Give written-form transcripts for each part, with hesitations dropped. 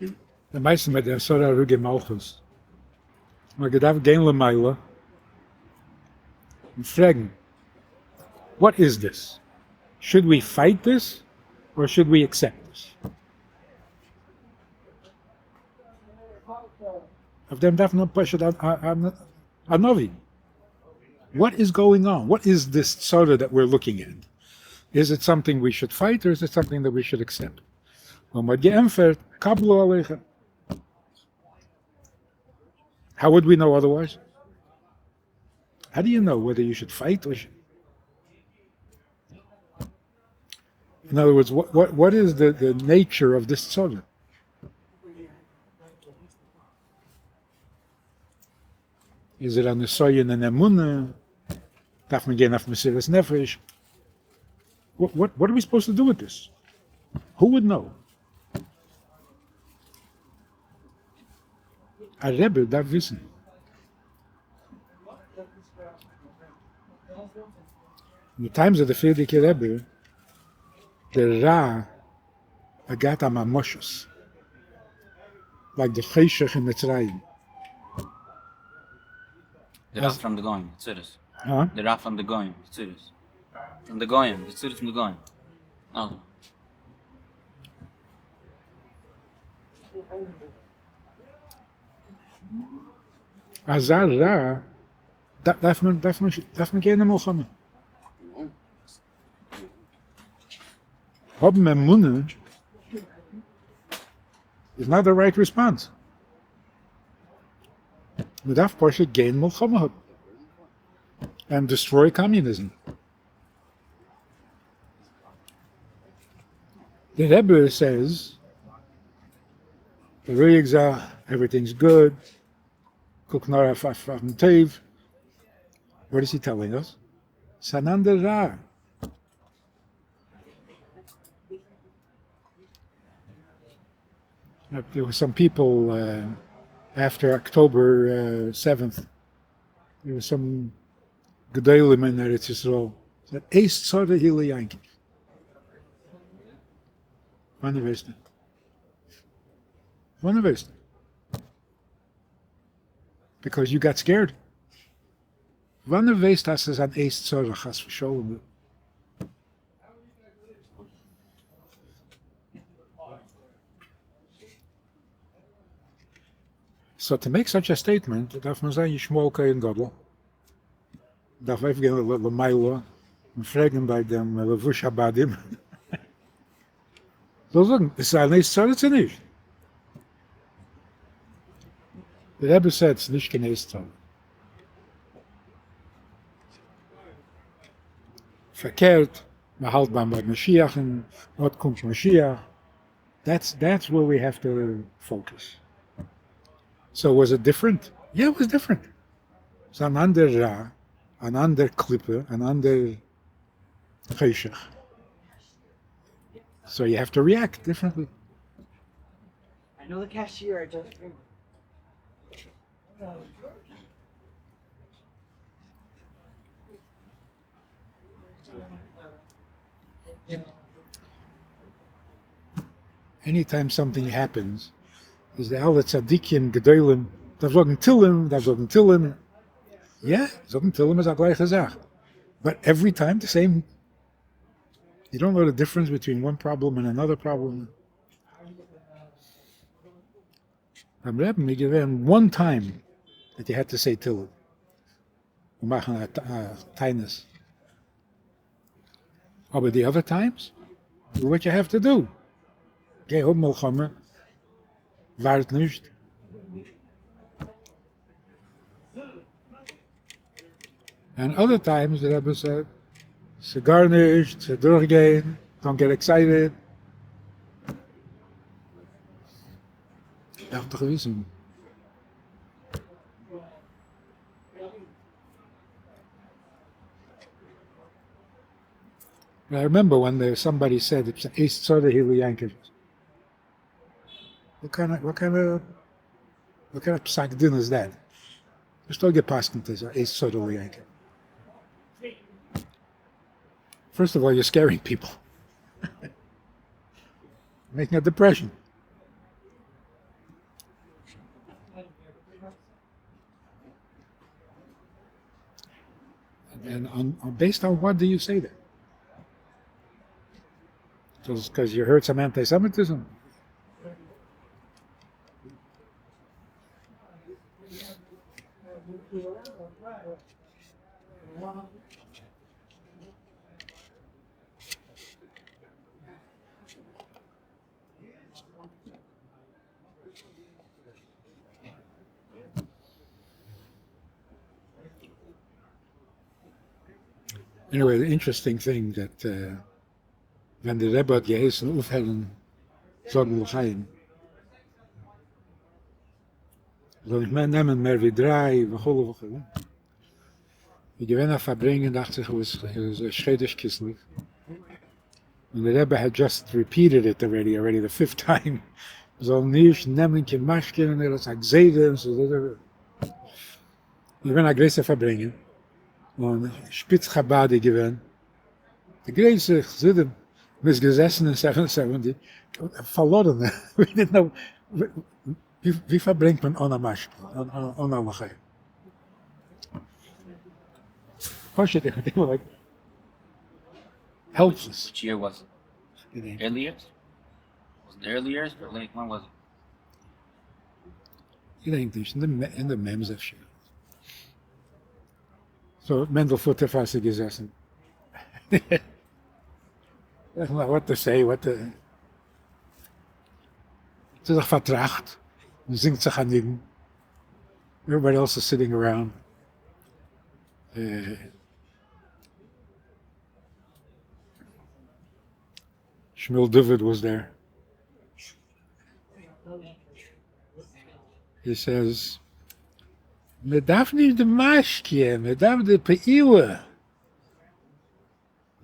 די מעשה מיט די עשרה הרוגי מלכות, מען האט געדארפט גיין למעלה און פרעגן, what is this? Should we fight this or should we accept this? אויף דעם דארף מען פשוט א נביא. What is going on? What is this צרה that we're looking at? Is it something we should fight or is it something that we should accept? און מ'האט געענטפערט, קבלו עליכם. How would we know otherwise? How do you know whether you should fight or In other words, what is the nature of this צרה? איז ער א נסיון אין אמונה? דארף מען גיין אויף מסירת נפש? What are we supposed to do with this? Who would know? א רבי דארף וויסן. אין די times of די פריערדיגע רבי, דער רע האט געהאט א ממשות, like די חשך אין מצרים. די רע from די גוים, די צרות. הא? די רע from די גוים, די צרות. פון די גוים, די צרות פון די גוים. אלע. אזא רע דארף מען דארף מען דארף מען גיין אין מלחמה. האבן אמונה איז not the right response. מען דארף פשוט גיין מלחמה האבן and destroy communism. די רבי says, בארואיג זיך, everything's good, קוק נאר אויפן טוב, what is he telling us? ס'איז אן אנדער רע. There were some people after October seventh, there were some גדולים אין ארץ ישראל, said עת צרה היא ליעקב. וואנעט ווייסטו? וואנעט ווייסטו? Because you got scared. וואנעט ווייסט אז ס'איז אן עת צרה חס ושלום? So to make such a statement דארף מען זיין ישמעאל כהן גדול, דארף אויפגיין למעלה און פרעגן ביי דעם לבוש הבדים, זאל זאגן עס איז אן עת צרה צו נישט. די רבי said ס'איז נישט קיין עת צרה. פארקערט, מען האלט ביים ביי משיח און אט קומט משיח, that's that's where we have to focus. So was it different? Yeah it was different. ס'איז אן אנדער רע, אן אנדער קליפה, אן אנדער חשך. So you have to react differently. I know the cashier, I just Anytime something happens איז די אלע צדיקים גדולים דארף זאגן תהלים דארף זאגן תהלים, יא זאגן תהלים איז א גלייכע זאך, but every time the same, you don't know the difference between one problem and another problem. ביים רעבן איז געווען one time that you had to say תהלים און מאכן א תענית, אבער די other times, do what you have to do, גיי האב מלחמה, ווארט נישט. And other times די רבי said, ס'גארנישט, ס'דורכגיין, don't get excited. דארף דאך וויסן. I remember when there somebody said it's עת צרה היא ליעקב. What kind of what kind of what kind of פסק דין is that? נישטא געפסקנט איז עת צרה ליעקב. First of all you're scaring people. Making a depression. And based on what do you say that? Because you heard some anti-Semitism? Anyway, the interesting thing that ווען די רבי האט געהייסן אויפהערן זאגן לחיים, זאל נישט מער נעמען מער ווי דריי וכו' וכו', איז געווען א פארברענגען דאכט זיך איז ראש חודש כסלו, און די רבי had just repeated it already, already the fifth time, מ'זאל נישט נעמען קיין משקה און ער האט א גזירה און ס'איז געווען א גרויסע פארברענגען, און שפיץ חבד איז געווען די גרויסע חסידים, מ'איז געזעסן אין seven seventy, פארלארענע, we didn't know ווי פארברענגט מען אן א משקה, אן א לחיים? פשוט איך בין like helpless. Which year was it? Early years? Was it early years or late? When was it? געדענק נישט, אין די מ'ס אפשר. So מענדל פוטערפאס איז געזעסן. איך נאך what to say, what to. האט זיך פארטראכט און זינגט זיך א ניגון. Everybody else is sitting around. שמואל דוד was there. He says, מען דארף נישט די משקה, מען דארף די פעולה.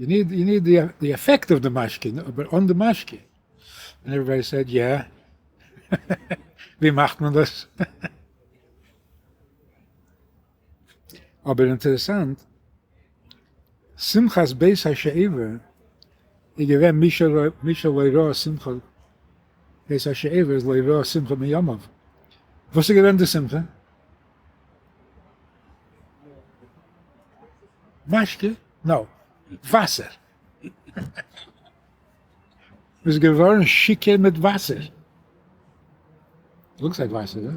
You need, you need the, the effect of the משקה, but on the משקה. And everybody said, yeah. ווי מאכט מען דאס? אבער אינטערעסאנט, שמחת בית השואבה איז געווען מי שלא ראה שמחת בית השואבה איז לא ראה שמחה מימיו. וואס איז געווען די שמחה? משקה? No. וואסער. מ'איז געווארן שיכור מיט וואסער. Looks like וואסער, הא?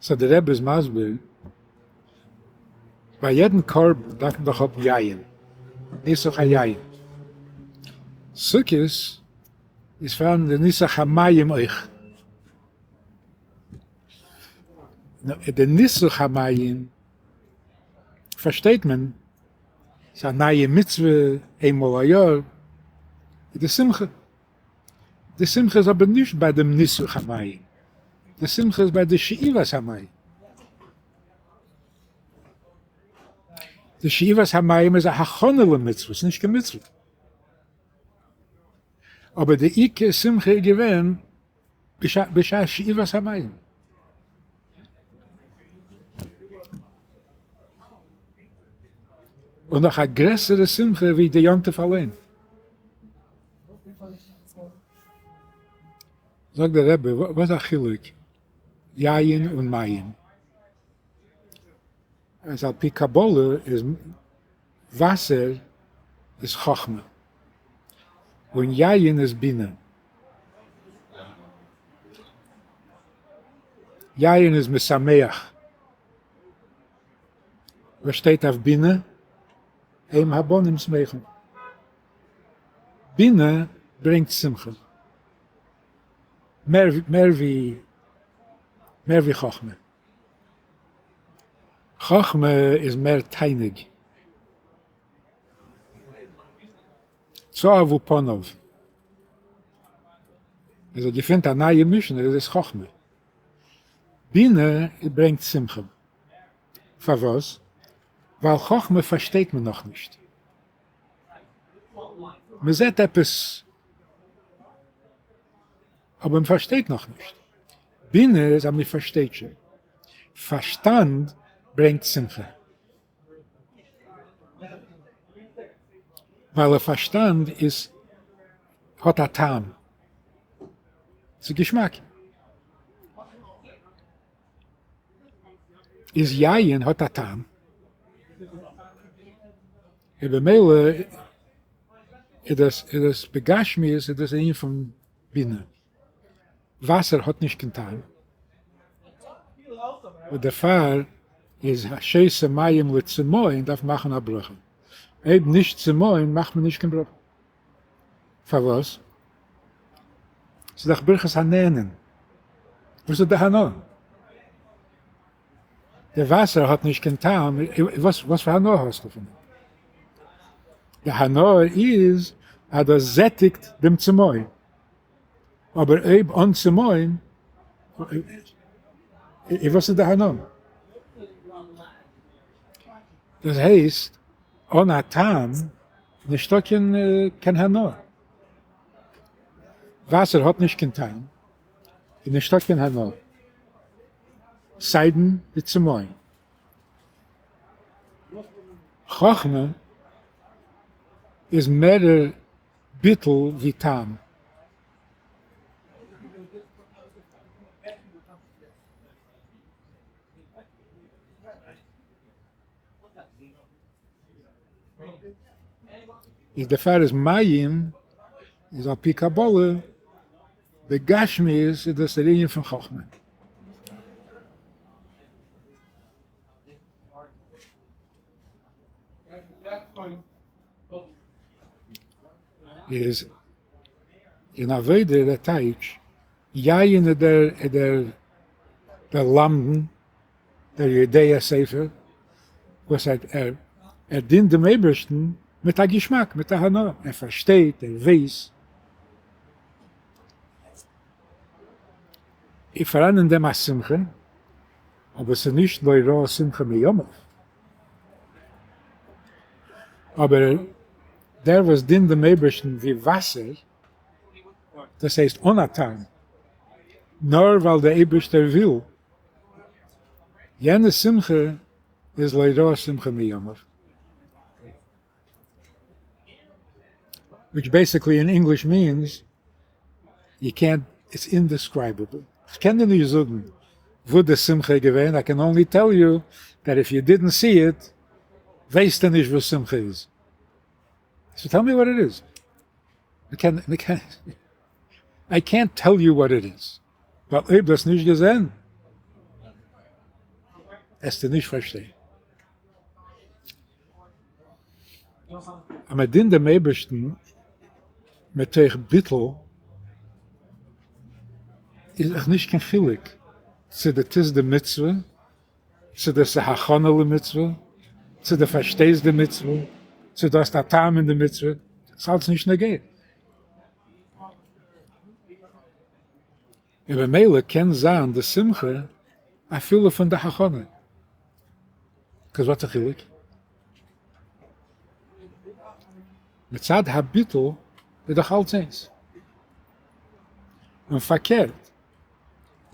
So דער רבי איז מסביר, ביי יעדן קרבן דארף מען דאך האבן יין, ניסוך היין. סוכות איז פארהאן די ניסוך המים אויך. די ניסוך המים פארשטייט מען, ס'איז א נייע מצוה איינמאל א יאר, איז די שמחה. די שמחה איז אבער נישט ביי דעם ניסוך המים, די שמחה איז ביי די שאיבת המים. די שאיבת המים איז א הכנה למצוה, ס'איז נישט קיין מצוה. אבער די עיקר שמחה איז געווען בשעת שאיבת המים. און נאך א גרעסערע שמחה ווי די יום טוב אליין. זאגט דער רבי, וואס א חילוק יין און מים? אז על פי קבלה איז וואסער איז חכמה, און יין איז בינה. יין איז משמח. וואס שטייט אויף בינה? אם הבנים שמחים. בינה ברענגט שמחה. מער ווי מער ווי חכמה. חכמה איז מער תענוג. צהבו פניו. אז ער געפינט א נייע משנה איז עס חכמה. בינה ברענגט שמחה. פארוואס? ווייל חכמה פארשטייט מען נאכנישט. מען זעט עפעס אבער מען פארשטייט נאכנישט. בינה איז אז מען פארשטייט שוין. פארשטאנד ברענגט שמחה. ווייל א פארשטאנד איז האט א טעם. ס'איז געשמאק. איז יין האט א טעם, און במילא איז דאס איז דאס בגשמיות איז דאס א ענין פון בינה, וואסער האט נישט קיין טעם, און דערפאר איז השותה מים לצמאון דארף מאכן א ברכה, אויב נישט צמאון מאכט מען נישט קיין ברכה. פארוואס? ס'איז דאך ברכת הנהנין. וואס איז די הנאה? די וואסער האט נישט קיין טעם, וואס וואס פאר הנאה האסטו פון דעם? די הנאה איז אז דאס זעטיגט דעם צמאון, אבער אויב אן צמאון, וואס איז די הנאה? דאס הייסט אן א טעם נישטא קיין קיין הנאה. וואסער האט נישט קיין טעם איז נישטא קיין הנאה. סיידן די צמאון. חכמה איז מערער ביטול ווי טעם. איז דערפאר איז מים איז על פי קבלה בגשמיות איז דאס דער ענין פון חכמה. איז אין עבודה דער טייטש יין איז דער איז דער דער למדן דער יודע ספר וואס ער ער ער דינט דעם אייבערשטן מיט א געשמאק מיט א הנאה ער פארשטייט ער ווייס איז פאראן אין דעם א שמחה אבער ס'איז נישט לא ראה שמחה מימיו אבער דער וואס דינט דעם אייבערשטן ווי וואסער דאס הייסט אן א טעם, נאר ווייל דער אייבערשטער וויל, יענע שמחה איז לא ראה שמחה מימיו, which basically in English means you can't, it's indescribable, איך קען דיר נישט זאגן וואס די שמחה איז געווען, I can only tell you that if you didn't see it ווייסטו נישט וואס שמחה איז, so tell me what it is. מ'קען, מ'קען, איי קענט טעל יו וואט איט איז, ווייל אויב דו האסט נישט געזען עסטו נישט פארשטיין. אז מען דינט דעם אייבערשטן מתוך ביטול איז דאך נישט קיין חילוק צו דו טוסט די מצוה צו דאס איז הכנה למצוה, צו דו פארשטייסט די מצוה, צו דו האסט א טעם אין די מצוה, ס'איז אלץ נישט נוגע. און במילא קען זיין די שמחה אפילו פון די הכנה, 'cause what's א חילוק? מצד הביטול איז דאך אלץ איינס. און פארקערט,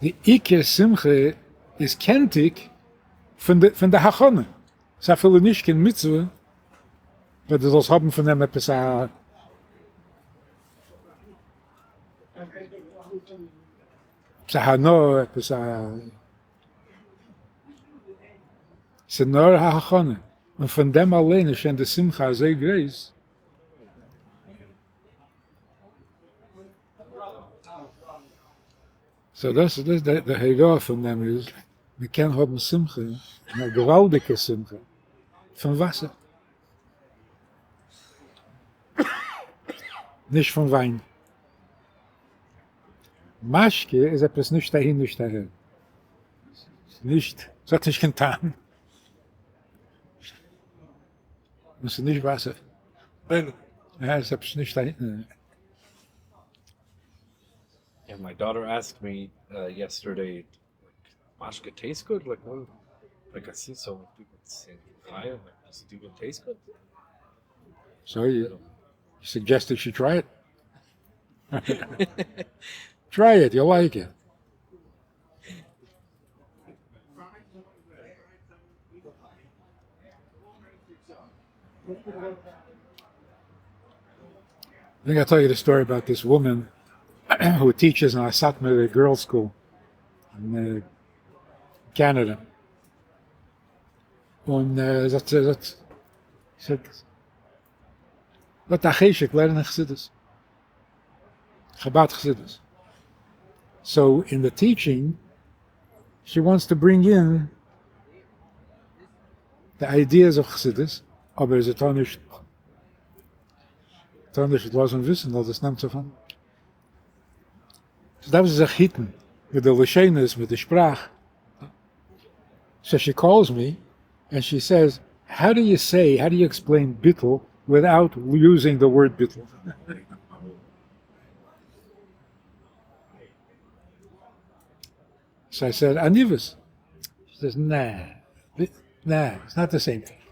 די עיקר שמחה איז קענטיג פון די פון די הכנה, ס'איז אפילו נישט קיין מצוה ווען דו זאלסט האבן פון דעם עפעס א עפעס א הנאה, עפעס א, ס'איז נאר א הכנה, און פון דעם אליין איז שוין די שמחה אזוי גרויס. so דאס איז דאס די הוראה פון דעם איז, מען קען האבן שמחה, און א געוואלדיגע שמחה, פון וואסער. נישט פון וויין. משקה איז עפעס נישט אהין נישט אהער. נישט, ס'האט נישט קיין טעם. און ס'איז נישט וואסער. יא, ס'איז עפעס נישט אהין. And my daughter asked me yesterday like משקה taste good? Like what? Like I see so many people saying fire, like does it even taste good? So you suggested she try it? Try it, you'll like it. I think I'll tell you the story about this woman who teaches in a Satmar girls' school in Canada. און זי האט זי האט זי האט א חשק לערנען חסידות, חבד חסידות, so in the teaching she wants to bring in the ideas of חסידות, אבער זי טאר נישט טאר נישט לאזן וויסן אז עס נעמט זיך אן. So דארף זי זיך היטן מיט די לשונות, מיט די שפראך. So she calls me and she says, how do you say, how do you explain ביטול without using the word ביטול? So I said, עניוות. She says, nah, nah, it's not the same thing.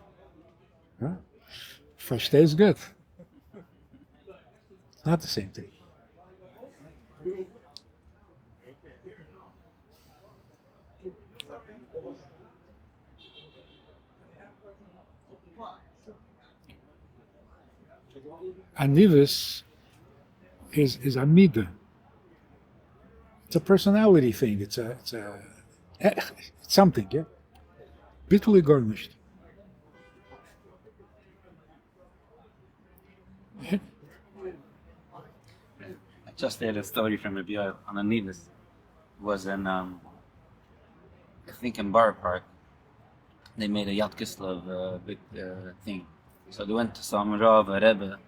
Huh? פארשטייסט גוט. It's not the same thing. עניוות איז איז א מידה. It's a personality thing. It's a it's a it's something, yeah? ביטול איז גארנישט. I just heard a story from Rabbi Yoel on עניוות. Was in um, I think in Borough Park. They made a Yud Kislev big thing. So they went to some Rav, a Rebbe,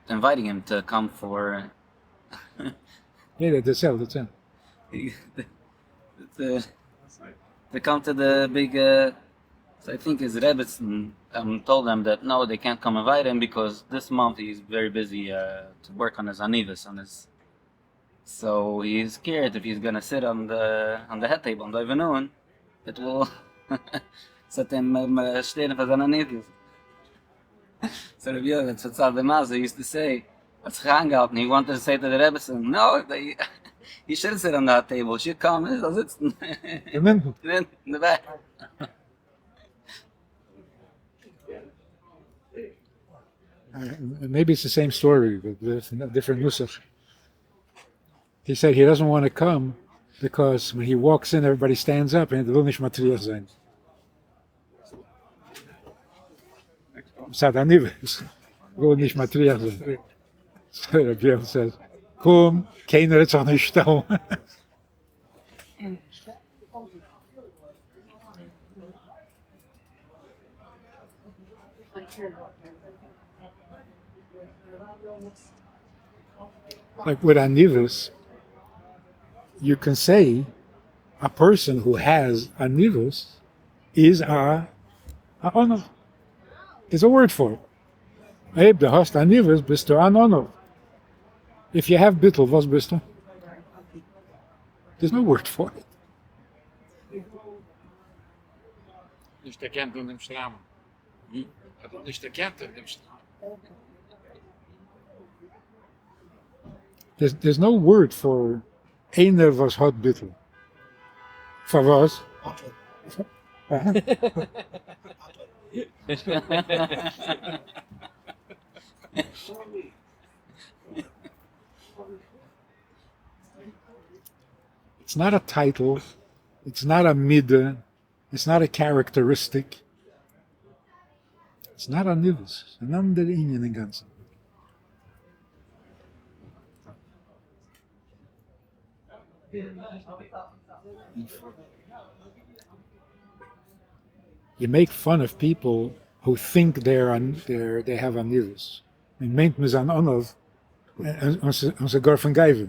inviting him to come for Nee, דערצייל, דערצייל. to come to the big. So I think his Rebbetzin told them that no, they can't come invite him because this month he's very busy to work on his עניוות, on his. So he's scared if he's gonna sit on the head table on the אויבנאן, it will ס'וועט אים שטערן פאר זיין עניוות. So Rabbi Yoel, the מעשה used to say, האט זיך אנגעהאלטן, he wanted to say to the Rebbetzin, no, they, he shouldn't sit on that table, she should come, ער זאל זיצן. אין In the back. Maybe it's the same story, but with a different נוסח. He said he doesn't want to come because when he walks in, everybody stands up and וויל נישט מטריח זיין. מצד עניוות, וויל נישט מטריח זיין. So Rabbi Yoel says, קום, קיינער וועט זיך נישט שטעלן. Like with עניוות, you can say a person who has עניוות is a עניו. There's a word for it. אויב דו האסט עניוות, ביסטו אן עניו. If you have ביטול, וואס ביסטו? There's no word for it. נישט דערקענט אין דעם שטריימל. האט נישט דערקענט אין דעם שטריימל. There's no word for איינער וואס האט ביטול. פאר וואס? אה? It's not a title. It's not a מידה. It's not a characteristic. It's not עניוות. אן אנדער ענין אין גאנצן. You make fun of people who think they have עניוות. און מיינט מ'איז אן עניו און ס'גאר פון גאווה.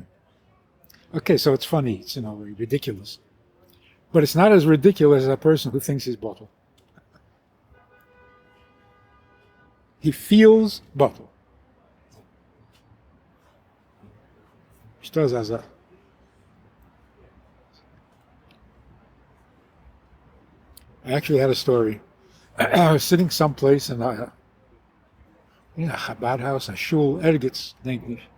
Okay, so it's funny, it's ridiculous. But it's not as ridiculous as a person who thinks he's בטל. He feels בטל. נישטא אזא זאך? I actually had a story. I was sitting someplace in a Chabad house, a shul, ערגעץ, דענק נישט.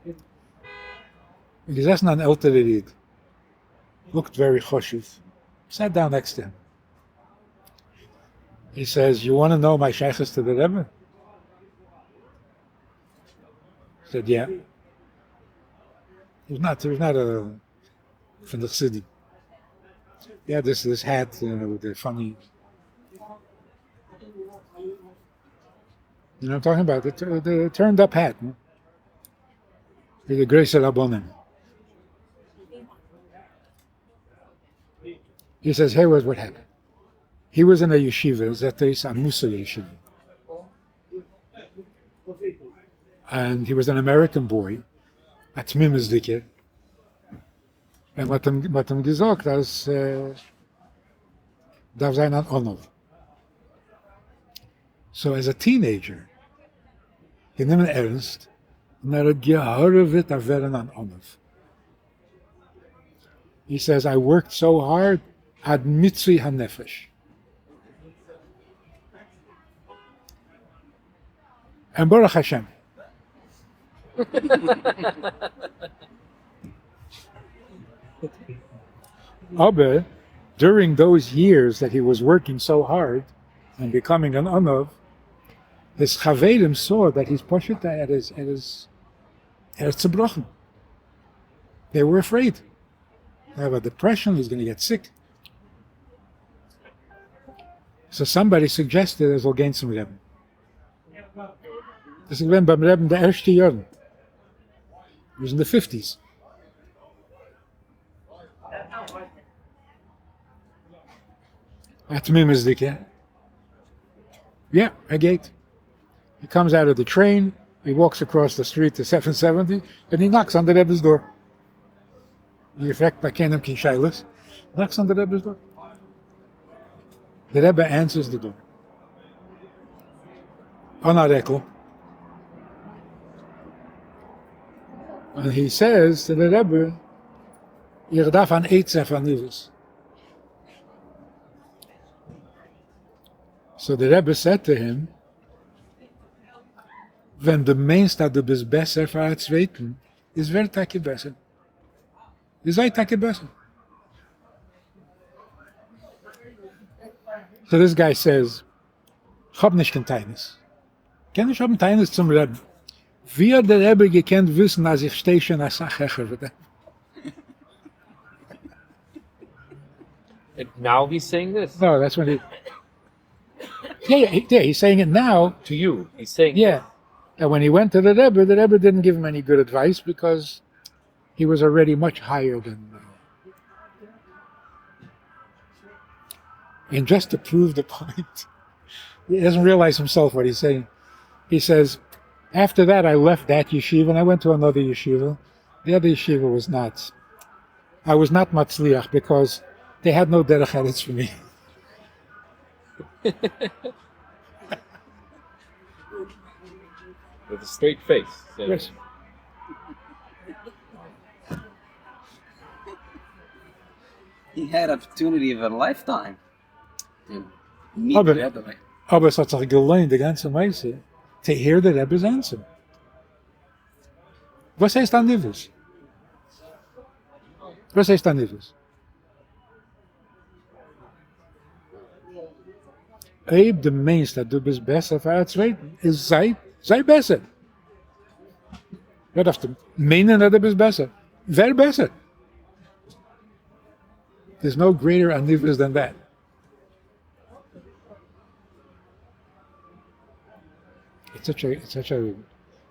געזעסן אן עלטערער איד. Looked very חשוב. Sat down next to him. He says, you want to know my שייכות to the Rebbe? I said, yeah. He was not a from the city. He had this hat with the funny. You know what I'm talking about? The turned up hat. ווי די גרויסע רבנים. He says, here was what happened. He was in a yeshiva, זעט אויס א מוסר ישיבה. And he was an American boy, א תמימות'דיגער, און מ'האט אים, מ'האט אים געזאגט אז דארף זיין אן עניו. So as a teenager, גענומען ערנסט, און ער האט געהארעוועט אויף ווערן אן עניו. He says, I worked so hard עד מיצוי הנפש. And ברוך השם. אבער during those years that he was working so hard and becoming an עניו, his חברים saw that he's פשוט ער איז ער איז ער איז צובראכן. They were afraid. Have a depression, he's gonna get sick. So somebody suggested ער זאל גיין צום רעבן. דאס איז געווען ביים רעבן די ערשטע יארן. It was in the fifties. א תמימות'דיגע. יא, ער גייט. He comes out of the train, he walks across the street to seven seventy, and he knocks on the Rebbe's door. ער פרעגט ביי קיינעם קיין שאלות, knocks on the Rebbe's door. The Rebbe answers the door. אן א רעקל. And he says to the Rebbe, איך דארף אן עצה פאר עניוות. So the Rebbe said to him, ווען דו מיינסט אז דו ביסט בעסער פאר א צווייטן, איז ווער טאקע בעסער. איז זיי טאקע בעסער. So this guy says, כ'האב נישט קיין טענות. קען נישט האבן טענות צום רעבן. ווי האט דער רבי געקענט וויסן אז איך שטיי שוין אסאך העכער ווי דעם? And now he's saying this? No, that's when he. Yeah, yeah, yeah, he's saying it now. To you, he's saying Yeah. And when he went to the Rebbe, the Rebbe didn't give him any good advice because he was already much higher than. And just to prove the point, he doesn't realize himself what he's saying. He says, after that, I left that yeshiva and I went to another yeshiva. The other yeshiva was not. I was not matzliach because they had no derech eretz for me. With a straight face. Saying, Yes. He had opportunity of a lifetime to meet אבער, the Rebbe. אבער עס האט זיך געלוינט די גאנצע מעשה to hear the Rebbe's answer. וואס הייסט עניוות? וואס הייסט עניוות? אויב דו מיינסט אז דו ביסט בעסער פאר א צווייטן, איז זיי זיי בעסער. ווער דארפסטו מיינען אז דו ביסט בעסער? ווער בעסער? There's no greater עניוות than that. It's such a, it's such a,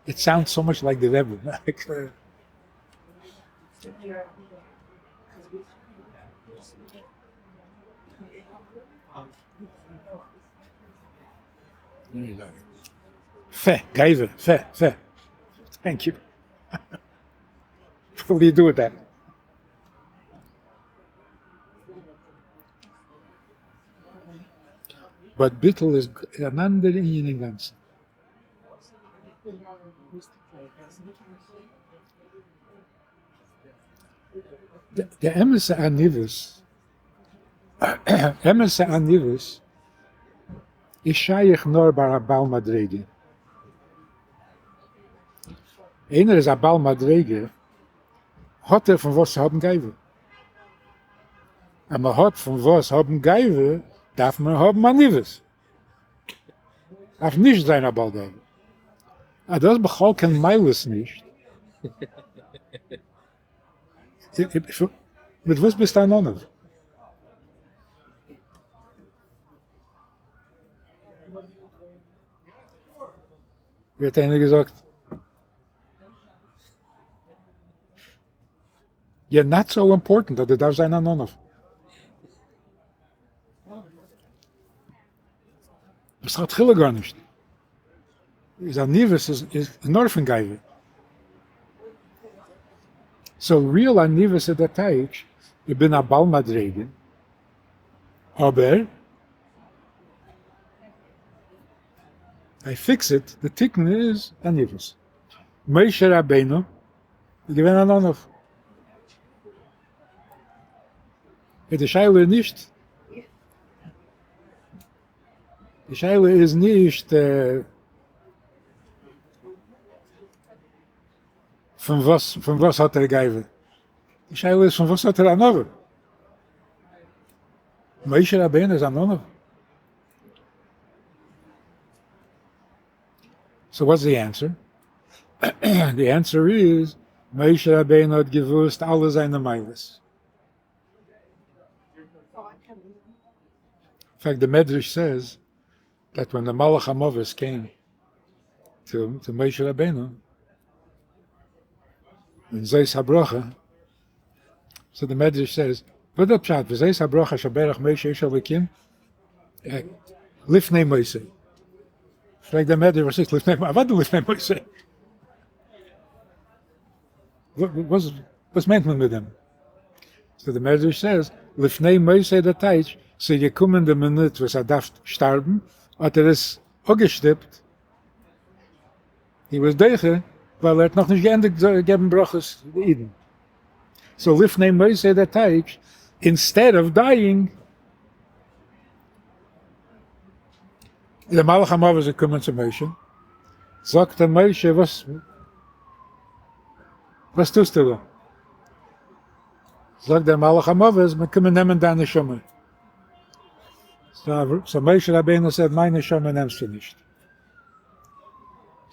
it sounds so much like the Rebbe. פע, גאווה, פע, פע. Thank you. What do you do with that? But ביטול איז אן אנדער ענין אינגאנצן. די אמת'ע עניוות, אמת'ע עניוות איז שייך נאר ביי א בעל מדריגה. איינער איז א בעל מדריגה האט ער פון וואס צו האבן גאווה. אז מען האט פון וואס האבן גאווה דארף מען האבן עניוות. דארף נישט זיין א בעל גאווה. אז דו האסט בכלל קיין מעלות נישט, מיט וואס ביסטו אן עניו? ווי האט איינער געזאגט? You're not so important אז דו דארפסט זיין אן עניו. ביסט לכתחילה גארנישט. איז עניוות איז נאר פון גאווה. So real עניוות איז דער טייטש, איך בין א בעל מדריגה, אבער I fix it, די תיקון איז עניוות. משה רבינו איז געווען אן עניו. איז די שאלה נישט, די שאלה איז נישט פון וואס, פון וואס האט ער גאווה, די שאלה איז פון וואס האט ער ענווה. משה רבינו איז אן עניו. So what's the answer? The answer איז, משה רבינו האט געוואוסט אלע זיינע מעלות. In fact, the מדרש says that when the מלאך המוות came to משה רבינו, אין זאת הברכה, so the מדרש says, וואס דער פשט, וזאת הברכה אשר ברך משה איש האלקים, לפני מותו. פרעגט דער מדרש, וואס איז לפני, אוודאי לפני מותו. וואס וואס מיינט מען מיט דעם? So די מדרש says, לפני מותו דער טייטש, ס'איז געקומען די מינוט וואס ער דארף שטארבן, האט ער עס אפגעשטופט, he was דוחה, ווייל ער האט נאכנישט געענדיגט געבן ברכות די אידן. So לפני מותו דער טייטש, instead of dying, איז דער מלאך המוות געקומען צו משה, זאגט ער משה, וואס וואס טוסטו דא? זאגט דער מלאך המוות, מען קומען נעמען דיין נשמה. So משה רבינו said, מיין נשמה נעמסטו נישט.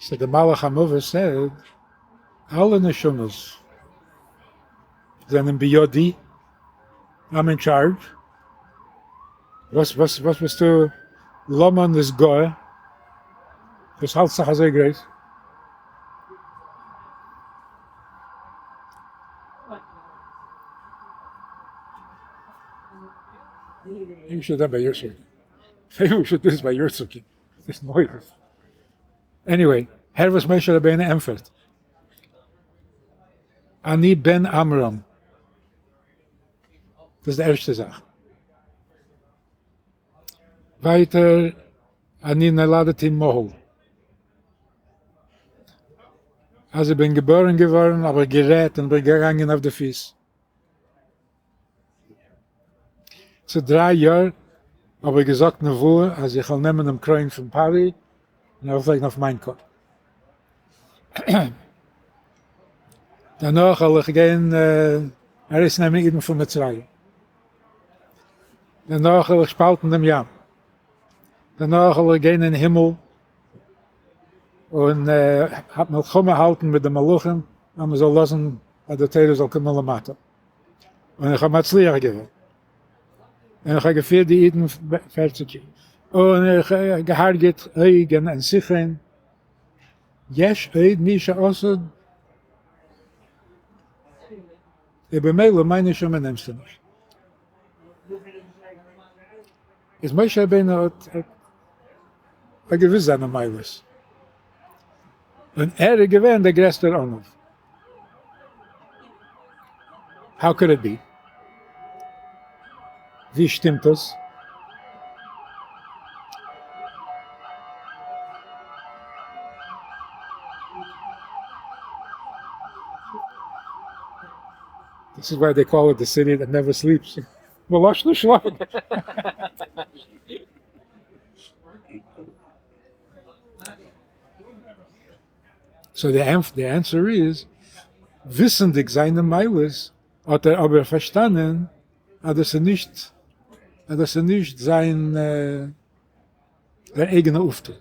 So דער מלאך המוות said, אלע נשמות זענען בידי, I'm in charge. וואס וואס וואס ביסטו למה נתגאה? וואס האלטסט זיך אזוי גרויס? You should have by your sukkah. You should do this by your sukkah. This noise. Anyway, הער וואס משה רבינו ענטפערט. אני בן עמרם. דאס איז די ערשטע זאך. ווייטער, אני נולדתי מהול. אז איך בין געבארן געווארן האב איך גערעדט און בין געגאנגען אויף די פיס. צו 3 יאר האב איך געזאגט נבואה אז איך וועל נעמען דעם קרוין פון פרעה און ארויפלייגן אויף מיין קאפ. דערנאך וועל איך גיין ארויסנעמען אידן פון מצרים. דערנאך וועל איך שפאלטן דעם ים. דערנאך וועל איך גיין אין הימל און מלחמה האלטן מיט די מלאכים אז מען זאל לאזן אז די תורה זאל קומען למטה. און איך האב מצליח געווען. און איך האב געפירט די אידן 40 יאר. און איך האב געהארגעט עוג און סיחון. יש עוד מי שעשה ובמילא מיין נשמה נעמסטו נישט. איז משה רבינו האט האט געוואוסט זיינע מעלות. און ער איז געווען דער גרעסטער עניו. How could it be? ווי שטימט דאס? This is why they call it the city that never sleeps. מ'לאזט נישט שלאפן. So the answer is, וויסנדיג זיינע מעלות, האט ער אבער פארשטאנען אז דאס איז נישט, אז דאס איז נישט זיין זיין אייגענע אויפטו.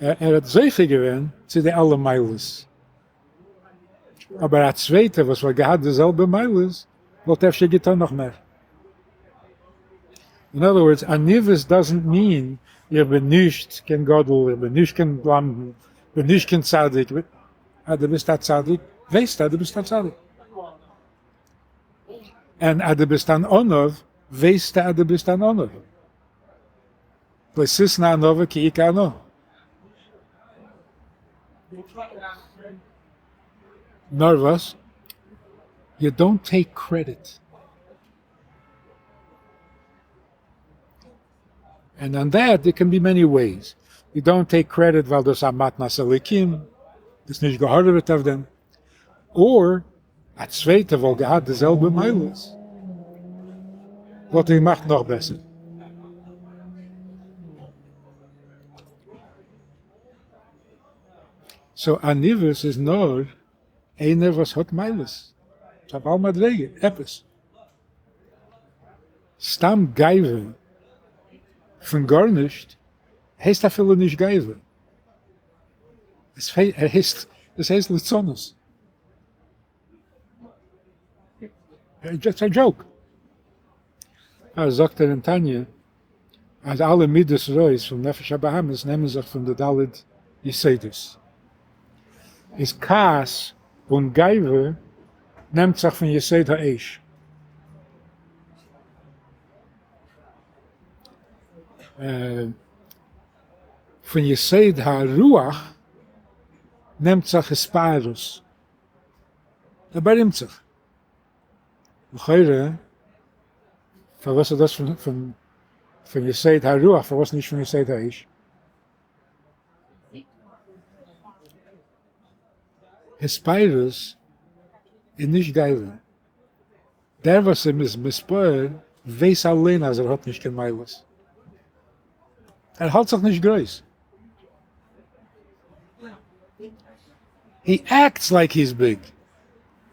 ער האט זוכה געווען צו די אלע מעלות. אבער א צווייטער וואס וואלט געהאט די זעלבע מעלות, וואלט אפשר געטון נאך מער. In other words, עניוות doesn't mean איך בין נישט קיין גדול, איך בין נישט קיין למדן, איך בין נישט קיין צדיק, אז דו ביסט א צדיק, ווייסטו אז דו ביסט א צדיק. און אז דו ביסט אן עניו, ווייסטו אז דו ביסט אן עניו. לא תשנא ענווה כי איכא אנא. נאר וואס? You don't take credit. And on that there can be many ways. You don't take credit ווייל דאס איז א מתנת אלוקים, ביסט נישט געהארעוועט אויף דעם. Or א צווייטער וואלט געהאט די זעלבע מעלות וואלט ער געמאכט נאך בעסער. So עניוות איז נאר איינער וואס האט מעלות, ס'איז א בעל מדריגה, עפעס. סתם גאווה פון גארנישט הייסט אפילו נישט גאווה, עס הייסט ליצנות. It's a joke. אז זאגט ער אין תניא אז אלע מידות רעות פון נפש הבהמית נעמען זיך פון די ד' יסודות. איז כעס און גאווה נעמט זיך פון יסוד האש. פון יסוד הרוח נעמט זיך התפארות. ער בארימט זיך. לכאורה פארוואס איז דאס פון יסוד הרוח פארוואס נישט פון יסוד האש? התפארות איז נישט גאווה. דער וואס איז מתפאר ווייס אליין אז ער האט נישט קיין מעלות. ער האלט זיך נישט גרויס. He acts like he's big.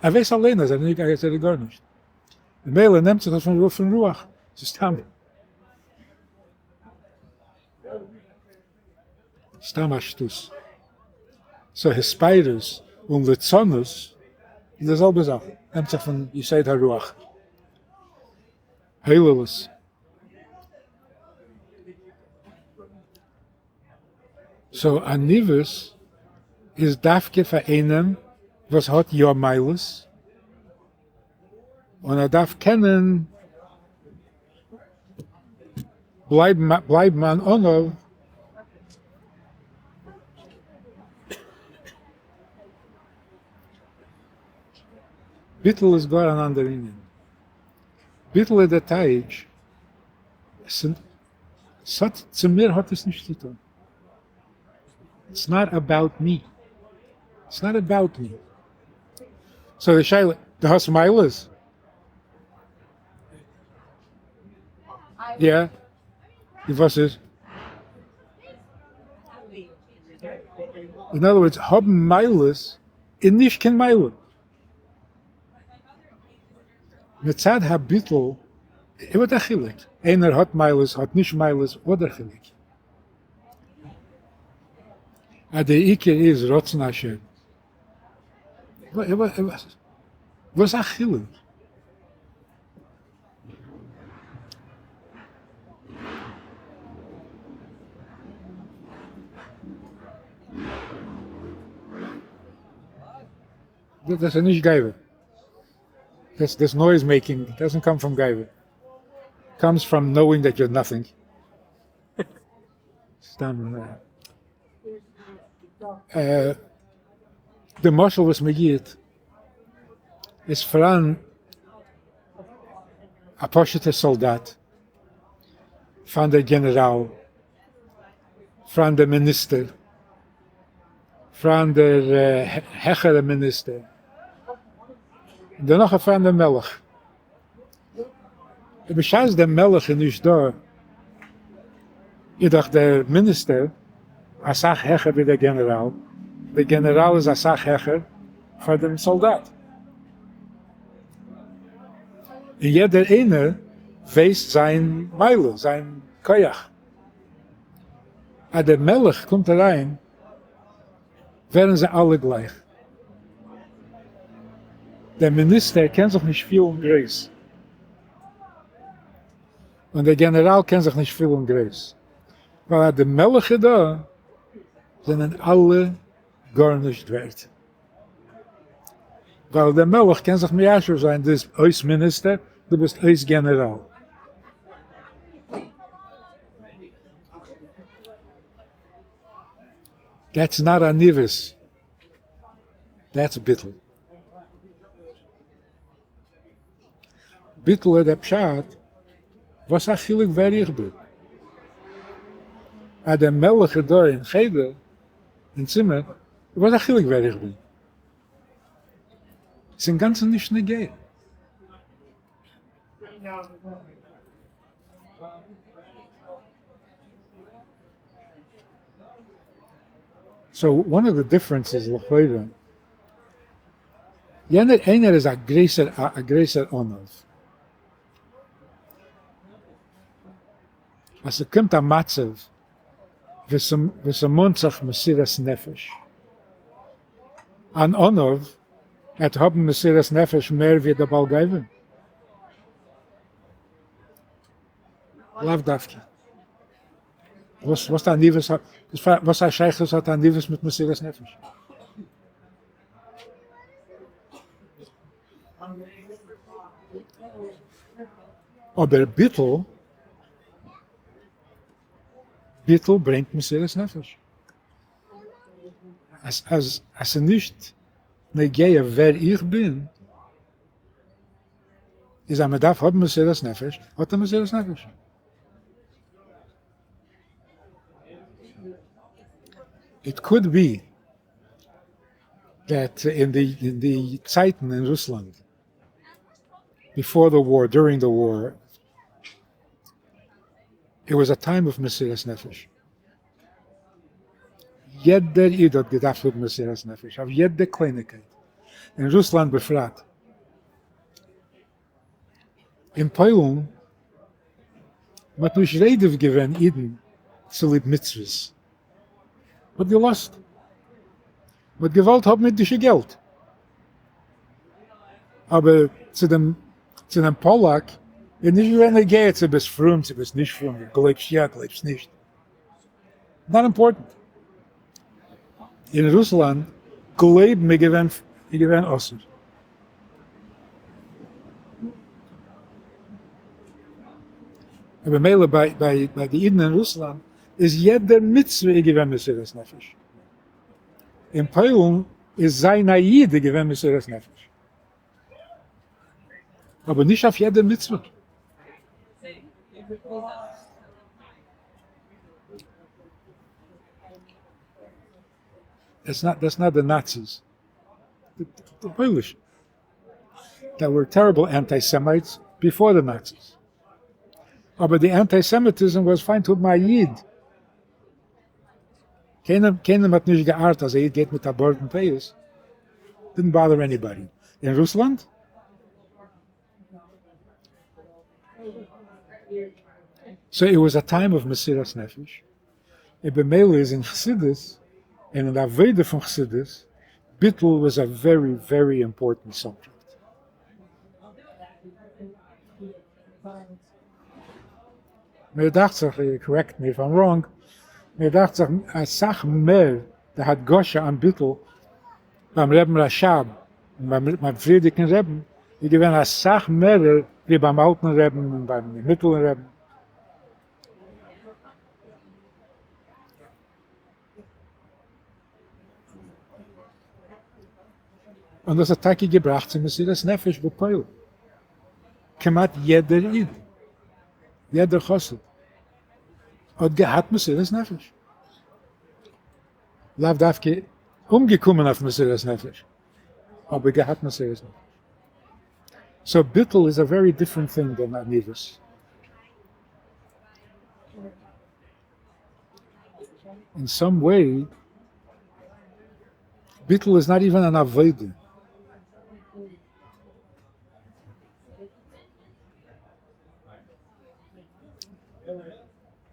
ער ווייס אליין אז ער איז גארנישט. ממילא נעמט זיך עס פון רוח. ס'איז סתם. סתם א שטות. So התפארות און ליצנות איז די זעלבע זאך, נעמט זיך פון יסוד הרוח. הוללות. So עניוות איז דווקא פאר איינעם וואס האט יא מעלות, און ער דארף קענען בלייבן אן עניו. ביטול איז גאר אן אנדער ענין. ביטול איז דער טייטש, ס'האט, צו מיר האט עס נישט צו טון. It's not about me. It's not about me. So די שאלה, דו האסט מעלות? יא. און וואס איז? In other words, האבן מעלות איז נישט קיין מעלה. מצד הביטול, וואס דער חילוק? איינער האט מעלות, האט נישט מעלות, וואס דער חילוק? אז דער עיקר איז רצון השם. וואס א חילוק? דאס איז נישט גאווה. דאס noise making doesn't come from גאווה. Comes from knowing that you're nothing. סתם. די משל וואס מען גיבט איז פאראן א פשוט'ער סאלדאט, פאראן דער גענעראל, פאראן דער מיניסטער, פאראן דער העכערע מיניסטער, און דערנאך איז פאראן דער מלך. און בשעת דער מלך איז נישט דא, איז דאך דער מיניסטער אסאך העכער ווי דער גענעראל, דער גענעראל איז אסאך העכער פאר דעם סאלדאט. און יעדער איינער ווייסט זיין מעלה, זיין כח. אז דער מלך קומט אריין, ווערן זיי אלע גלייך. דער מיניסטער קען זיך נישט פילן גרויס, און דער גענעראל קען זיך נישט פילן גרויס. ווייל אז די מלך איז דא, זענען אלע גארנישט ווערט. ווייל דער מלך קען זיך מיישב זיין, דו ביסט אויס מיניסטער, דו ביסט אויס גענעראל. That's not עניוות, that's ביטול. ביטול איז דער פשט, וואס א חילוק ווער איך בין? אז דער מלך איז דא אין חדר, אין צימער, וואס א חילוק ווער איך בין? ס'איז אינגאנצן נישט נוגע. So one of the differences לכאורה, יענער איינער איז א גרעסער א גרעסער עניו. אז ס'קומט א מצב וואו ס'מאנט זיך מסירת נפש, אן עניו וועט האבן מסירת נפש מער ווי דער בעל גאווה? לאו דווקא. וואס וואס עניוות האט, וואס א שייכות האט עניוות מיט מסירת נפש? אבער ביטול, ביטול ברענגט מסירת נפש. אז אז אז ס'איז נישט נוגע ווער איך בין, איז אז מ'דארף האבן מסירת נפש, האט ער מסירת נפש. It could be that אין די אין די צייטן אין רוסלאנד before the war, during the war, it was a time of מסירת נפש. יעדער איד האט געדארפט האבן מסירת נפש אויף יעדע קלייניגקייט, אין רוסלאנד בפרט. אין פוילן מען האט נישט רודף געווען אידן צוליב מצוות, מען האט געלאזט, מען האט געוואלט האבן אידישע געלט, אבער צו דעם צו דעם פאלאק איז נישט געווען נוגע צו ביסט פרום צו ביסט נישט פרום, גלויבסט יא גלויבסט נישט, not important. אין רוסלאנד גלויבן איז געווען איז געווען אסור. ובמילא ביי ביי ביי די אידן אין רוסלאנד איז יעדער מצוה איז געווען מסירת נפש. אין פוילן איז זיין א איד איז געווען מסירת נפש. אבער נישט אויף יעדע מצוה. That's not that's not the Nazis. The פוילישע that were terrible anti-Semites before the Nazis. אבער די antisemitism was פיינט האבן א איד. קיינעם קיינעם האט נישט געארט אז א איד גייט מיט א בארד און פאות. Didn't bother anybody. אין רוסלאנד? So it was a time of מסירת נפש, און במילא איז אין חסידות און אין די עבודה פון חסידות, ביטול was a very very important subject. מיר דאכט זיך, correct me if I'm wrong, מיר דאכט זיך אסאך מער די הדגשה אן ביטול ביים רעבן רשב און ביים פריערדיגן רעבן איז געווען אסאך מערער ווי ביים אלטן רעבן און ביים מיטעלן רעבן. און דאס האט טאקע געבראכט צו מסירת נפש בפועל, כמעט יעדער איד, יעדער חסיד האט געהאט מסירת נפש, לאו דווקא אומגעקומען אויף מסירת נפש, אבער געהאט מסירת נפש. So ביטול איז a very different thing than עניוות. In some way, ביטול איז not even אן עבודה.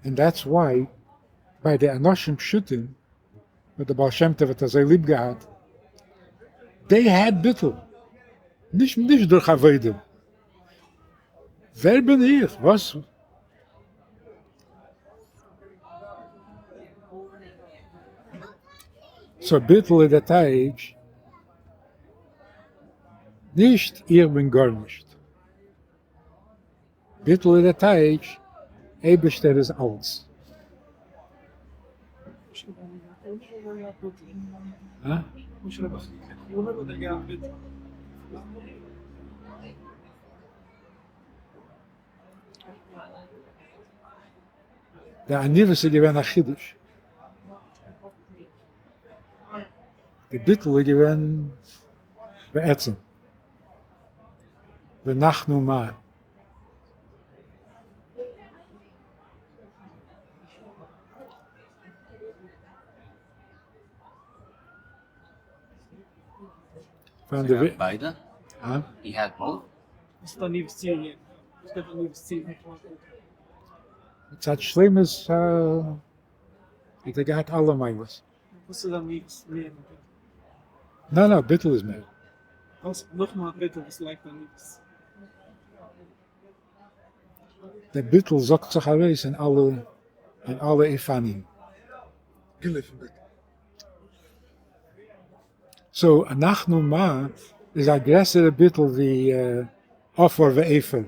And that's why ביי די אנשים פשוטים וואס דער בעל שם טוב האט אזוי ליב געהאט, they had ביטול, נישט נישט דורך עבודה. ווער בין איך? וואס? So ביטול איז דער טייטש, נישט איך בין גארנישט. ביטול איז דער טייטש, אייבערשטער איז אלץ. די עניוות איז געווען א חידוש. די ביטול איז געווען בעצם. ונחנו מה. פון די ביידע? הא? He had both? מצד שלימות האט ער געהאט אלע מעלות. וואס איז עניוות מער? ניין ניין, ביטול איז מער. וואס נאכמאל ביטול וואס לייגט עניוות? דער ביטול זאגט זיך ארויס אין אלע אין אלע אופנים. גילוי פון ביטול. So אנחנו מה איז א גרעסערע ביטול ווי עפר ואפר.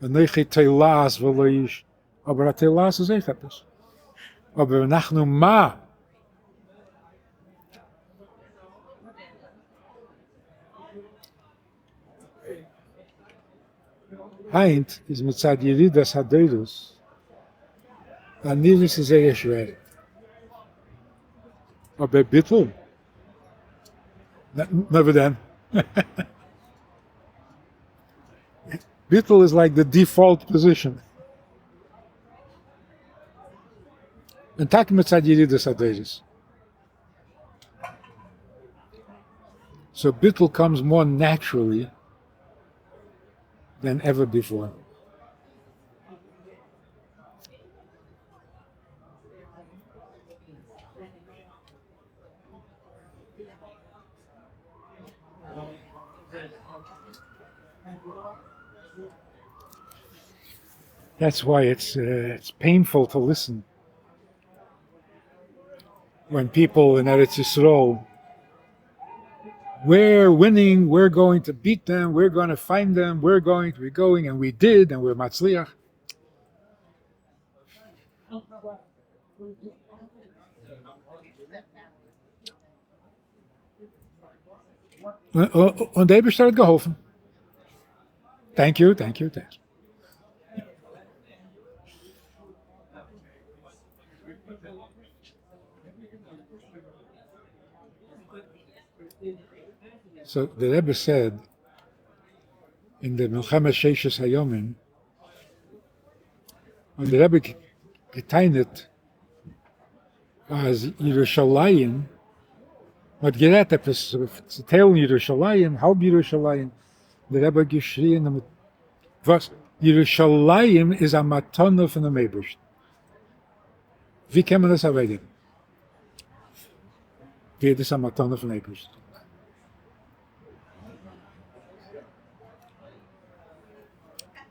אנכי תולעת ולא איש, אבער א תולעת איז אויך עפעס. אבער אנחנו מה היינט איז מצד ירידת הדורות עניוות איז זייער שווער, אבער ביטול? נאר וואדען? ביטול איז like the default position. און טאקע מצד ירידת הדורות. So ביטול comes more naturally than ever before. That's why it's it's painful to listen when people in ארץ ישראל, we're winning, we're going to beat them, we're going to find them, we're going to be going, and we did, and we're מצליח. און דער אייבערשטער האט געהאלפן. Thank you, thank you, thank you. So the Rebbe said in the מלחמת ששת הימים, האט דער רבי גע'טענה'ט אז ירושלים, מ'האט גערעדט עפעס צוטיילן ירושלים, האלב ירושלים, דער רבי האט געשריען וואס? ירושלים איז א מתנה פונעם אייבערשטן, ווי קען מען עס אוועקגעבן? ווי איז דאס א מתנה פון אייבערשטן?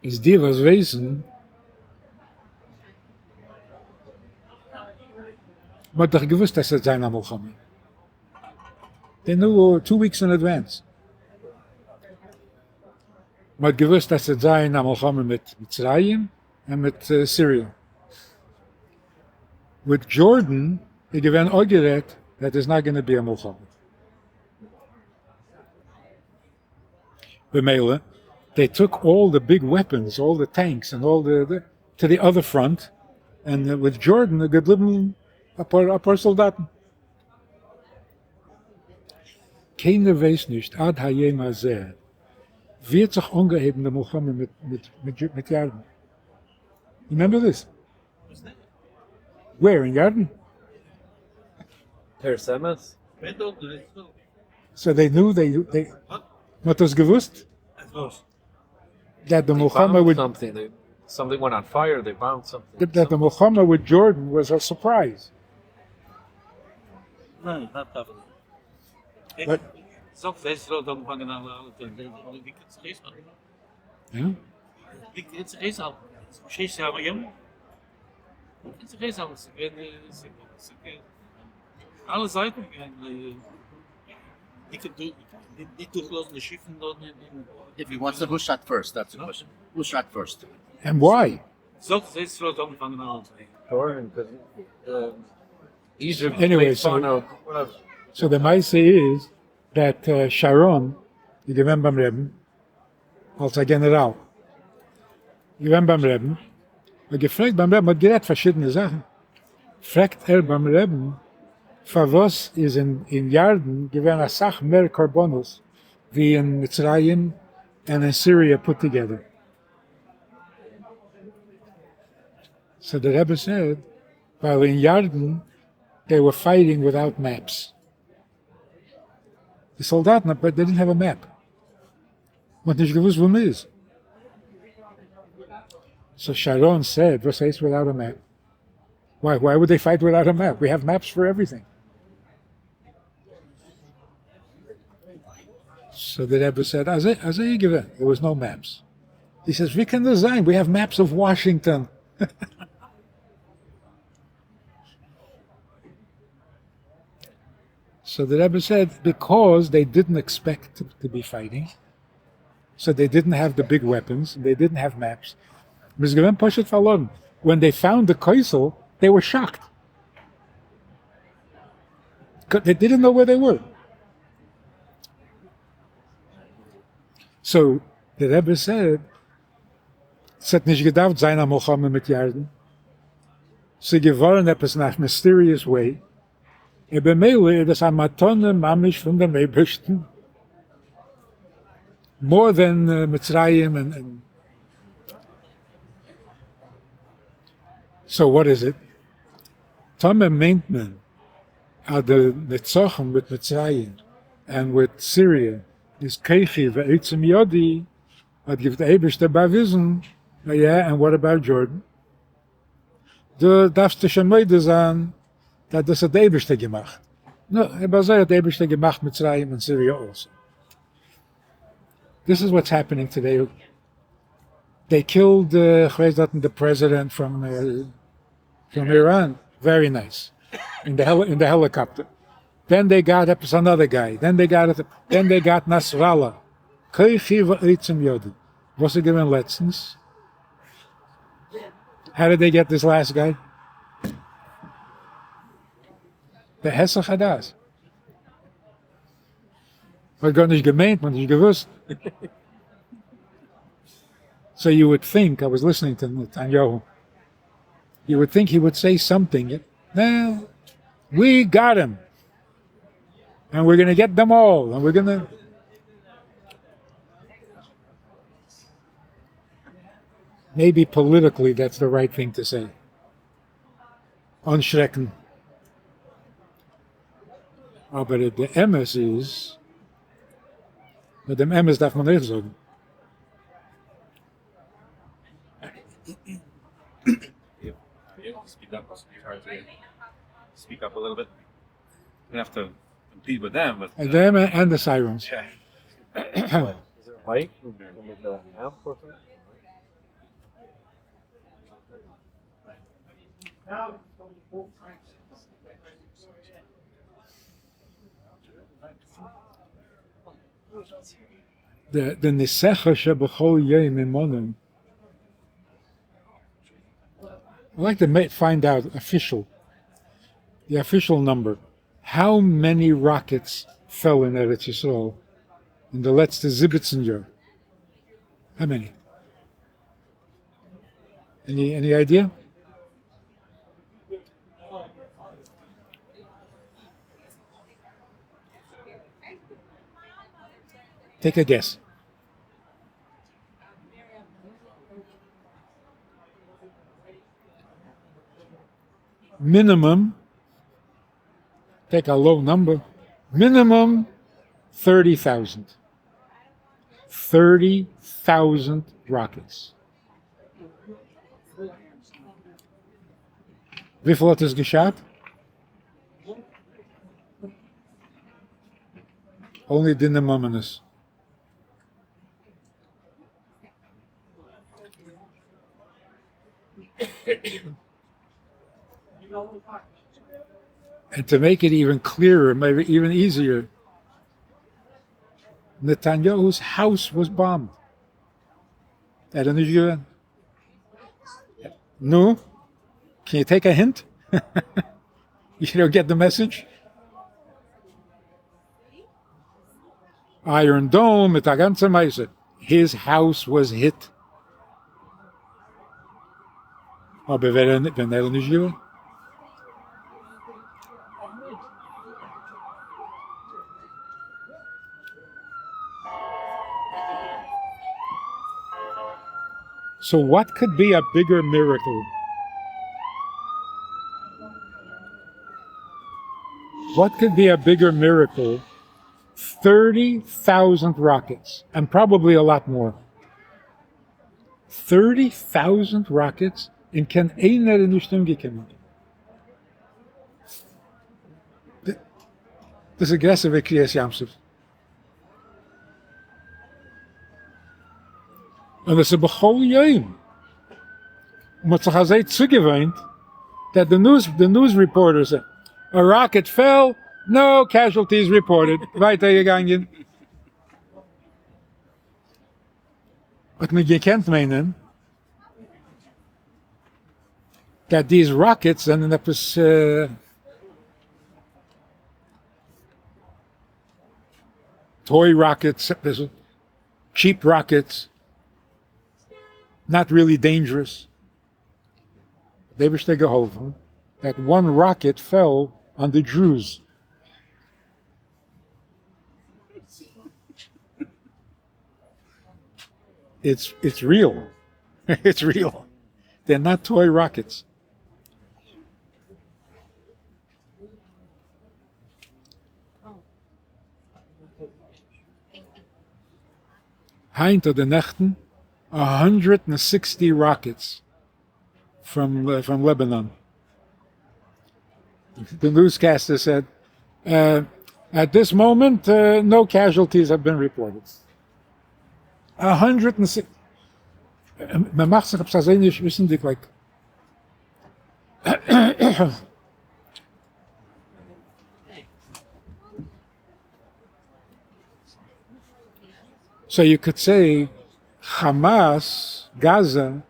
איז די וואס ווייסן, מ'האט דאך געוואוסט אז ס'וועט זיין א מלחמה, they knew 2 weeks in advance, מ'האט געוואוסט אז ס'וועט זיין א מלחמה מיט מצרים און מיט סיריע, with Jordan איז געווען אפגערעדט that there's not gonna be a מלחמה. במילא, they took all the big weapons, all the tanks and all the to the other front, and with Jordan איז געבליבן אפאר סאלדאטן. קיינער ווייסט נישט עד היום הזה ווי האט זיך אנגעהויבן די מלחמה מיט ירדן. Remember this? Where? In ירדן? תורת אמת? So they knew they מ'האט דאס געוואוסט? That the They מלחמה bombed with something. Something went on fire. They bombed something. That the מלחמה with Jordan was a surprise. ניין, not that. But זאג, ווער האט אנגעפאנגען אלע די Ja? די איז אל שש יאר יום. איז געזאגט, ווען אלע זייטן גיין נישט דורכלאזן די שיפן דארט. If he wants to, who shot first? That's the question. Who shot first? And why? זאגט זיי ישראל זאלן פאנגען אן. Egypt Anyway, made so- fun of whatever. So the מעשה איז that Sharon איז געווען ביים רעבן אלס א גענעראל. געווען ביים רעבן, האט געפרעגט ביים רעבן, האט גערעדט פארשידענע זאכן, פרעגט ער ביים רעבן פארוואס איז אין ירדן געווען אסאך מער קרבנות ווי אין מצרים און אין סיריע put together. So the Rebbe said, ווייל אין ירדן they were fighting without maps. די סאלדאטן, but they didn't have a map. מ'האט נישט געוואוסט וואו מ'איז. So Sharon said, וואס הייסט without a map? Why, why would they fight without a map? We have maps for everything. So the Rebbe said, אזוי אזוי איז געווען, there was no maps. He says, ווי קען דאס זיין? We have maps of Washington. So the Rebbe said, because they didn't expect to be fighting, so they didn't have the big weapons, they didn't have maps. מ'איז געווען פשוט פארלוירן. When they found the כותל, they were shocked. They didn't know where they were. So the Rebbe said, ס'האט נישט געדארפט זיין א מלחמה מיט ירדן. ס'איז געווארן עפעס אין א mysterious way. און במילא איז דאס א מתנה ממש פון דעם אייבערשטן. More than מצרים and So what is it? טאמער מיינט מען אז די נצחון מיט מצרים and with Syria איז כחי ועוצם ידי, האט דער אייבערשטער באוויזן, yeah, and what about Jordan? דו דארפסט שוין מודה זיין, אז דאס האט דער אייבערשטער געמאכט. נו, אבער אזוי האט דער אייבערשטער געמאכט מצרים און Syria also. This is what's happening today. They killed the president from Iran. Very nice. In the helicopter. Then they got another guy. Then they got Nasrallah. כחי ועוצם ידי. וואס איז געווען לעצטנס? How did they get this last guy? The היסח הדעת. מ'האט גארנישט געמיינט, מ'האט נישט געוואוסט. So you would think, I was listening to Netanyahu, you would think he would say something. Well, we got him. And we're going to get them all. And we're going to... Maybe politically that's the right thing to say. אנשרעקן. אבער דער אמת איז, מיט דעם אמת דארף מען נישט זאגן. Speak up, try to speak up a little bit. We have to compete with them, but And them and the sirens. Yeah. Is there a mic? With the amp or something? The ניסיך שבכל יום עמנו. I'd like to find out the official number. How many rockets fell in ארץ ישראל in the לעצטע 17 יאר? How many? Any idea? Take a guess. Minimum, take a low number, minimum 30,000. 30,000 rockets. וויפיל האט עס געשאדט? Only דינע ממונות. And to make it even clearer, maybe even easier, Netanyahu's house was bombed. ער איז נישט געווען. נו? Can you take a hint? You don't get the message? Iron Dome מיט א גאנצע מעשה. His house was hit. אבער ווען ער איז נישט געווען. So what could be a bigger miracle? What could be a bigger miracle? 30,000 rockets, and probably a lot more. 30,000 rockets און קיין איינער איז נישט אומגעקומען. דאס איז גרעסער ווי קריעת ים סוף. און עס איז בכל יום. מען האט זיך אזוי צוגעוואוינט that the news the news reporters a rocket fell, no casualties reported, ווייטער געגאנגען. האט מען געקענט מיינען that these rockets זענען עפעס toy rockets, עפעס cheap rockets, not really dangerous. דער אייבערשטער געהאלפן that one rocket fell on the Jews. It's it's real. It's real. They're not toy rockets. היינט אדער נעכטן, a hundred and sixty rockets from from Lebanon. The newscaster said, at this moment no casualties have been reported. A hundred and six. מען מאכט זיך עפעס אזוי נישט וויסענדיג like. So you could say Hamas, Gaza,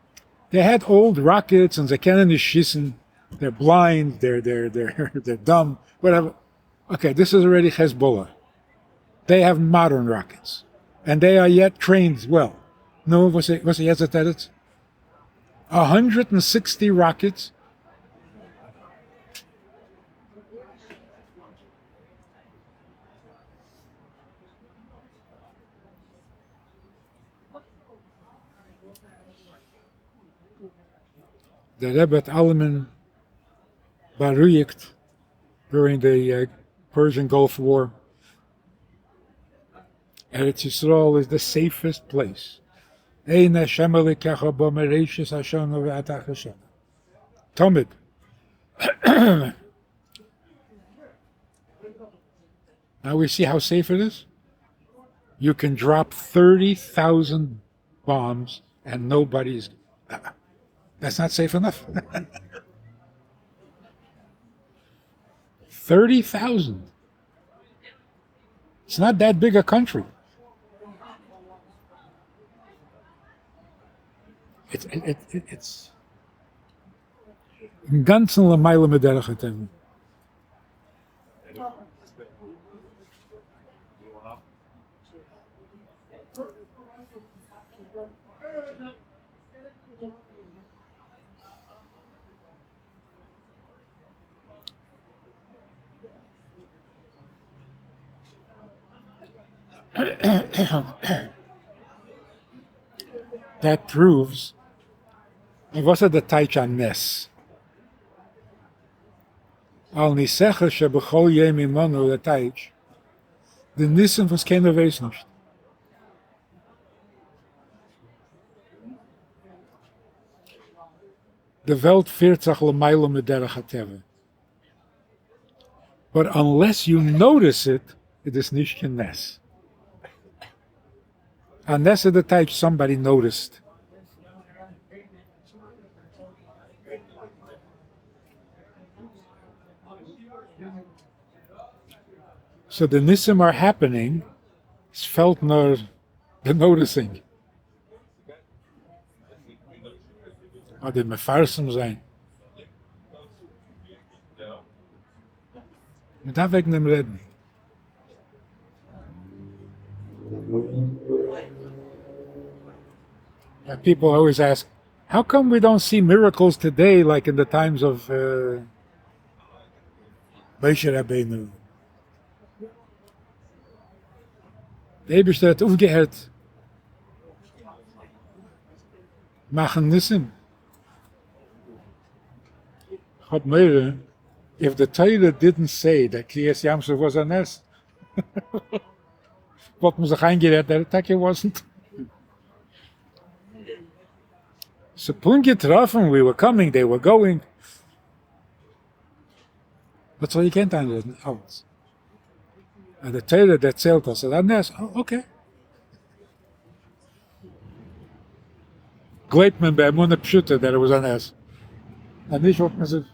they had old rockets און זיי קענען נישט שיסן, they're blind, they're they're they're they're dumb, whatever. Okay, this is already Hezbollah. They have modern rockets, and they are yet trained well. נו, וואס איז יעצט די תירוץ? A hundred and sixty rockets? דער רבי האט אלעמען בארואיגט during the Persian Gulf War, ארץ ישראל איז די safest place, עיני השם אלוקיך בה מראשית השנה ועד אחרית שנה, תמיד. Now we see how safe it is? You can drop 30,000 bombs and nobody's that's not safe enough. 30,000. It's not that big a country. It's it, it, it's אינגאנצן למעלה מדרך הטבע. That proves און וואס איז די טייטש א נס? על ניסיך שבכל יום עמנו די טייטש די ניסים וואס קיינער ווייסט נישט. די וועלט פירט זיך למעלה מדרך הטבע, but unless you notice it איז עס נישט קיין נס. א נס איז די טייטש somebody noticed. So the ניסים are happening, עס פעלט נאר די noticing. אדער מפרסם זיין. מען דארף וועגן דעם רעדן. People always ask, how come we don't see miracles today like in the times of משה רבינו? דער אייבערשטער האט אויפגעהערט מאכן ניסים. כ'האב מורא if the תורה didn't say that קריעת ים סוף was a נס, וואלט מען זיך איינגערעדט that it טאקע wasn't. ס'פונקט געטראפן, we were coming, they were going. מ'האט זיך געקענט איינרעדן אלץ. אז די תורה דערציילט אז ס'איז א נס, okay. גלייבט מען באמונה פשוטה that it was א נס. אז נישט וואלט מען זיך.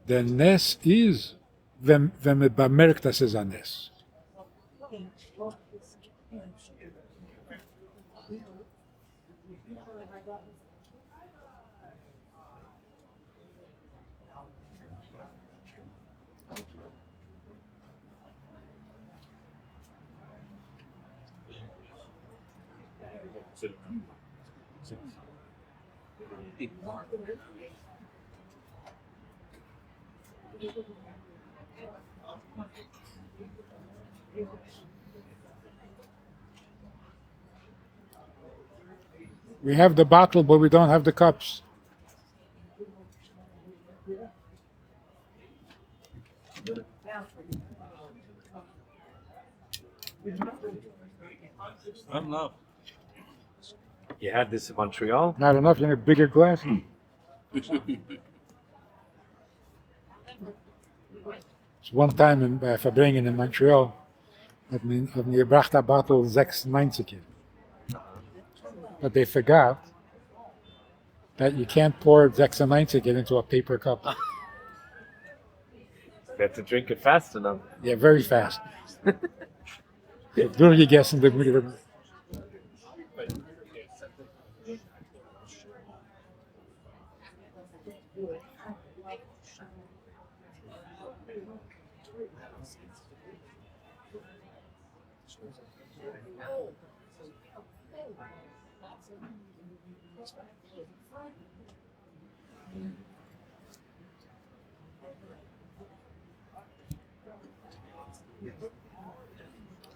דער נס איז ווען מען באמערקט אז ס'איז א נס. We have the bottle but we don't have the cups. Not enough. You had this in Montreal? Not enough, you need a bigger glass. So one time אין ביי א פארברענגען אין מאנטריאל האט מען האט מען געבראכט א bottle זעקס ניינציגער but they forgot that you can't pour זעקס און ניינציגער into a paper cup. You had to drink it fast enough. Yeah, very fast. דורכגעגעסן די.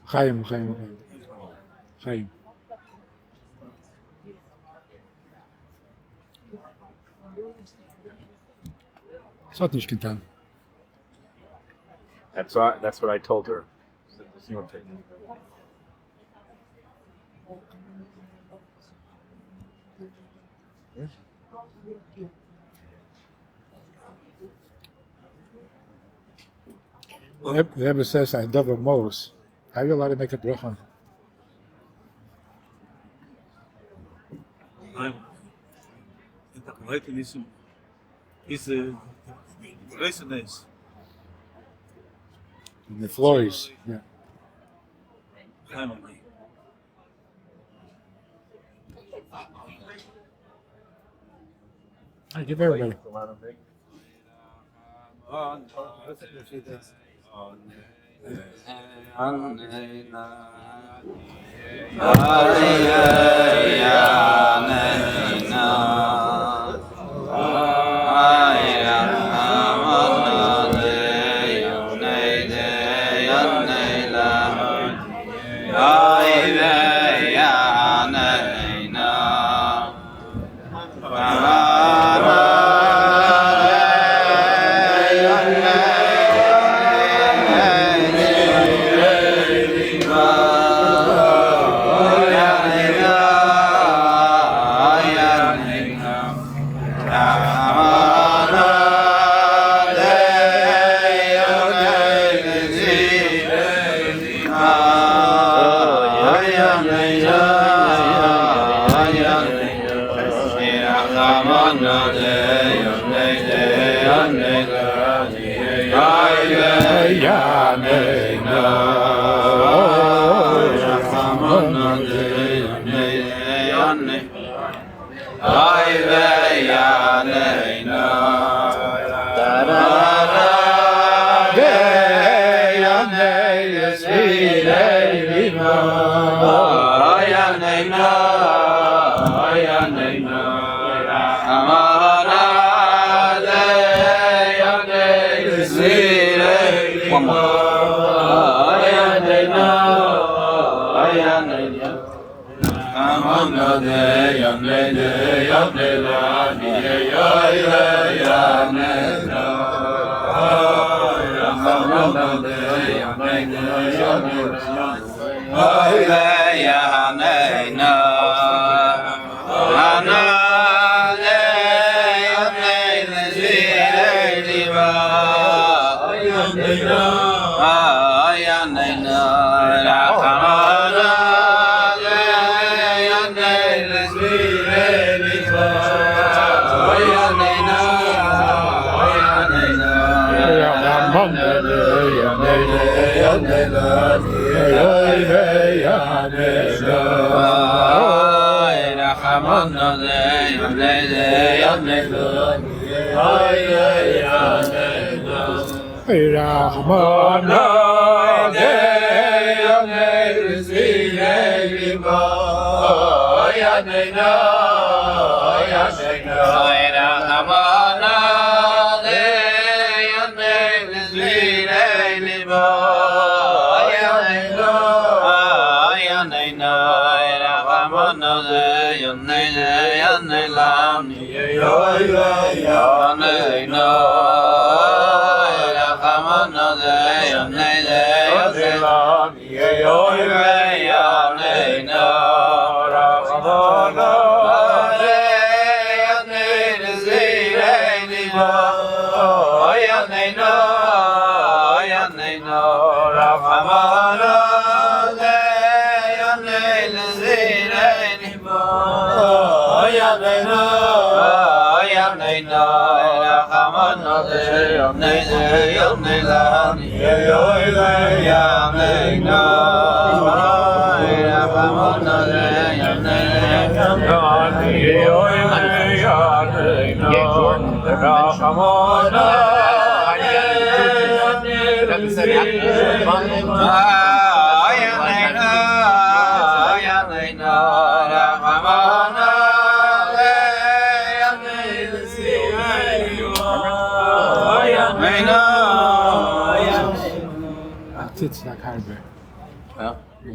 חיים, חיים, חיים. ס'האט נישט קיין טעם. That's what, that's what I told her. The Rebbe says, I double Mos. How are you allowed to make a bracha? Nein. Heute ist is גרויסע נס. The floor is, yeah. חיים אמרי. I give everybody. Ah.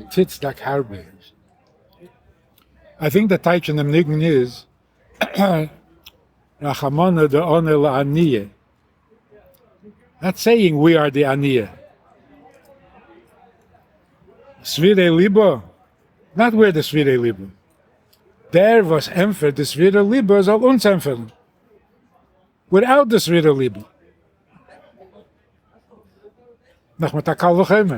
תצדק הרבה. I think the טייטש אין דעם ניגון איז רחמנא דעני לעניי. Not saying we are the ענייה. שבירי ליבא, not we're the שבירי ליבא. דער וואס ענטפערט די שבירי ליבא זאל אונז ענטפערן. Without the שבירי ליבא. נאך מיט א קל וחומר.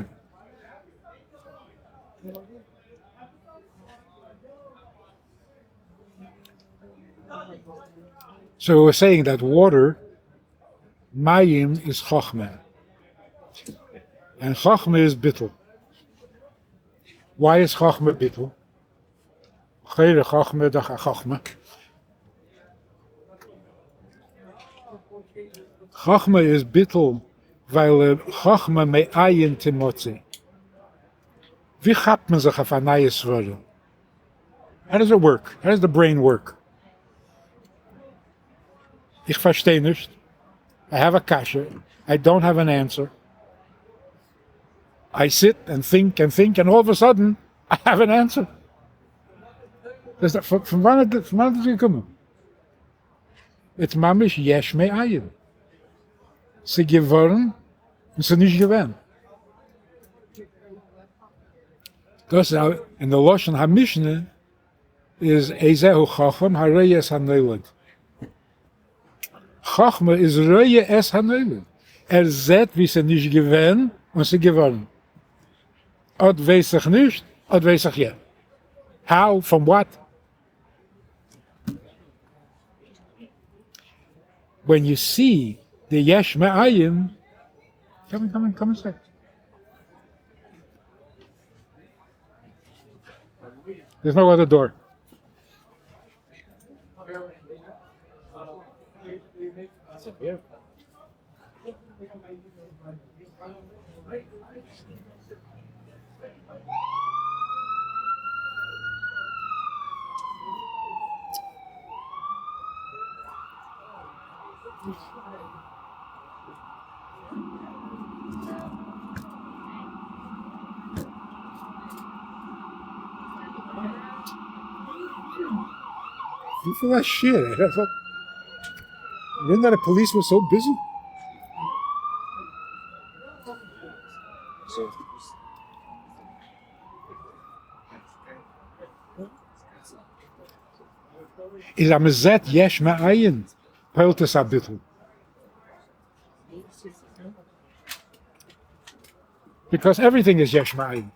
So we're saying that water, מים is חכמה. And חכמה is ביטול. Why is חכמה ביטול? לכאורה חכמה דאך א חכמה. חכמה איז ביטול ווייל חכמה מאין תמצא. ווי כאפט מען זיך אויף א נייע סברא? How does it work? How does the brain work? איך פארשטיי נישט. I have a קשיא. I don't have an answer. I sit and think and think and all of a sudden I have an answer. דאס פון וואנעט פון וואנעט איז געקומען? It's ממש יש מאין. ס'איז געווארן און ס'איז נישט געווען. דאס איז אין די לשון המשנה איז איזהו חכם הרואה את הנולד. חכמה איז רואה את הנולד. ער זעט ווי ס'איז נישט געווען און ס'איז געווארן. אט ווייס איך נישט, אט ווייס איך יא. How? From what? When you see the יש מאין, come come come and say. There's no other door. וויפיל א שיעור? Didn't know the police were so busy. איז אז מ'זעט יש מאין פועל'ט עס א ביטול. Because everything is יש מאין.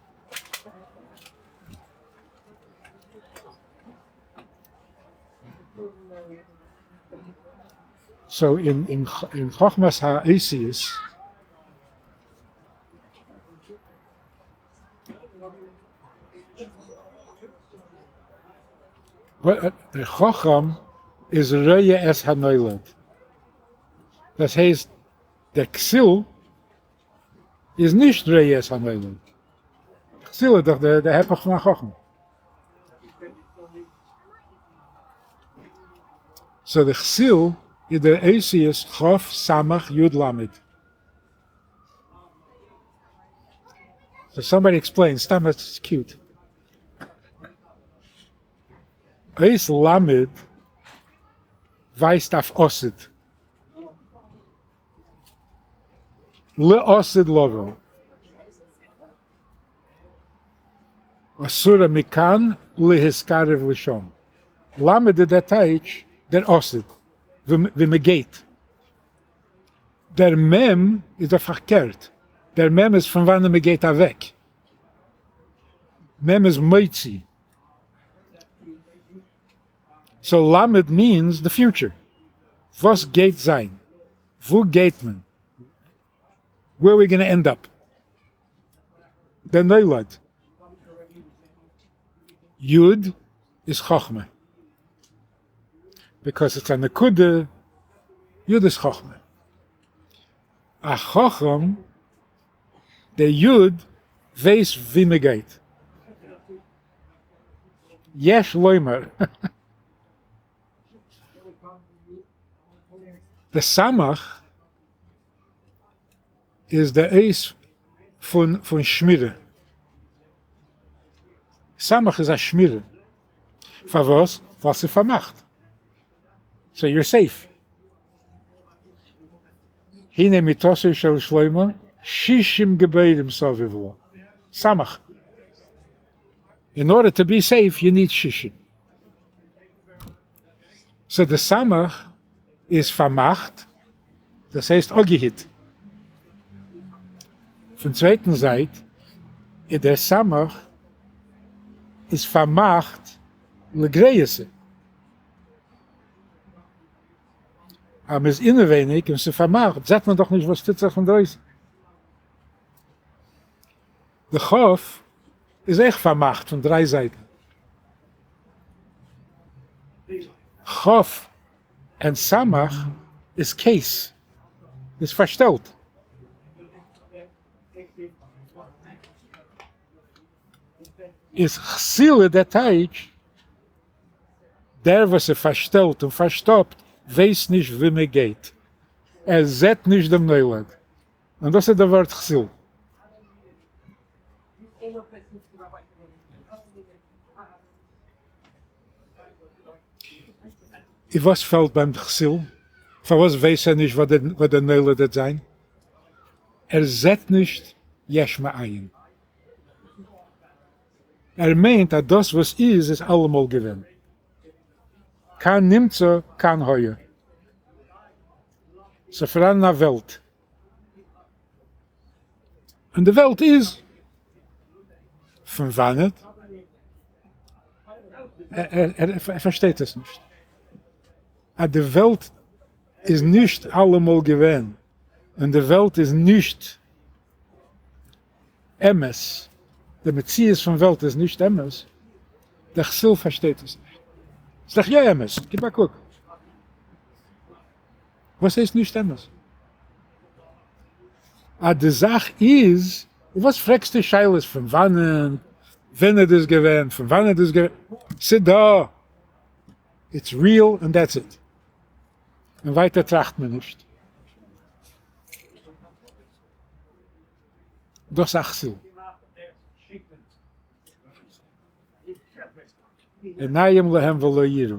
So אין אין חכמת האותיות דער חכם איז רואה את הנולד. דאס הייסט דער כסיל איז נישט רואה את הנולד. כסיל איז דאך דער היפך פון א חכם. So דער כסיל איז דער אותיות כ' סמך י' למד. So somebody explain, סתם it's cute. אות למד ווייזט אויף עתיד. לעתיד לבוא. אסורה מכאן להתקרב לשם. למד איז דער טייטש דער עתיד, ווי מען גייט. דער מ' איז דער פארקערט, דער מ' איז פון וואנען מען גייט אוועק. מ' איז מוציא. So למד means the future. וואס גייט זיין? וואו גייט מען? Where we gonna end up? דער נולד. יוד איז חכמה. Because it's א נקודה, יוד איז חכמה. א חכם, דער יוד ווייסט ווי מען גייט. יש לומר. די סמך איז די אות פון שמירה. סמך איז א שמירה. פארוואס? ווייל ס'איז פארמאכט. So you're safe. הנה מיטתו של שלמה שישים גבורים סביב לה. סמך. In order to be safe you need שישים. So די סמך איז פארמאכט, דאס הייסט אפגעהיט. פון צווייטן זייט איז דער סמך איז פארמאכט לגריעותא. אז מ'איז אינעווייניג און ס'איז פארמאכט זעט מען דאך נישט וואס טוט זיך אינדרויסן. די כ' איז אויך פארמאכט פון דריי זייטן. כ' און סמך איז case, איז פארשטעלט. איז כסיל איז דער טייטש, דער וואס איז פארשטעלט און פארשטאפט ווייסט נישט וואו מען גייט, ער זעט נישט דעם נולד, און דאס איז דער ווארט כסיל. און וואס פעלט ביים כסיל? פארוואס ווייס ער נישט וואס דער נולד וועט זיין? ער זעט נישט יש מאין. ער מיינט אז דאס וואס איז איז אלעמאל געווען. כאן נמצא כאן היה. ס'פאראן א וועלט. און די וועלט איז פון וואנעט? ער פארשטייט עס נישט אז די וועלט איז נישט אלעמאל געווען און די וועלט איז נישט אמת, די מציאות פון וועלט איז נישט אמת. דער כסיל פארשטייט עס נישט. ס'איז דאך יא אמת, גיב א קוק. וואס הייסט נישט אמת? אז די זאך איז, וואס פרעגסטו שאלות פון וואנען, ווען איז דאס געווען, פון וואנען איז דאס געווען, ס'דא, it's real and that's it. און ווייטער טראכט מען נישט. דאס א כסיל. עיניים להם ולא יראו.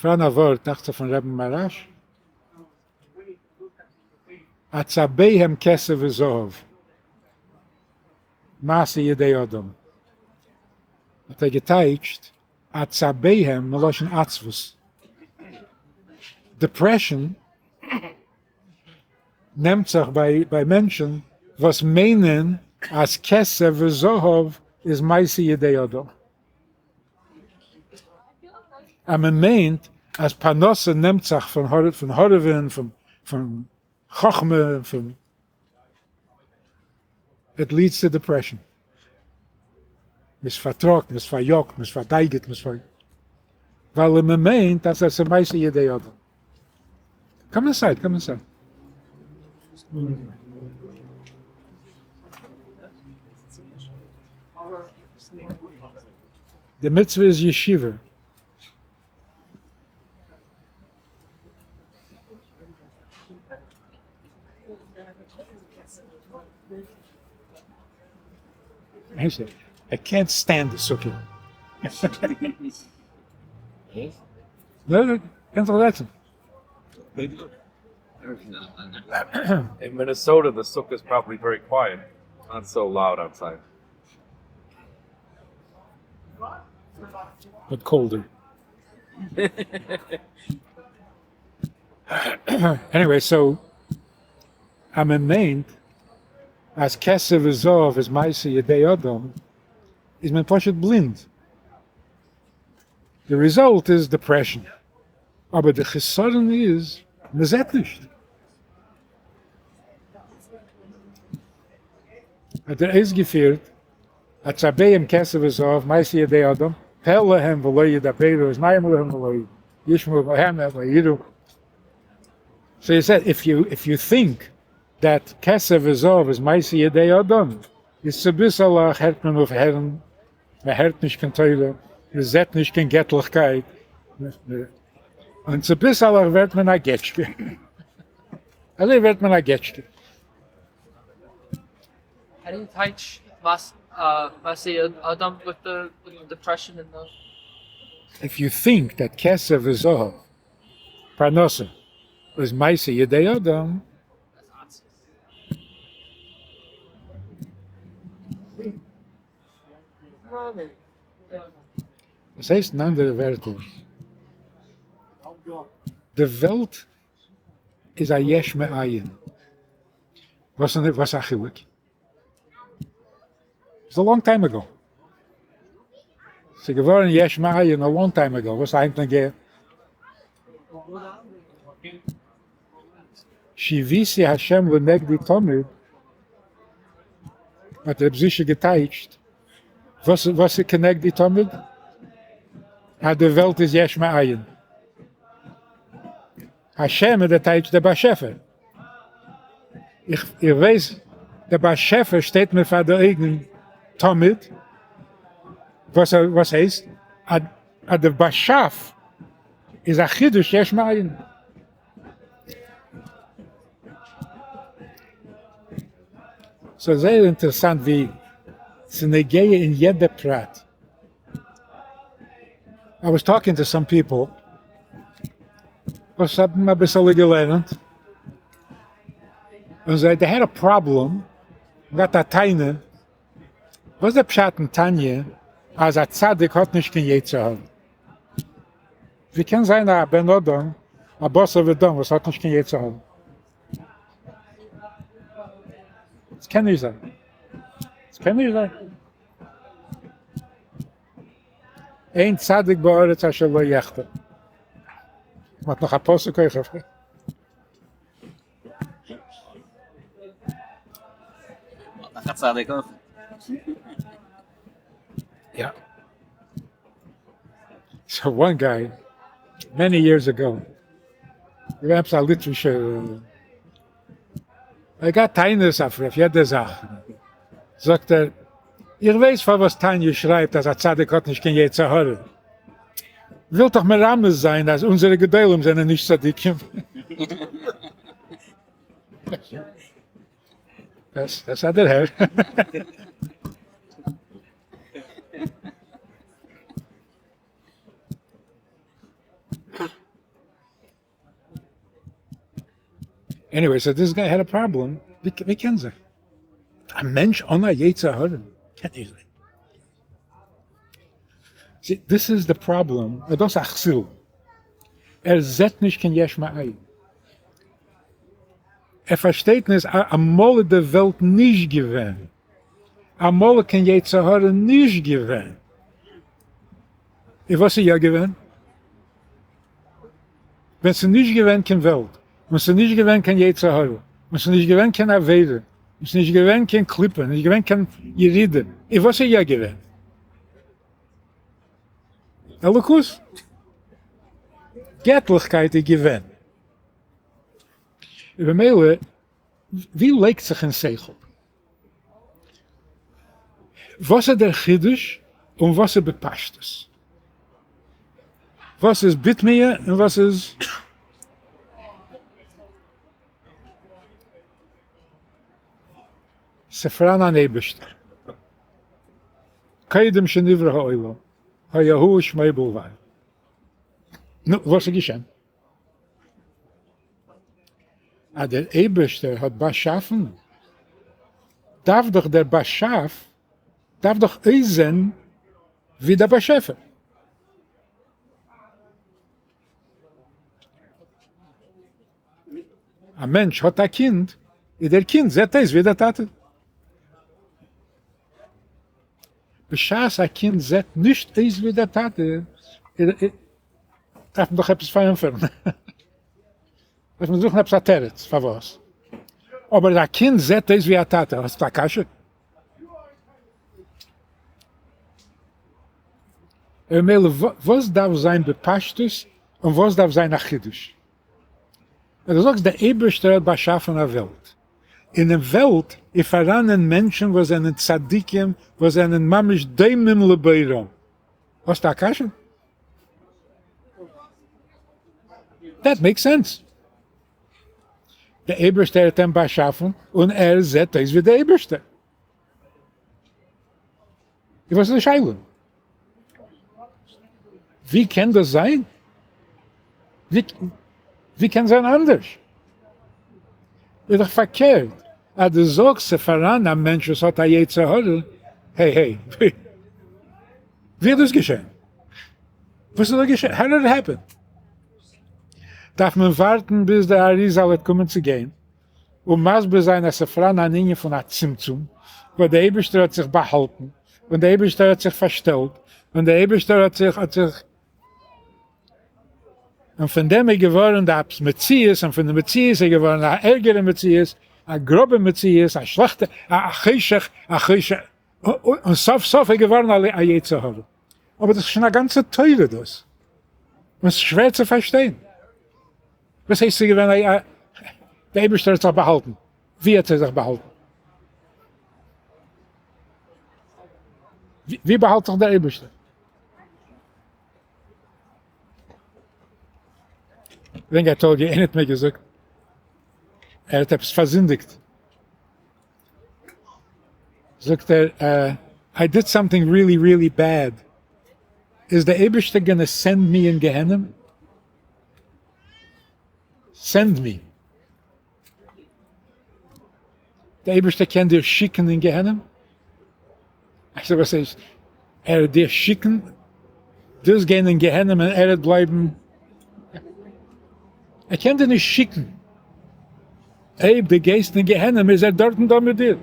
פאראן א ווארט, דאכט זיך פון רבי'ן מהר"ש, עצביהם כסף וזהב, מעשה ידי אדם, האט ער געטייטשט עצביהם מלשון עצבות, depression נעמט זיך ביי מענטשן וואס מיינען אז כסף וזהב איז מעשה ידי אדם. אז מען מיינט אז פרנסה נעמט זיך פון הארעווען, פון חכמה, פון, it leads to depression. מ'איז פארטראגט, מ'איז פאריאגט, מ'איז פארדייגעט, מ'איז פאר. ווייל מען מיינט אז עס איז מעשה ידי אדם. Come inside, come inside. די מצוה איז ישיבה. I can't stand the סוכה. קענסט זיך זעצן. In Minnesota, the sukkah is probably very quiet, not so loud outside. But colder. Anyway, so אז מען מיינט אז כסף וזהב איז מעשה ידי אדם, איז מען פשוט בלינד. די result איז depression. אבער די חסרון איז מען זעט נישט. האט ער אויסגעפירט עצביהם כסף וזהב מעשה ידי אדם, פה להם ולא ידברו, אזניים להם ולא ישמעו, עיניים להם ולא יראו. So he said, if you, if you think that כסף וזהב איז מעשה ידי אדם, איז צוביסעלעך הערט מען אויף הערן, מען הערט נישט קיין תורה, מען זעט נישט קיין געטליכקייט, און צוביסעלעך ווערט מען א געטשקע. אזוי ווערט מען א געטשקע. How do you teach מעשה אדם with the depression and the If you think that כסף וזהב, פרנסה, איז מעשה ידי אדם, That's עצבות. דאס הייסט אין אנדערע ווערטער, די וועלט איז א יש מאין. וואס איז א חילוק? ס'איז א long time ago. ס'איז געווארן יש מאין א long time ago. וואס היינט נוגע? שויתי השם לנגדי תמיד, האט רב זישע געטייטשט, וואס וואס איז כנגדי תמיד? אז די וועלט איז יש מאין. השם איז דער טייטש דער באשעפער. איך ווייס דער באשעפער שטייט מיר פאר די אויגן תמיד, וואס וואס הייסט אז דער באשאף איז א חידוש יש מאין. ס'איז זייער אינטערעסאנט ווי ס'נוגע אין יעדע פרט. I was talking to some people וואס האבן אביסעלע געלערנט, און זיי they had a problem, געהאט א טענה, וואס איז דער פשט אין תניא אז א צדיק האט נישט קיין יצר הרע? ווי קען זיין א בן אדם א בשר ודם וואס האט נישט קיין יצר הרע? עס קען נישט זיין. עס קען נישט זיין. אין צדיק בארץ אשר לא יחטא. מ'האט נאך א פסוק אויך אויף. נאך א צדיק אויך. Yeah. So one guy, many years ago, געווען עפעס א ליטווישער, ער האט געהאט טענות אויף יעדע זאך, זאגט ער, איך ווייס פארוואס תניא שרייבט אז א צדיק האט נישט קיין יצר הרע, ווילט דאך מרמז זיין אז אונזערע גדולים זענען נישט צדיקים. דאס איז א דערהער. Anyway, so this guy had a problem, ווי קען זיך א מענטש אן א יצר הרע? קען נישט זיין. See, this is the problem, דאס איז א כסיל, ער זעט נישט קיין יש מאין, ער פארשטייט נישט אז אמאל איז די וועלט נישט געווען, אמאל איז קיין יצר הרע נישט געווען, און וואס איז יא געווען? ווען ס'איז נישט געווען קיין וועלט, און ס'איז נישט געווען קיין יצר הרע, און ס'איז נישט געווען קיין עבירה, און ס'איז נישט געווען קיין קליפה, נישט געווען קיין ירידה, איז וואס איז יא געווען? אלוקות. געטליכקייט איז געווען. און במילא, ווי לייגט זיך אין שכל? וואס איז דער חידוש און וואס איז בפשטות? וואס איז בתמיה און וואס איז. ס'פאראן אן אייבערשטער, קודם שנברא העולם היה הוא ושמו בלבד. נו, וואס איז געשען? אז דער אייבערשטער האט באשאפן, דארף דאך דער באשאף דארף דאך אויסזען ווי דער באשעפער. א מענטש האט א קינד, איז דער קינד זעט אויס ווי דער טאטע. בשעת א קינד זעט נישט אויס ווי דער טאטע, דארף מען דאך עפעס פארענטפערן, דארף מען זוכן עפעס א תירוץ פארוואס, אבער אז א קינד זעט אויס ווי א טאטע, האסטו א קשיא? ממילא וואס דארף זיין בפשטות און וואס דארף זיין א חידוש? ווען דו זאגסט דער אייבערשטער האט באשאפן א וועלט, אינעם וועלט איז פאראנען מענטשן וואס זענען צדיקים וואס זענען ממש דומים לבוראם, האסטו א קשיא? That makes sense. דער אייבערשטער האט אים באשאפן און ער זעט אויס ווי דער אייבערשטער. איז וואס איז די שאלה? ווי קען דאס זיין? ווי קען זיין אנדערש? איז דאך פארקערט, אז דו זאגסט ס'איז פאראן א מענטש וואס האט א יצר הרע, העי העי, ווי איז דאס געשען? וואס איז דא געשען? How did it happen? דארף מען ווארטן ביז דער אריזל וועט קומען צו גיין און מסביר זיין אז ס'איז פאראן אן ענין פון א צמצום וואס דער אייבערשטער האט זיך באהאלטן און דער אייבערשטער האט זיך פארשטעלט און דער אייבערשטער האט זיך האט זיך און פון דעם איז געווארן די מציאות און פון די מציאות איז געווארן א ערגערע מציאות, א גראבע מציאות, א שלעכטע, א חשך, א חשך, און סוף סוף איז געווארן א יצר הרע. אבער דאס איז שוין א גאנצע תורה דאס, און ס'איז שווער צו פארשטיין. וואס הייסט ס'איז געווען א, דער אייבערשטער האט זיך באהאלטן, ווי האט ער זיך באהאלטן? ווי באהאלט זיך דער אייבערשטער? געדענק א טאג איינער האט מיר געזאגט ער האט עפעס פארזינדיגט, זאגט ער I did something really really bad, איז די אייבערשטער gonna send me אין גיהנום? Send me? די אייבערשטער קען דיר שיקן אין גיהנום? איך זאג וואס הייסט ער וועט דיר שיקן? דו וועסט גיין אין גיהנום און ער וועט בלייבן? ער קען דיר נישט שיקן, אויב דו גייסט אין גיהנום איז ער דארטן דא מיט דיר,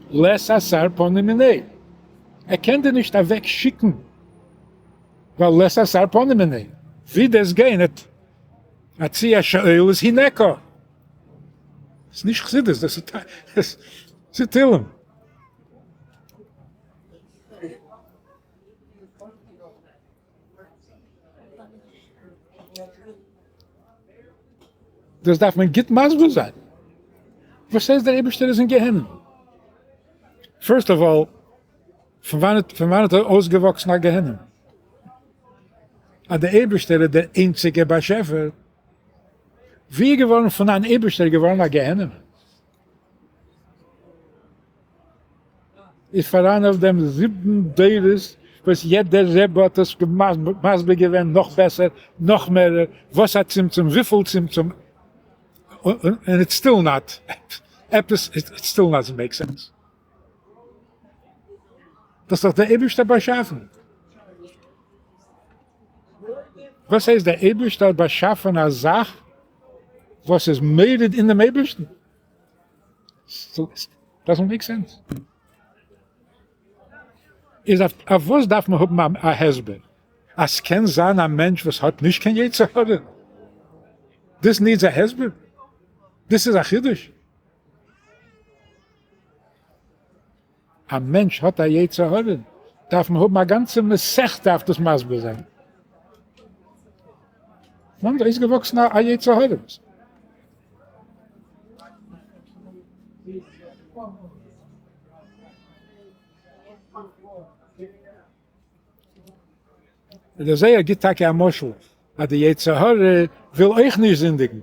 לית אתר פנוי מיניה, ער קען דיר נישט אוועק שיקן, ווייל לית אתר פנוי מיניה, ווי דו וועסט גיין אצי השאול איז הינקא. ס'איז נישט חסידות, דאס איז תהלים. דאס דארף מען גוט מסביר זיין. וואס הייסט דער אייבערשטער איז אין גיהנום? First of all, פון וואנעט פון וואנעט איז אויסגעוואקסן א גיהנום? אז דער אייבערשטער איז דער איינציגער באשעפער, ווי איז געווארן פון אן אייבערשטער געווארן א גיהנום? איז פאראן אויף דעם זיבן דורות וואס יעדער רבי האט עס מסביר געווען נאך בעסער, נאך מערער, וואס א צמצום, וויפיל צמצום, און it's still not, עפעס, it still doesn't make sense. דאס האט דער אייבערשטער באשאפן. וואס הייסט דער אייבערשטער האט באשאפן א זאך וואס איז מורד אין דעם אייבערשטן? Doesn't make sense. איז אויף וואס דארף מען האבן א הסבר? אז ס'קען זיין א מענטש וואס האט נישט קיין יצר הרע? This needs א הסבר? דאס איז א חידוש? א מענטש האט א יצר הרע, דארף מען האבן א גאנצע מסכתא אויף דאס מסביר זיין. וואנעט איז אויסגעוואקסן א יצר הרע? דער זוהר גיט טאקע א משל אז די יצר הרע וויל אויך נישט זינדיגן.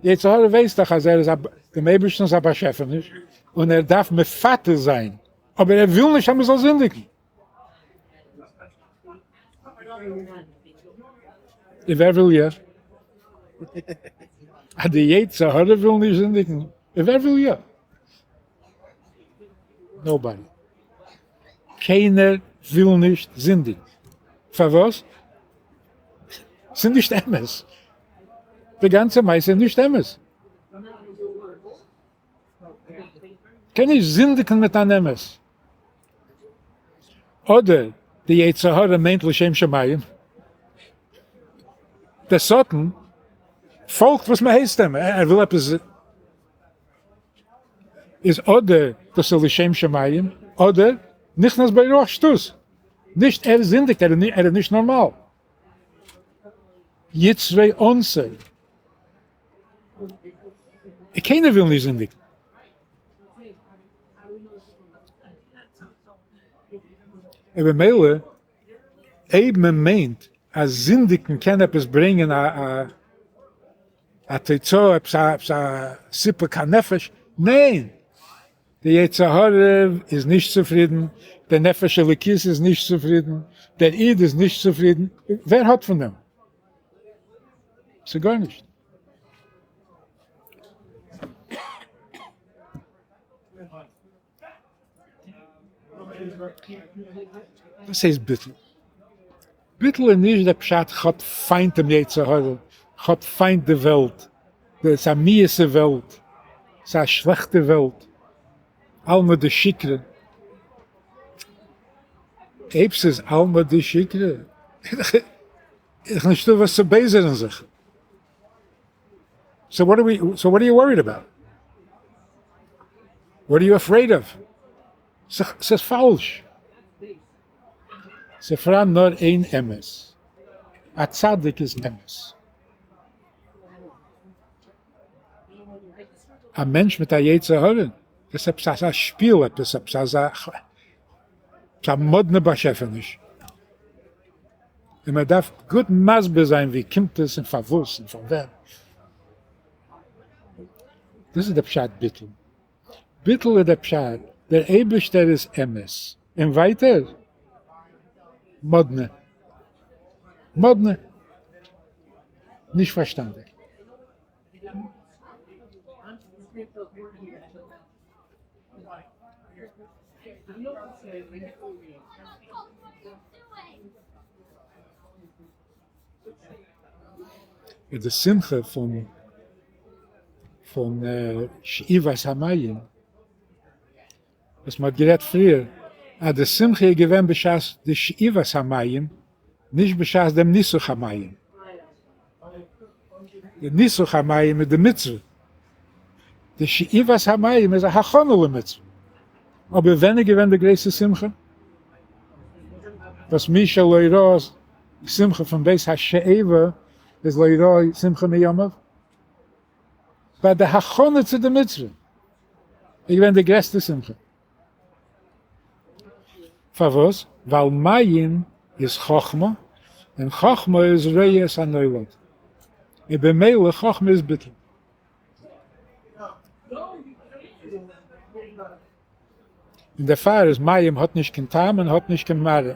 יצר הרע ווייסט דאך אז ער איז דעם אייבערשטנ'ס א באשעפעניש און ער דארף מפתה זיין, אבער ער וויל נישט אז מען זאל זינדיגן. און ווער וויל יא? אז די יצר הרע וויל נישט זינדיגן, און ווער וויל יא? Nobody. קיינער וויל נישט זינדיגן. פארוואס? ס'איז נישט אמת. די גאנצע מעשה איז נישט אמת. קען נישט זינדיגן מיט אן אמת. אדער די יצר הרע מיינט לשם שמים. דער שטן פאלגט וואס מ'הייסט אים, ער וויל עפעס. איז אדער דאס איז לשם שמים, אדער נכנס בו רוח שטות. נישט ער זינדיגט, ער איז נישט נארמאל. יצרי אונסי. קיינער וויל נישט זינדיגן. און במילא אויב מען מיינט אז זינדיגן קען עפעס ברענגען א תוצאה, עפעס א סיפוק הנפש, ניין! די יצר הרע איז נישט צופרידן, דער נפש אלוקית איז נישט צופרידן, דער איד איז נישט צופרידן, ווער האט פון דעם? ס'איז גארנישט. וואס הייסט ביטול? ביטול איז נישט דער פשט כ'האב פיינט דעם יצר הרע, כ'האב פיינט די וועלט, ס'איז א מיאוס'ע וועלט, ס'איז א שלעכטע וועלט, עלמא דשיקרא. אויב ס'איז עלמא דשיקרא, איז דאך נישטא וואס צו בייזערן זיך. So what are we, so what are you worried about? What are you afraid of? ס'איז פאלש. ס'איז פאראן נאר איין אמת. א צדיק איז אמת. א מענטש מיט א יצר הרע, דאס איז עפעס אזא שפיל, עפעס עפעס אזא א מאדנע באשעפעניש. און מען דארף גוט מסביר זיין ווי קומט עס און פארוואס און פון ווען. דאס איז די פשט ביטול. ביטול איז די פשט, דער אייבערשטער איז אמת, און ווייטער? מאדנע. מאדנע. נישט פארשטאנדיג. איז די שמחה פון פון שאיבת המים וואס מען האט גערעדט פריער אז די שמחה איז געווען בשעת די שאיבת המים נישט בשעת דעם ניסוך המים. די ניסוך המים איז די מצוה, די שאיבת המים איז א הכנה למצוה. אבער ווען איז געווען די גרויסע שמחה? וואס מי שלא ראה שמחה פון בית השואבה איז לא ראה שמחה מימיו. ביי די הכנה צו די מצוה איז געווען די גרעסטע שמחה. פארוואס? ווייל מים איז חכמה, און חכמה איז רואה את הנולד, און במילא חכמה איז ביטול. און דערפאר איז מים האט נישט קיין טעם און האט נישט קיין מראה,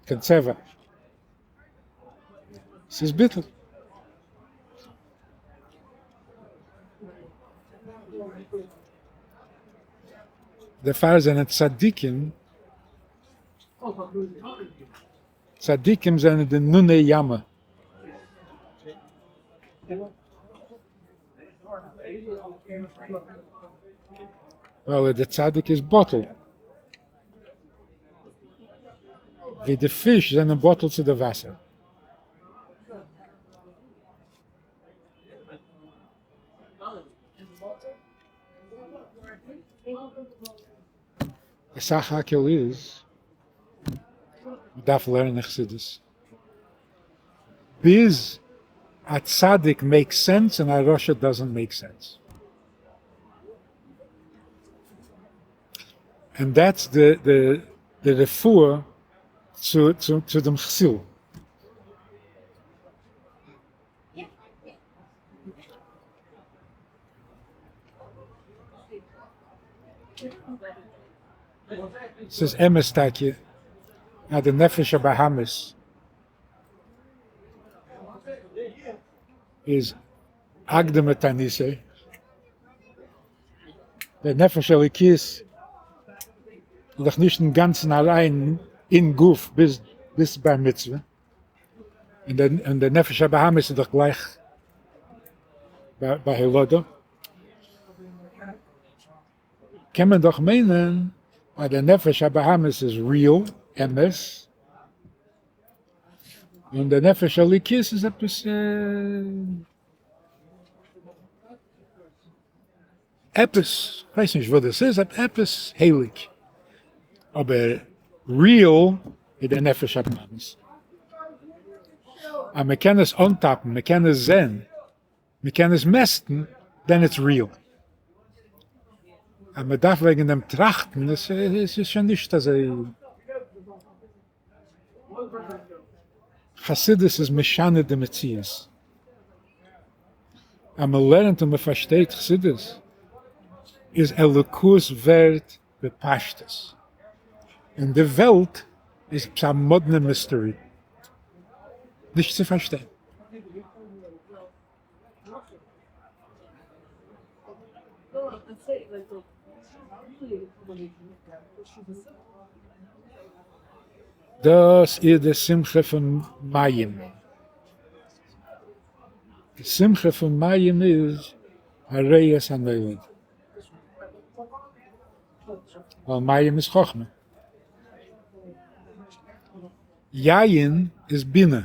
קיין צבע. ס'איז ביטול. דערפאר זענען צדיקים, צדיקים זענען די נוני ימא. ווייל דער צדיק איז בטל. ווי די פיש זענען בטל צו די וואסער. די סך הכל איז, מ'דארף לערנען חסידות. ביז א צדיק makes sense און א רשע doesn't make sense. And that's די די רפואה צו צו דעם כסיל. ס'איז אמת טאקע אז די נפש הבהמית איז אקדמא תעניתא, דער נפש אלוקית איז דאך נישט אינגאנצן אריין אין גוף ביז ביז בר מצוה, און דער נפש הבהמית איז דאך גלייך ביי הולדה, קען מען דאך מיינען אז דער נפש הבהמית איז real, אמת, און דער נפש אלוקית איז עפעס עפעס, כ'ווייס נישט וואס דאס איז, עפעס הייליג, אבער real איז דער נפש הבהמית. אז מ'קען עס אנטאפן, מ'קען עס זען, מ'קען עס מעסטן, then it's real. אז מ'דארף וועגן דעם טראכטן, עס איז שוין נישט אזוי. חסידות איז משנה די מציאות. אז מען לערנט און מען פארשטייט חסידות, איז אלוקות ווערט בפשטות, און די וועלט איז עפעס א מאדנע mystery, נישט צו פארשטיין. דאס איז די שמחה פון מים. די שמחה פון מים איז הרואה את הנולד. ווייל מים איז חכמה. יין איז בינה.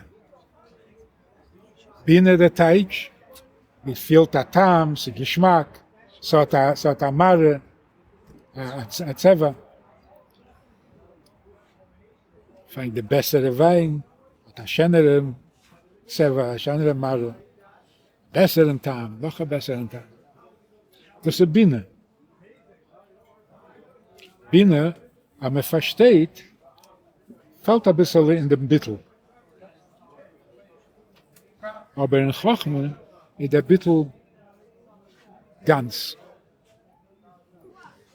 בינה די טייטש, מען פילט א טעם, ס'איז געשמאק, ס'האט א ס'האט א מראה, א צבע. פיין די בעסערע וויין האט א שענערע צבע, א שענערע מראה, בעסערן טעם, נאך א בעסערן טעם. דאס איז בינה. בינה אז מען פארשטייט פאלט אביסעלע אין דעם ביטול. אבער אין חכמה איז דער ביטול גאנץ,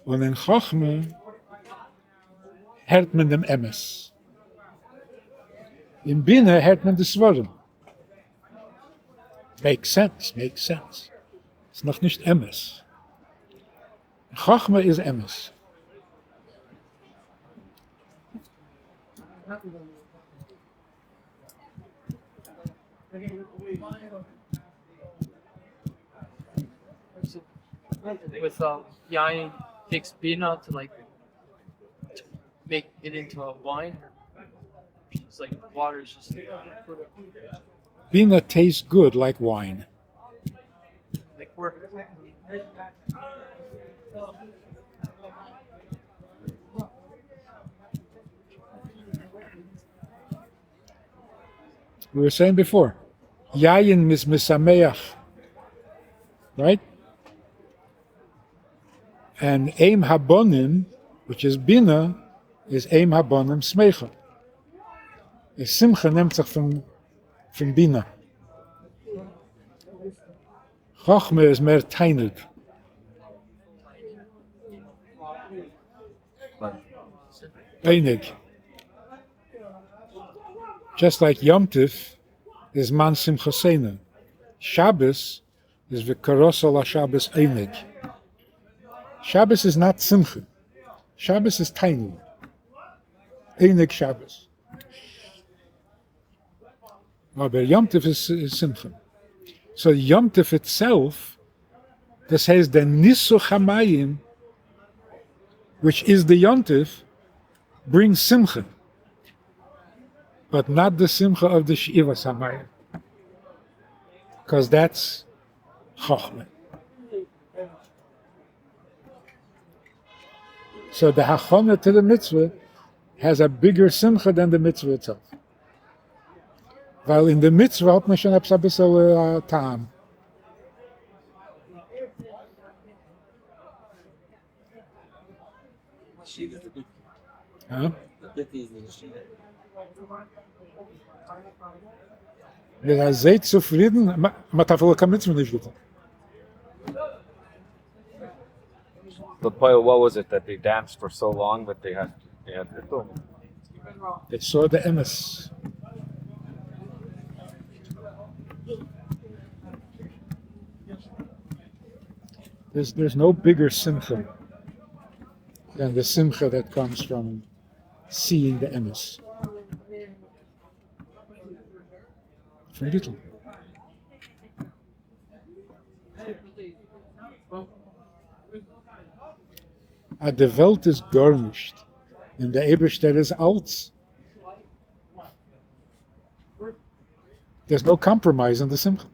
און אין חכמה הערט מען דעם אמת, אין בינה הערט מען די סברה. Make sense, make sense. ס'איז נאכנישט אמת. חכמה איז אמת. With יין takes בינה to like to make it into a wine. It's like water is just בינה tastes good like wine. Like work. We were saying before, יין איז משמח. Right? And אם הבנים, which is בינה, איז אם הבנים שמחה. איז שמחה נעמט זיך פון פון בינה. חכמה איז מער תענוג. עונג. Just like יום טוב איז זמן שמחתנו. שבת איז וקראת לשבת עונג. שבת איז not שמחה. שבת איז תענוג. עונג שבת. אבער יום טוב איז שמחה. So יום טוב itself, דאס הייסט דער ניסוך המים, which is the יום טוב, brings שמחה. But not the שמחה of the שאיבת המים. Because that's חכמה. So the הכנה to the mitzvah has a bigger שמחה than the mitzvah itself. ווייל אין די מצוה האט מען שוין עפעס אביסל א טעם. מיר אזוי צופרידן, מען האט אפילו קיין מצוה נישט געטון. לפועל what was it that they danced for so long that they had they had ביטול? They saw the אמת. There's, there's no bigger simcha than the simcha that comes from seeing the אמת. פון ביטול. אז די וועלט איז גארנישט און דער אייבערשטער איז אלץ. There's no compromise אין די שמחה.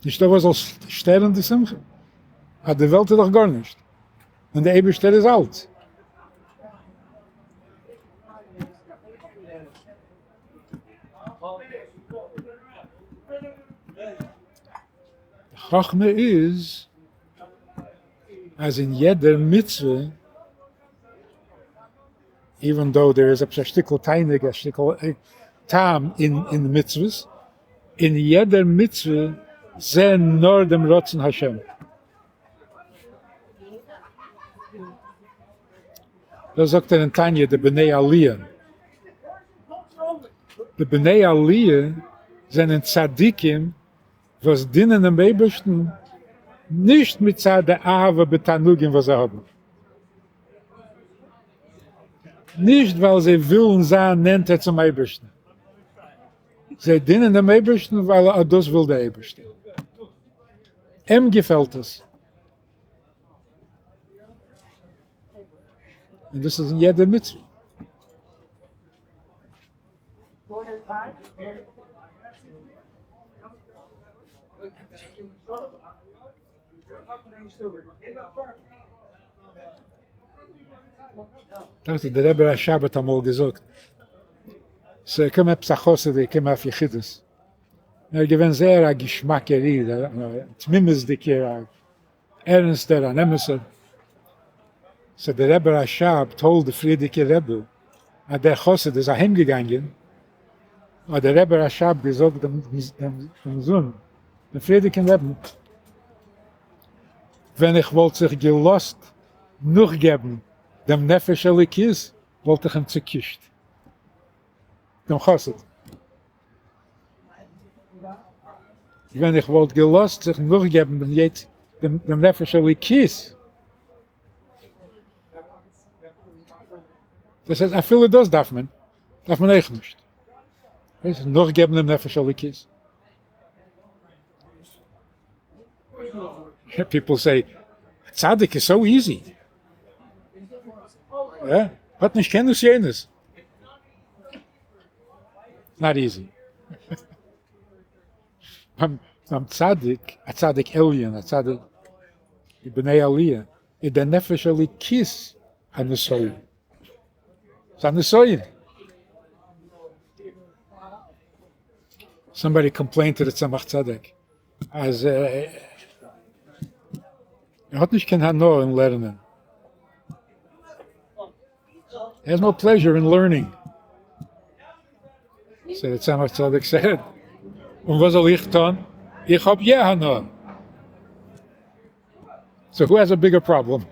נישטא וואס זאל שטערן די שמחה. אז די וועלט איז דאך גארנישט און דער אייבערשטער איז אלץ. די חכמה איז אז אין יעדער מצוה, even though there איז עפעס א שטיקל תענוג, א שטיקל טעם אין די מצוות, אין יעדער מצוה זען נאר דעם רצון השם. דאס זאגט ער אין תניא די בני עליה. די בני עליה זענען צדיקים וואס דינען דעם אייבערשטן נישט מצד די אהבה בתענוגים וואס זיי האבן, נישט ווייל זיי ווילן זיין נענטער צום אייבערשטן, זיי דינען דעם אייבערשטן ווייל אט דאס וויל דער אייבערשטער, אים געפעלט עס. און דאס איז אין יעדע מצוה. דאכט זיך דער רבי רשב האט אמאל געזאגט, ס'איז געקומען עפעס א חסיד איז געקומען אויף יחידות, און ער איז געווען זייער א געשמאקער איד, א תמימות'דיגער, א ערנסטער, אן אמת'ער. So דער רבי רשב told די פריערדיגע רבי אז דער חסיד איז אהיים געגאנגען, האט דער רבי רשב געזאגט דעם זון, דעם פריערדיגן רבין, ווען איך וואלט זיך געלאזט נאכגעבן דעם נפש אלוקית, וואלט איך אים צוקישט, דעם חסיד. ווען איך וואלט געלאזט זיך נאכגעבן דעם יצ דעם נפש אלוקית, דאס הייסט אפילו דאס דארף מען, דארף מען אויך נישט, נאכגעבן דעם נפש אלוקית. People say, צדיק איז so easy. האט נישט קיין נסיונות. Not easy. ביים צדיק, א צדיק עליון, א צדיק בני עליה, איז דער נפש אלוקית א נסיון. ס'איז א נסיון. Somebody complained to the צמח צדק אז. ער האט נישט קיין הנאה אין לערנען. He has no pleasure in learning. So the Tzemach Tzedek said, און וואס זאל איך טון? איך האב יא הנאה. So who has a bigger problem?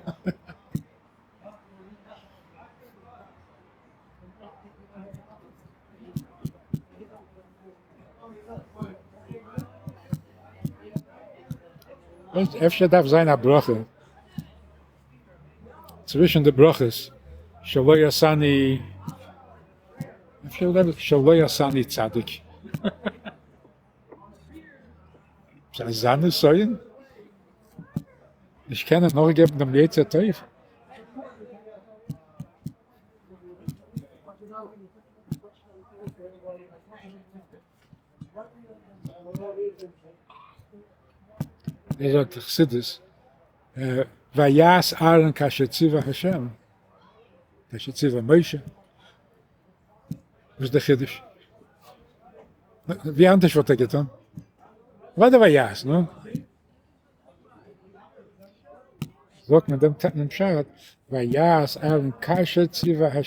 אפשר דארף זיין א ברכה צווישן די ברכות שלא עשני, אפשר דארף שלא עשני צדיק. אזא נסיון? נישט קענען נאכגעבן דעם יצר טוב? ער זאגט חסידות, ויעש אהרן כאשר ציווה ה', כאשר ציווה משה, וואס איז די חידוש? ווי אנדערש וואלט ער געטון? וואדען ויעש, נו? זאגט מען דעם טעם פשט, ויעש אהרן כאשר ציווה ה',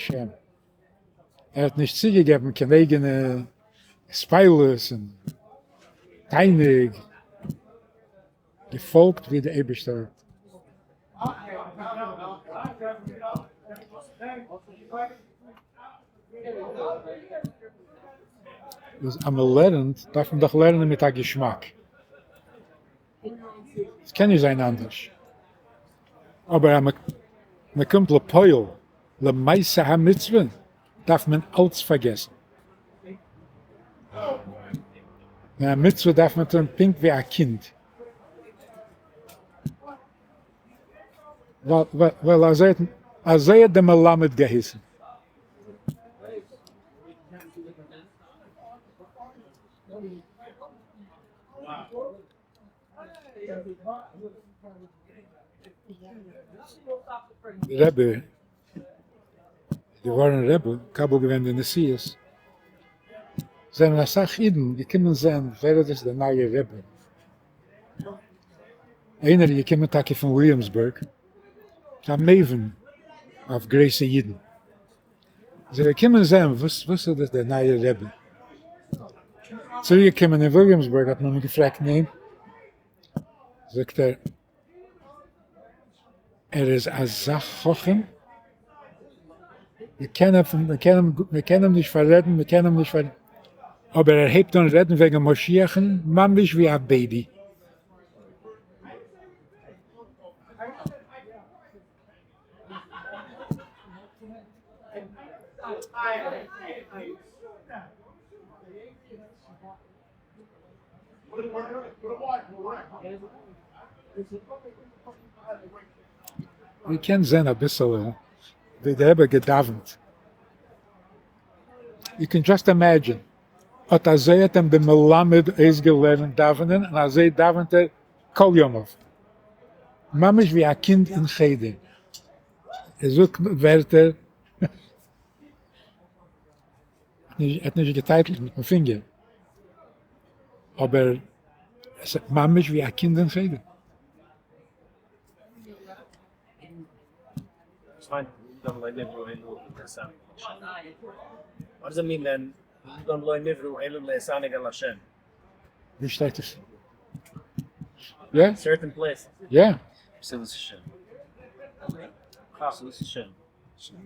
ער האט נישט צוגעגעבן קיין אייגענע התפעלות און תענוג, געפאלגט ווי די אייבערשטער האט. אז מען לערנט דארף מען דאך לערנען מיט א געשמאק. עס קען נישט זיין אנדערש. אבער אז מען קומט לפועל, למעשה המצוה, דארף מען אלץ פארגעסן. און א מצוה דארף מען טון פונקט ווי א קינד. ווייל אזוי האט דער מלמד געהייסן. רבי איז געווארן רבי, מקבל געווען די נשיאות, זענען אסאך אידן געקומען זען ווער איז דאס דער נייער רבי, איינער איז געקומען טאקע פון וויליאמסבורג, א מבין אויף גרויסע אידן. זיי געקומען זען וואס וואס איז דאס דער נייער רבי. צוריק געקומען אין וויליאמסבורג האט מען אים געפרעגט נו? זאגט ער ער איז אזא חכם מ'קען אים מ'קען אים נישט פאררעדן מ'קען אים נישט פאר אבער ער הייבט אן רעדן וועגן משיח'ן ממש ווי א baby. איר קענט זען אביסעלע ווי דער רבי האט געדאווענט, you can just imagine, אט אזוי האט אים די מלמד אויסגעלערנט דאווענען און אזוי דאווענט ער כל ימיו. ממש ווי א קינד אין חדר. ער זאגט ווערטער. ער האט נישט געטייטלט מיטן פינגער. אבער עס איז ממש ווי א קינד אין חדר. ווי שטייט עס? יא? Certain place. יא.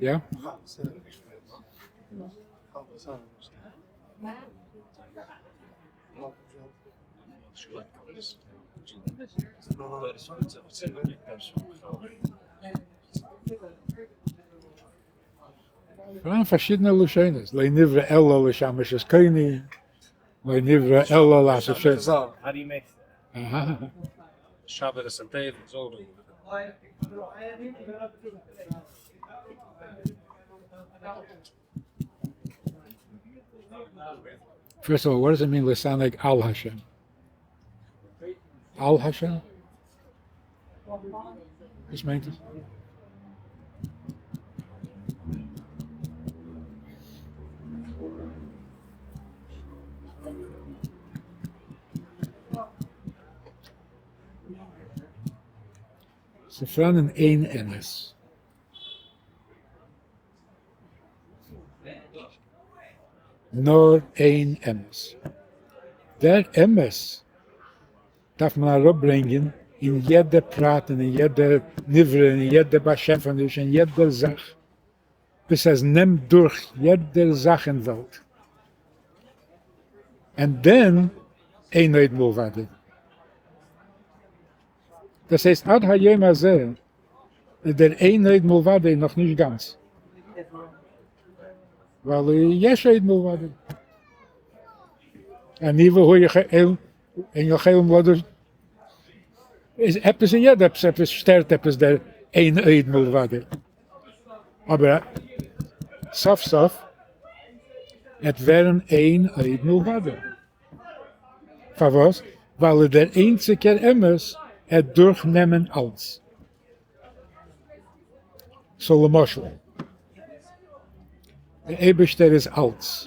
יא. פאראן פארשידענע לשונות, לא נברא אלא לשמש את קוני, לא נברא אלא לעשות ש. First of all, what does it mean להתענג על השם? על השם? וואס מיינט עס? ס'פאראנען איין אמת. נאר איין אמת. דער אמת דארף מען אראפברענגען אין יעדע פרט און אין יעדע נברא און אין יעדע באשעפעניש אין יעדע זאך, ביז עס נעמט דורך יעדע זאך אין וועלט. And then אין עוד מלבדו. דאס הייסט עד היום הזה איז דער אין עוד מלבדו נאך נישט גאנץ, ווייל יש עוד מלבדו. אני והוא אין יכולים לדור, איז עפעס אין יעדע עפעס עפעס שטערט עפעס דער אין עוד מלבדו. אבער סוף סוף עט ווערן אין עוד מלבדו. פארוואס? ווייל דער איינציגער אמת עט דורכנעמען אלץ. So למשל, דער אייבערשטער איז אלץ,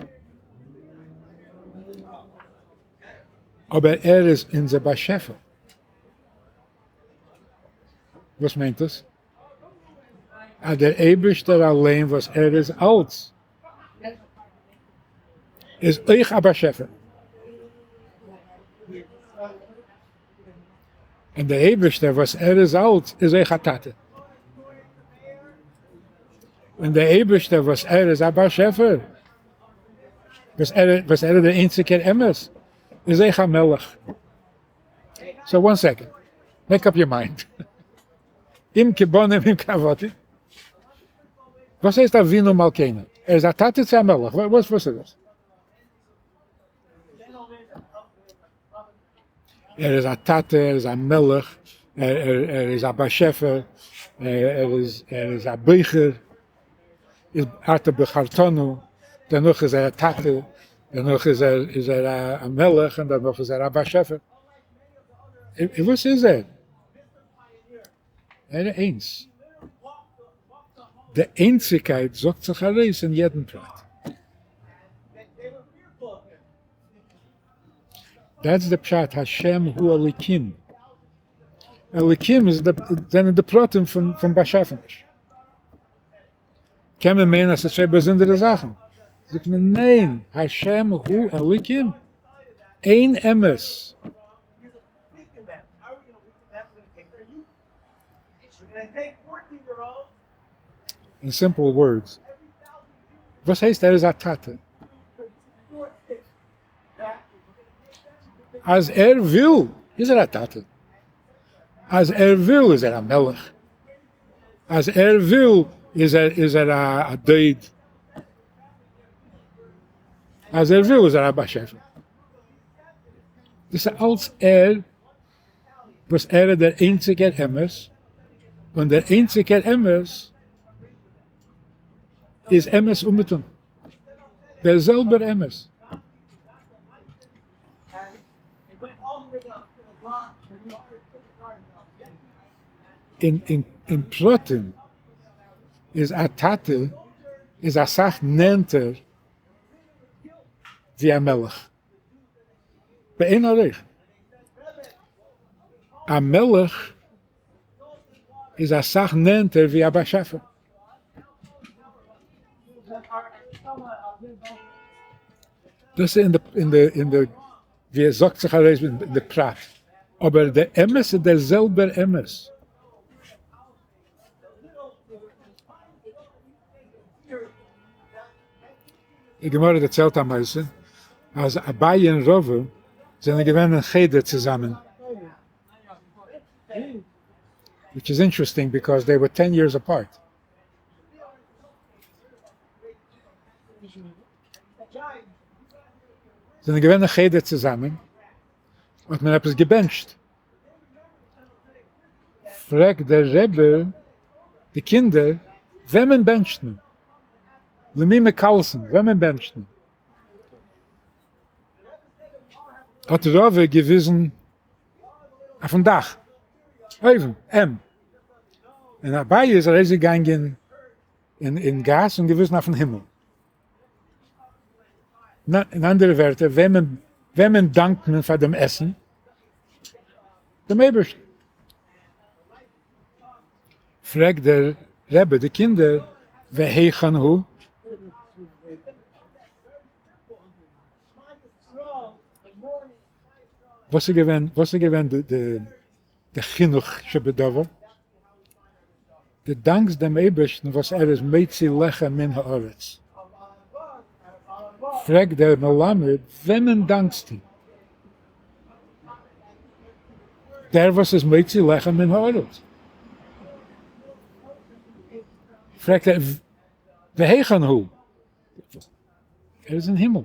אבער ער איז אונזער באשעפער. וואס מיינט דאס? אז דער אייבערשטער אליין וואס ער איז אלץ, איז אויך א באשעפער. און דער אייבערשטער וואס ער איז אלץ איז אויך א טאטע. און דער אייבערשטער וואס ער איז א באשעפער, וואס ער וואס ער איז דער איינציגער אמת, איז אויך א מלך. So one second, make up your mind. אם כבנים אם כעבדים. וואס הייסט אבינו מלכינו? ער איז א טאטע צו א מלך? וואס וואס איז דאס? ער איז א טאטע, ער איז א מלך, ער איז א באשעפער, ער איז ער איז א בוחר, איז אתה בחרתנו, דערנאך איז ער א טאטע, דערנאך איז ער איז ער א מלך, און דערנאך איז ער א באשעפער. וואס איז ער? ער איז איינס. די איינציגקייט זאגט זיך ארויס אין יעדן פרט. That's די פשט השם הוא אלוקים. אלוקים איז די זענען די פרטים פון באשעפעניש. קען מען מיינען אז ס'איז צוויי באזונדערע זאכן. זאגט מען ניין, השם הוא אלוקים, איין אמת. In simple words, וואס הייסט ער איז א טאטע? אז ער וויל איז ער א טאטע, אז ער וויל איז ער א מלך, אז ער וויל איז ער איז ער א דוד, אז ער וויל איז ער א באשעפער. דאס איז אלץ ער וואס ער איז דער איינציגער אמת, און דער איינציגער אמת איז אמת אומעטום, דער זעלבער אמת. אין פרטים איז א טאטע איז אסאך נענטער ווי א מלך. באין ערוך. א מלך איז אסאך נענטער ווי א באשעפער. דאס איז אין די אין די ווי עס זאגט זיך ארויס אין די פרט. אבער דער אמת איז דער זעלבער אמת. די גמרא דערציילט א מעשה אז אביי און רבא זענען געווען אין חדר צוזאמען, which is interesting because they were 10 years apart. זענען געווען אין חדר צוזאמען, האט מען עפעס געבענטשט, פרעגט דער רבי די קינדער, וועמען בענטשט מען? למי מקלסין, וועמען בענטשט מען? האט רבא געוויזן אויפן דאך, אויבן, אים, און אביי איז ארויסגעגאנגען אין גאס און געוויזן אויפן הימל. אין אנדערע ווערטער, וועמען וועמען דאנקט מען פאר דעם עסן? דעם אייבערשטן. פרעגט דער רבי די קינדער, והיכן הוא? וואס איז געווען, וואס איז געווען די חינוך שבדבר? דו דאנקסט דעם אייבערשטן וואס ער איז מוציא לחם מן הארץ. פרעגט דער מלמד, וועמען דאנקסטו? דער וואס איז מוציא לחם מן הארץ. פרעגט ער, והיכן הוא? ער איז אין הימל.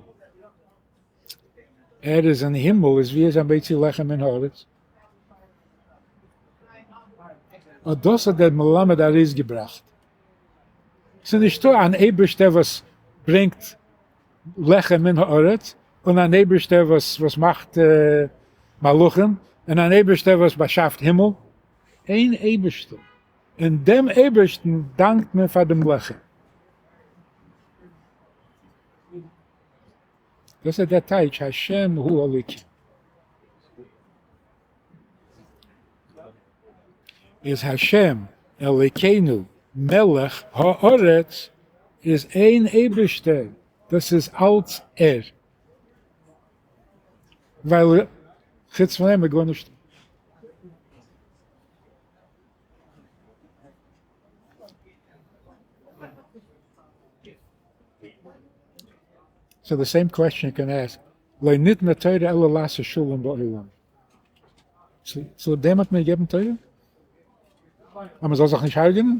ער איז אין הימל, איז ווי איז ער מוציא לחם מן הארץ? אט דאס האט דער מלמד ארויסגעבראכט. ס'איז נישטא אן אייבערשטער וואס ברענגט לחם מן הארץ, און אן אייבערשטער וואס וואס מאכט מלאכים, און אן אייבערשטער וואס באשאפט הימל. איין אייבערשטער, און דעם אייבערשטן דאנקט מען פאר דעם לחם. דאס איז דער טייטש השם הוא אלוקים. איז השם אלוקינו מלך הארץ איז איין אייבערשטער, דאס איז אלץ ער, ווייל חוץ פון אים איז גארנישט. So the same question you can ask, לא ניתנה תורה אלא לעשות שלום בעולם. צו דעם האט מען געגעבן תורה? אז מען זאל זיך נישט הרג'נען?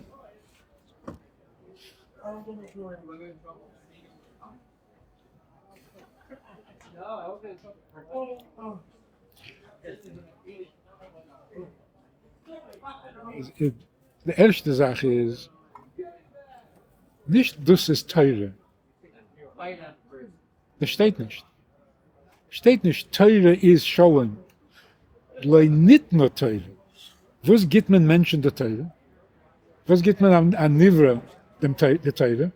די ערשטע זאך איז, נישט דאס איז תורה. דאס שטייט נישט. שטייט נישט תורה איז שלום. לא ניתנה תורה. וואס גיט מען מענטשן די תורה? וואס גיט מען א נברא דעם די תורה?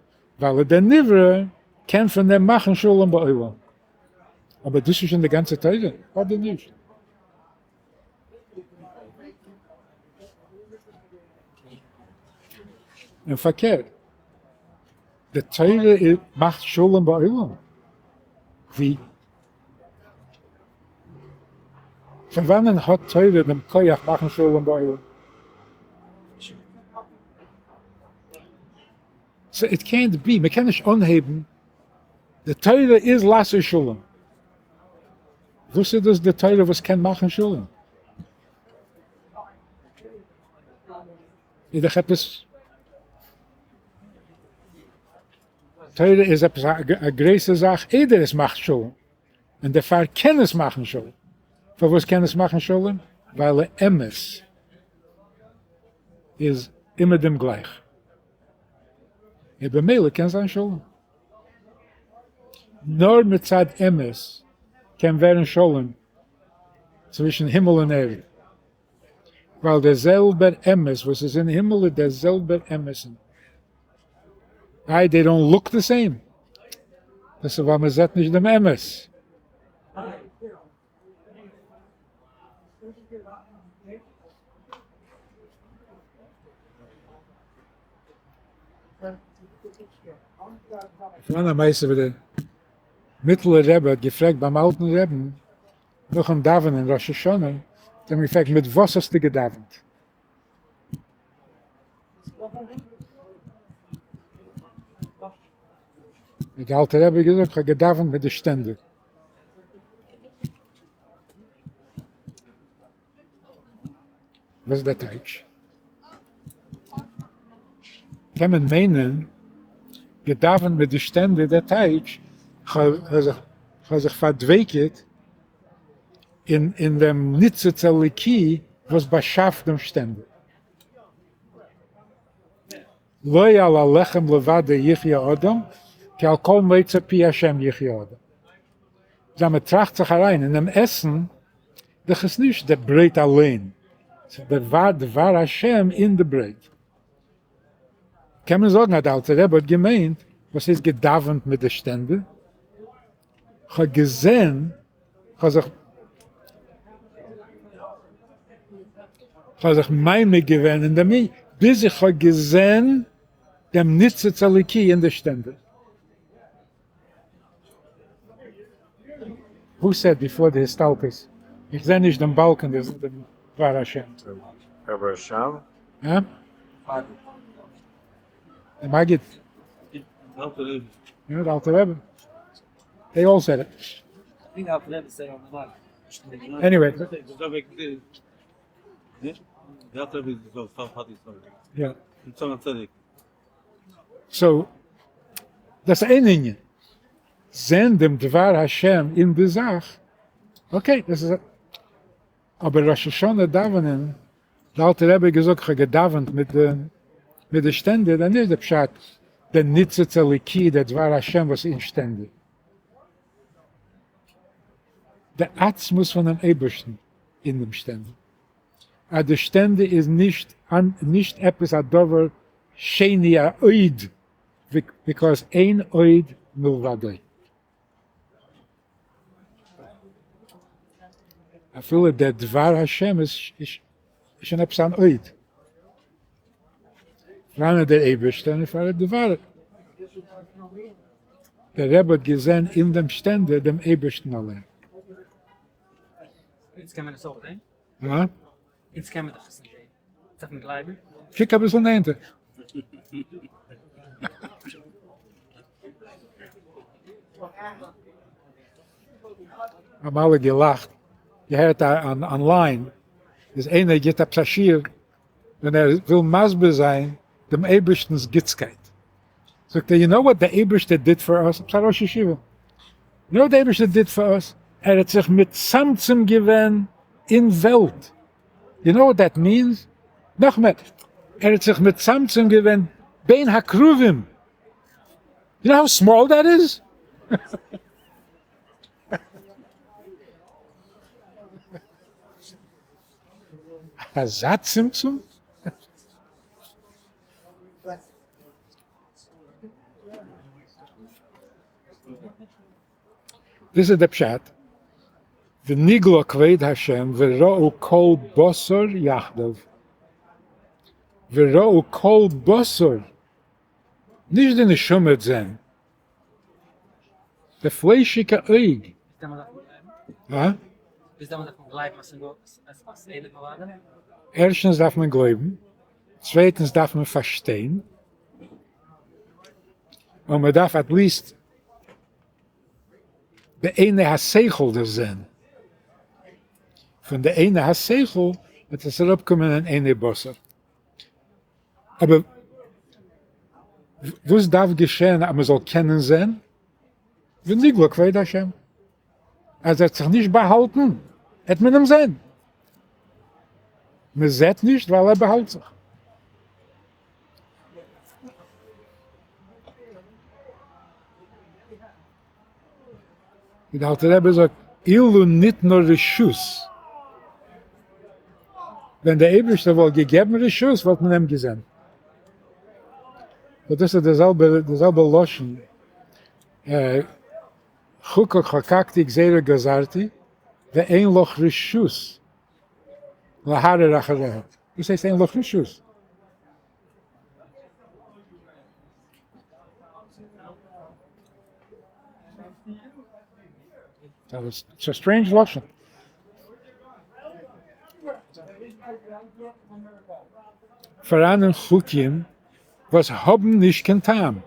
ווייל דער נברא קען פון דעם מאכן שלום בעולם. אבער דאס איז שוין די גאנצע תורה? אדער נישט? און פארקערט, די תורה מאכט שלום בעולם, ווי? פון וואנען האט תורה דעם כח מאכן שלום בעולם? סאו איט קענט בי, מען קען נישט אנהייבן, די תורה איז לעשות שלום. וואס איז דאס די תורה וואס קען מאכן שלום? איז דאך עפעס תורה איז עפעס א גרויסע זאך איידער עס מאכט שלום, און דערפאר קען עס מאכן שלום. פארוואס קען עס מאכן שלום? ווייל אמת איז אימער דעם גלייך, און במילא קען זיין שלום. נאר מצד אמת קען ווערן שלום צווישן הימל און ערד, ווייל דער זעלבער אמת וואס איז אין הימל איז דער זעלבער אמת אין איי they don't look the same? דאס איז ווייל מען זעט נישט דעם אמת. פאראן א מעשה ווי דער מיטעלער רבי האט געפרעגט ביים אלטן רעבן נאכן דאווענען ראש השנה, האט ער אים געפרעגט מיט וואס האסטו געדאווענט? האט דער אלטער רבי געזאגט איך האב געדאווענט מיט די שטענדער. וואס איז דער טייטש? קען מען מיינען געדאווענט מיט די שטענדער דער טייטש כ'האב זיך פארדבק'עט אין דעם ניצוץ אלוקי וואס באשאפט דעם שטענדער. לא על הלחם לבדו יחיה אדם, כי על כל מוצא פי השם יחיה אדם. זיי מען טראכט זיך אריין אינעם עסן, דאך איז נישט די ברויט אליין, ס'איז דער דבר השם אין די ברויט. קען מען זאגן אז די אלטע רבי האט געמיינט וואס איז געדאווענט מיט די שטענדער? כ'האב געזען, כ'האב זיך, כ'האב זיך מעמיק געווען אין דעם ענין. ביז איך האב געזען דעם ניצוץ אלוקי אין די שטענדער. Who said before the הסתלקות? איך זע נישט דעם באלקן, איך זע דעם דבר השם. רבי רש"ב? הא? דער מגיד. יא, דער אלטער רבי. They all said it. Anyway. יא. So, דאס איז איין ענין. זען דעם דבר השם אין די זאך, okay, דאס איז א. אבער ראש השנה דאווענען, דער אלטער רבי האט געזאגט, כ'האב געדאווענט מיט די מיט די שטענדער, דאן איז די פשט דער ניצוץ אלוקי, דער דבר השם וואס איז אין שטענדער. די עצמות פונעם אייבערשטן אין דעם שטענדער. אז די שטענדער איז נישט נישט עפעס א דבר שני א עוד, because אין עוד מלבדו. אפילו דער דבר השם איז שוין עפעס אן עוד. פאראן דער אייבערשטער און פאראן דבר. דער רבי האט געזען אין דעם שטענדער דעם אייבערשטן אליין. איצט קען מען עס אויך זען? הא? איצט קען מען דאך עס נישט זען. דארף מען גלייבן? קוק אביסל נענטער. האבן אלע געלאכט, געהערט online איז איינער גיבט עפעס א שיעור ווען ער וויל מסביר זיין דעם אייבערשטנ'ס גוטסקייט, זאגט ער you know what די אייבערשטער did for us, עפעס א ראש ישיבה, you know what די אייבערשטער did for us, ער האט זיך מצמצם געווען אין וועלט, you know what that means, נאכמער, ער האט זיך מצמצם געווען בין הכרובים, you know how small that is? אזא צמצום? דאס איז דער פשט, ונגלה כבוד השם וראו כל בשר יחדיו, וראו כל בשר, נישט די נשמה וועט זען, די פליישיגע אויג. ערשטנס דארף מען גלויבן, צווייטנס דארף מען פארשטיין, און מען דארף at least בעיני השכל דאס זען. פון די עיני השכל וועט עס אראפקומען אין עיני בשר. אבער וואס דארף געשען אז מען זאל קענען זען? ונגלה כבוד השם. אז ער האט זיך נישט באהאלטן, העט מען אים זען. מען זעט נישט ווייל ער באהאלט זיך. ווי דער אלטער רבי זאגט, אילו ניתנה רשות, ווען דער אייבערשטער וואלט געגעבן רשות וואלט מען אים געזען. דאס איז די זעלבע, די זעלבע לשון, חוקה חקקתי גזירה גזרתי ואין לך רשות להרהר אחריה. וואס הייסט אין לך רשות? It's a strange לשון. פאראנען חוקים וואס האבן נישט קיין טעם.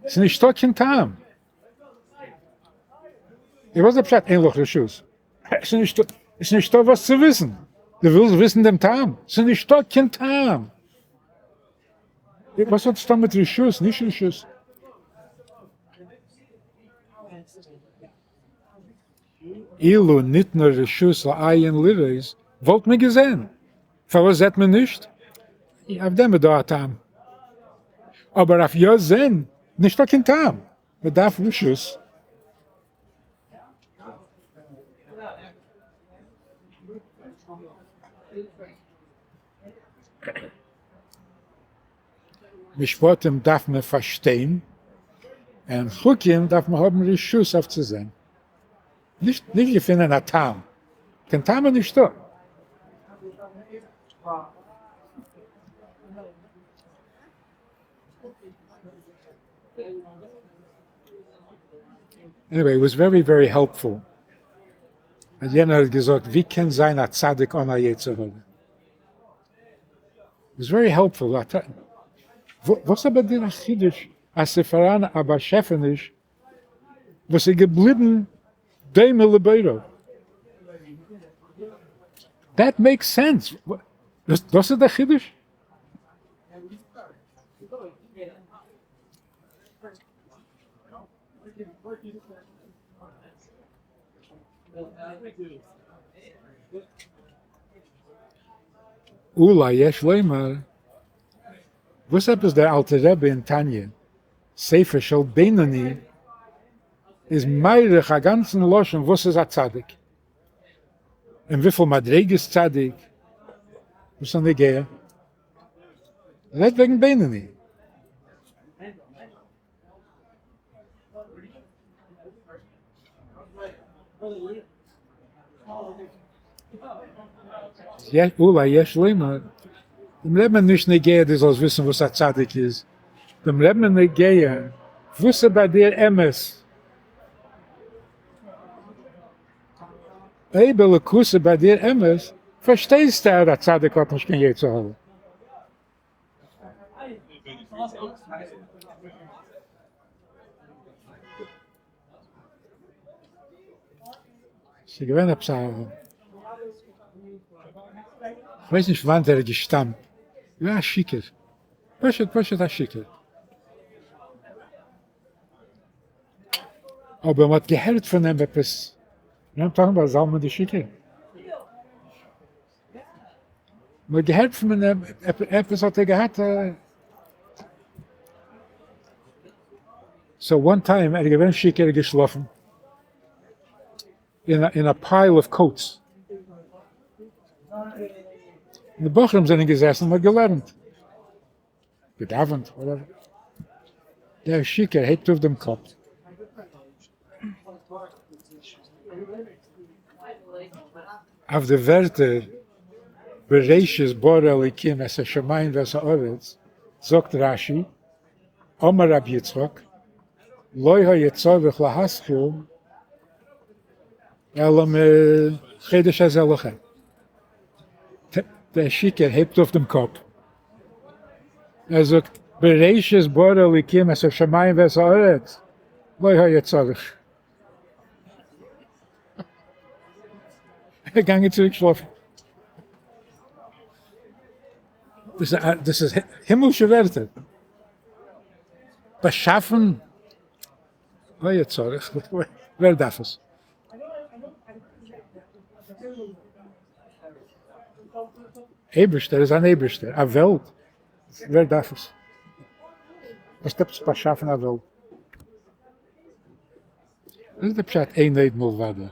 ס'איז נישטא קיין טעם. איך וואס איז די פשט אין לך רשות? ס'איז נישטא וואס צו וויסן. דו ווילסט וויסן דעם טעם? ס'איז נישטא קיין טעם. וואס האט עס טון מיט רשות, נישט רשות? אילו ניתנה רשות לעין לראות, וואלט מען געזען. פארוואס זעט מען נישט? אויף דעם איז דא א טעם. אבער אויף יא זען, נישטא קיין טעם. מען דארף רשות. משפטים דארף מען פארשטיין, און חוקים דארף מען האבן רשות אויף צו זען. נישט נישט געפינען א טעם, קיין טעם איז נישטא. Anyway, it was very very helpful. אז יענער האט געזאגט, ווי קען זיין א צדיק אן א יצר הרע? It was very helpful. וואס איז ביי דיר א חידוש אז ס'איז פאראן א באשעפעניש וואס איז געבליבן דומה לבוראו? That makes sense. דאס איז דער חידוש? אולי יש לומר, וואס עפעס דער אלטער רבי אין תניא, ספר של בינוני, איז מאריך א גאנצן לשון וואס איז א צדיק, און וויפיל מדריגות צדיק, וואס איז נוגע? רעדט וועגן בינוני. אולי יש לומר, דעם רבי'ן נישט נוגע דו זאלסט וויסן וואס א צדיק איז, דעם רבי'ן נוגע וואס איז ביי דיר אמת. אויב אלוקות איז ביי דיר אמת, פארשטייסטו אז א צדיק האט נישט קיין יצר הרע. ס'איז געווען עפעס א, כ'ווייס נישט פון וואנעט ער איז געשטאמט, געווען א שיכור, פשוט פשוט א שיכור. אבער מ'האט געהערט פון אים עפעס, נעמט אן ביי זלמן די שיכור. מ'האט געהערט פון אים עפעס האט ער געהאט so one time ער איז געווען שיכור ער איז געשלאפן אין א pile of coats און די בחורים זענען געזעסן און מ'האט געלערנט געדאווענט whatever דער שיכור הייבט אויף דעם קאפ אויף די ווערטער בראשית ברא אלוקים את השמים ואת הארץ זאגט רש"י אמר רבי יצחק לא היה צריך להתחיל אלא מחודש הזה לכם. דער שיכור הייבט אויף דעם קאפ, ער זאגט בראשית ברא אלוקים את השמים ואת הארץ לא היה צריך. ער איז געגאנגען צוריק שלאפן. דאס איז הימלשע ווערטער. באשאפן לא היה צריך, ווער דארף עס? אייבערשטער איז אן אייבערשטער, א וועלט, ווער דארף עס? וואס עפעס באשאפן א וועלט? דאס איז די פשט אין עוד מלבדו.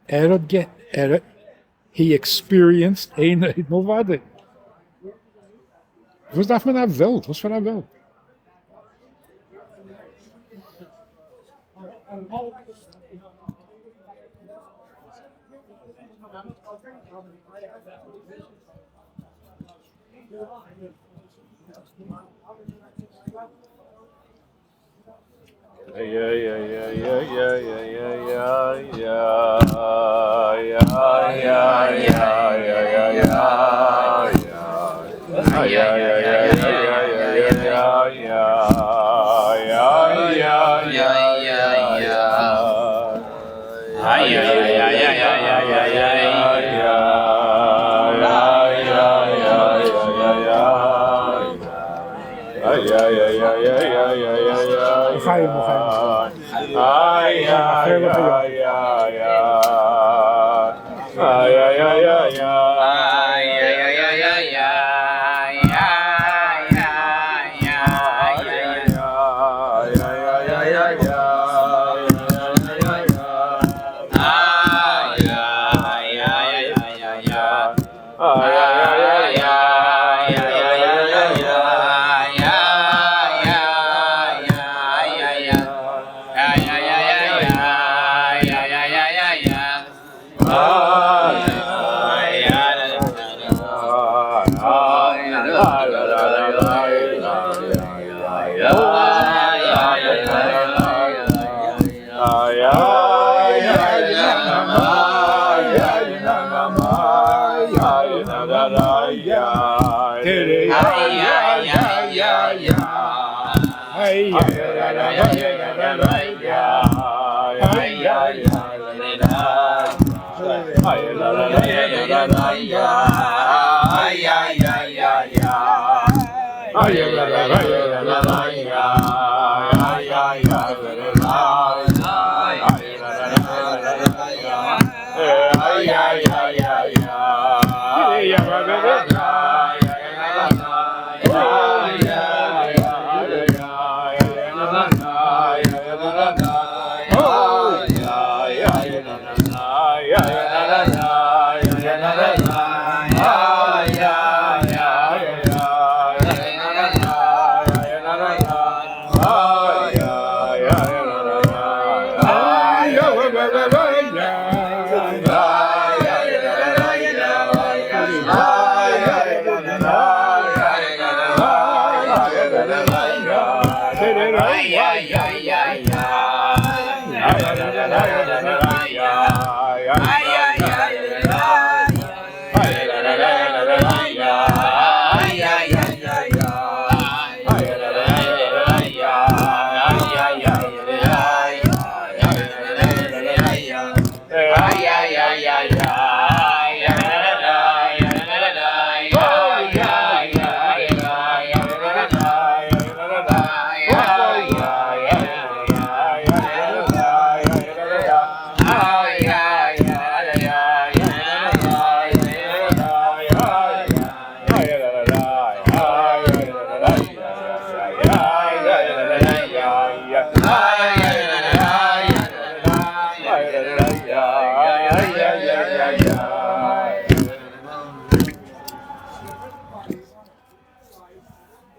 ער האט גע ער he experienced אין עוד מלבדו. וואס דארף מען א וועלט? וואס פאר א וועלט?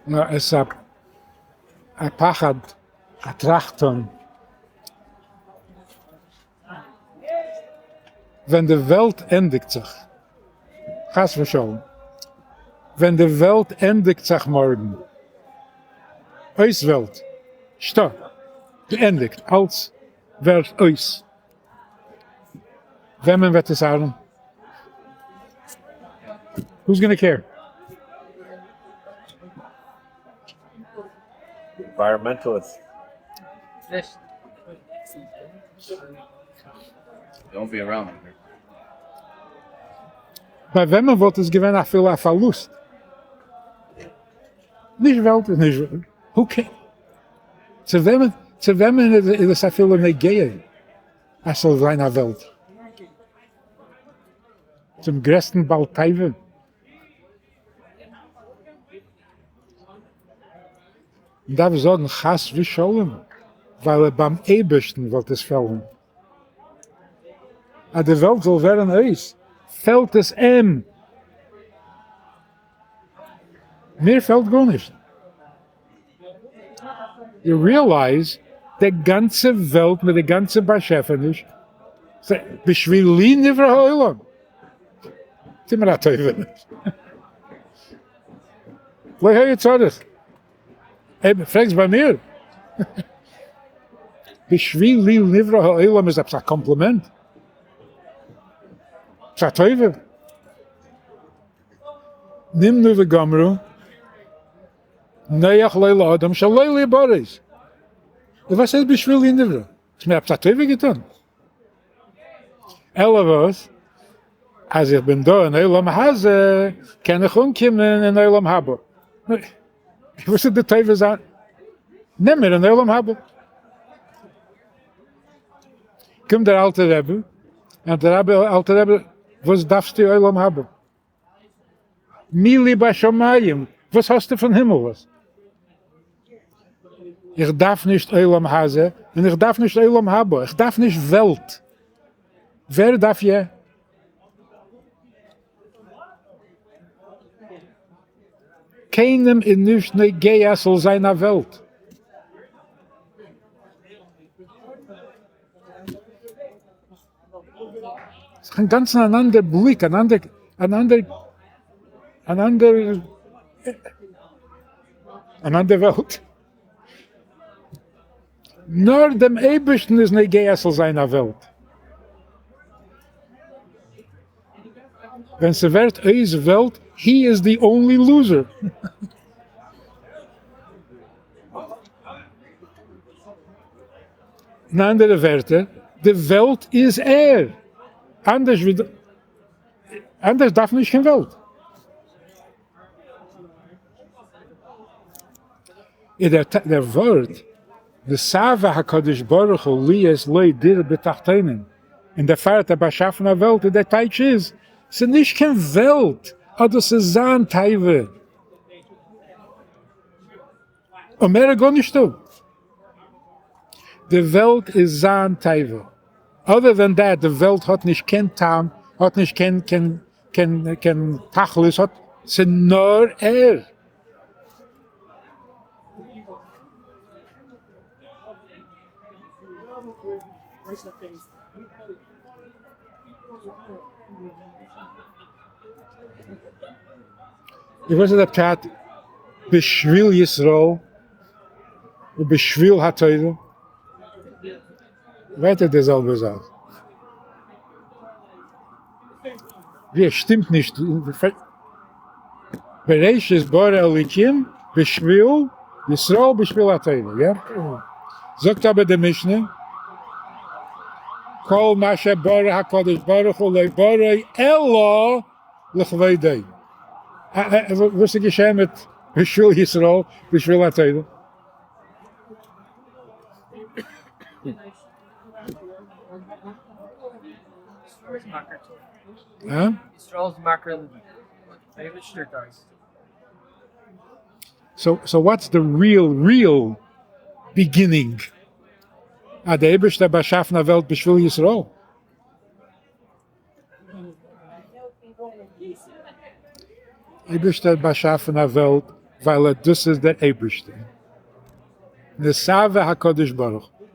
נאר עס איז א פחד, א טראכט טון. ווען די וועלט ענדיגט זיך, חס ושלום, ווען די וועלט ענדיגט זיך מארגן, אויס וועלט, שטא, געענדיגט, אלץ ווערט אויס, וועמען וועט עס ארן? Who's gonna care? Environmentalist. Don't be around. ביי וועמען וואלט עס געווען אפילו א פארלוסט? נישט וועלט איז נישט who cares? צו וועמען צו וועמען איז עס אפילו נוגע אז ס'זאל זיין א וועלט? צום גרעסטן בעל תאווה? מ'דארף זאגן חס ושלום, ווייל ביים אייבערשטן וואלט עס פעלן. אז די וועלט זאל ווערן אויס, פעלט עס אים. מיר פעלט גארנישט. You realize די גאנצע וועלט מיט די גאנצע באשעפעניש, בשבילי נברא העולם. טו מיר א טובה. לא היה צריך. אויב פרעגסט ביי מיר, בשבילי נברא העולם איז עפעס א קאמפלימענט? עפעס א טובה? נמנו וגמרו, נוח לו לאדם שלא להיבראות. וואס הייסט בשבילי נברא? האסט מיר עפעס א טובה געטון? אלא וואס? אז איך בין דא אין עולם הזה, קען איך אנקומען אין עולם הבא. וואס איז די טובה זיין? נעם מיר אין עולם הבא. קומט דער אלטער רבי, און דער רבי, אלטער רבי, וואס דארפסטו עולם הבא? מי לי בשמים, וואס האסטו פון הימל וואס? איך דארף נישט עולם הזה, און איך דארף נישט עולם הבא, איך דארף נישט וועלט. ווער דארף יע? קיינעם איז נישט נוגע ס'זאל זיין א וועלט. ס'איז אינגאנצן אן אנדער בליק, אן אנדער, אן אנדער, אן אנדער, אן אנדער וועלט. נאר דעם אייבערשטן איז נוגע ס'זאל זיין א וועלט. ווען ס'ווערט אויס וועלט, He is the only loser. אין אנדערע ווערטער, די וועלט איז ער. אנדערש ווי אנדערש דארף מען נישט קיין וועלט. איז דער ווארט נתאוה הקדוש ברוך הוא להיות לו דירה בתחתונים, און דערפאר האט ער באשאפן א וועלט, און דער טייטש איז, ס'איז נישט קיין וועלט, אט דאס איז זיין תאווה, און מער איז גארנישטא. די וועלט איז זיין תאווה, other than that די וועלט האט נישט קיין טעם, האט נישט קיין קיין קיין קיין תכלית, האט, ס'איז נאר ער. איך ווייס אז דער פשט בשביל ישראל ובשביל התורה ווייטער די זעלבע זאך. ווי עס שטימט נישט בראשית ברא אלוקים בשביל ישראל בשביל התורה, יא? זאגט אבער די משנה כל מה שברא הקדוש ברוך הוא לא ברא אלא לכבודו. וואס איז געשען מיט בשביל ישראל בשביל התורה? So what's the real real beginning? אז דער אייבערשטער האט באשאפן א וועלט בשביל ישראל? אייבערשטער האט באשאפן א וועלט ווייל ער דאס איז דער אייבערשטער, נתאוה הקדוש ברוך הוא.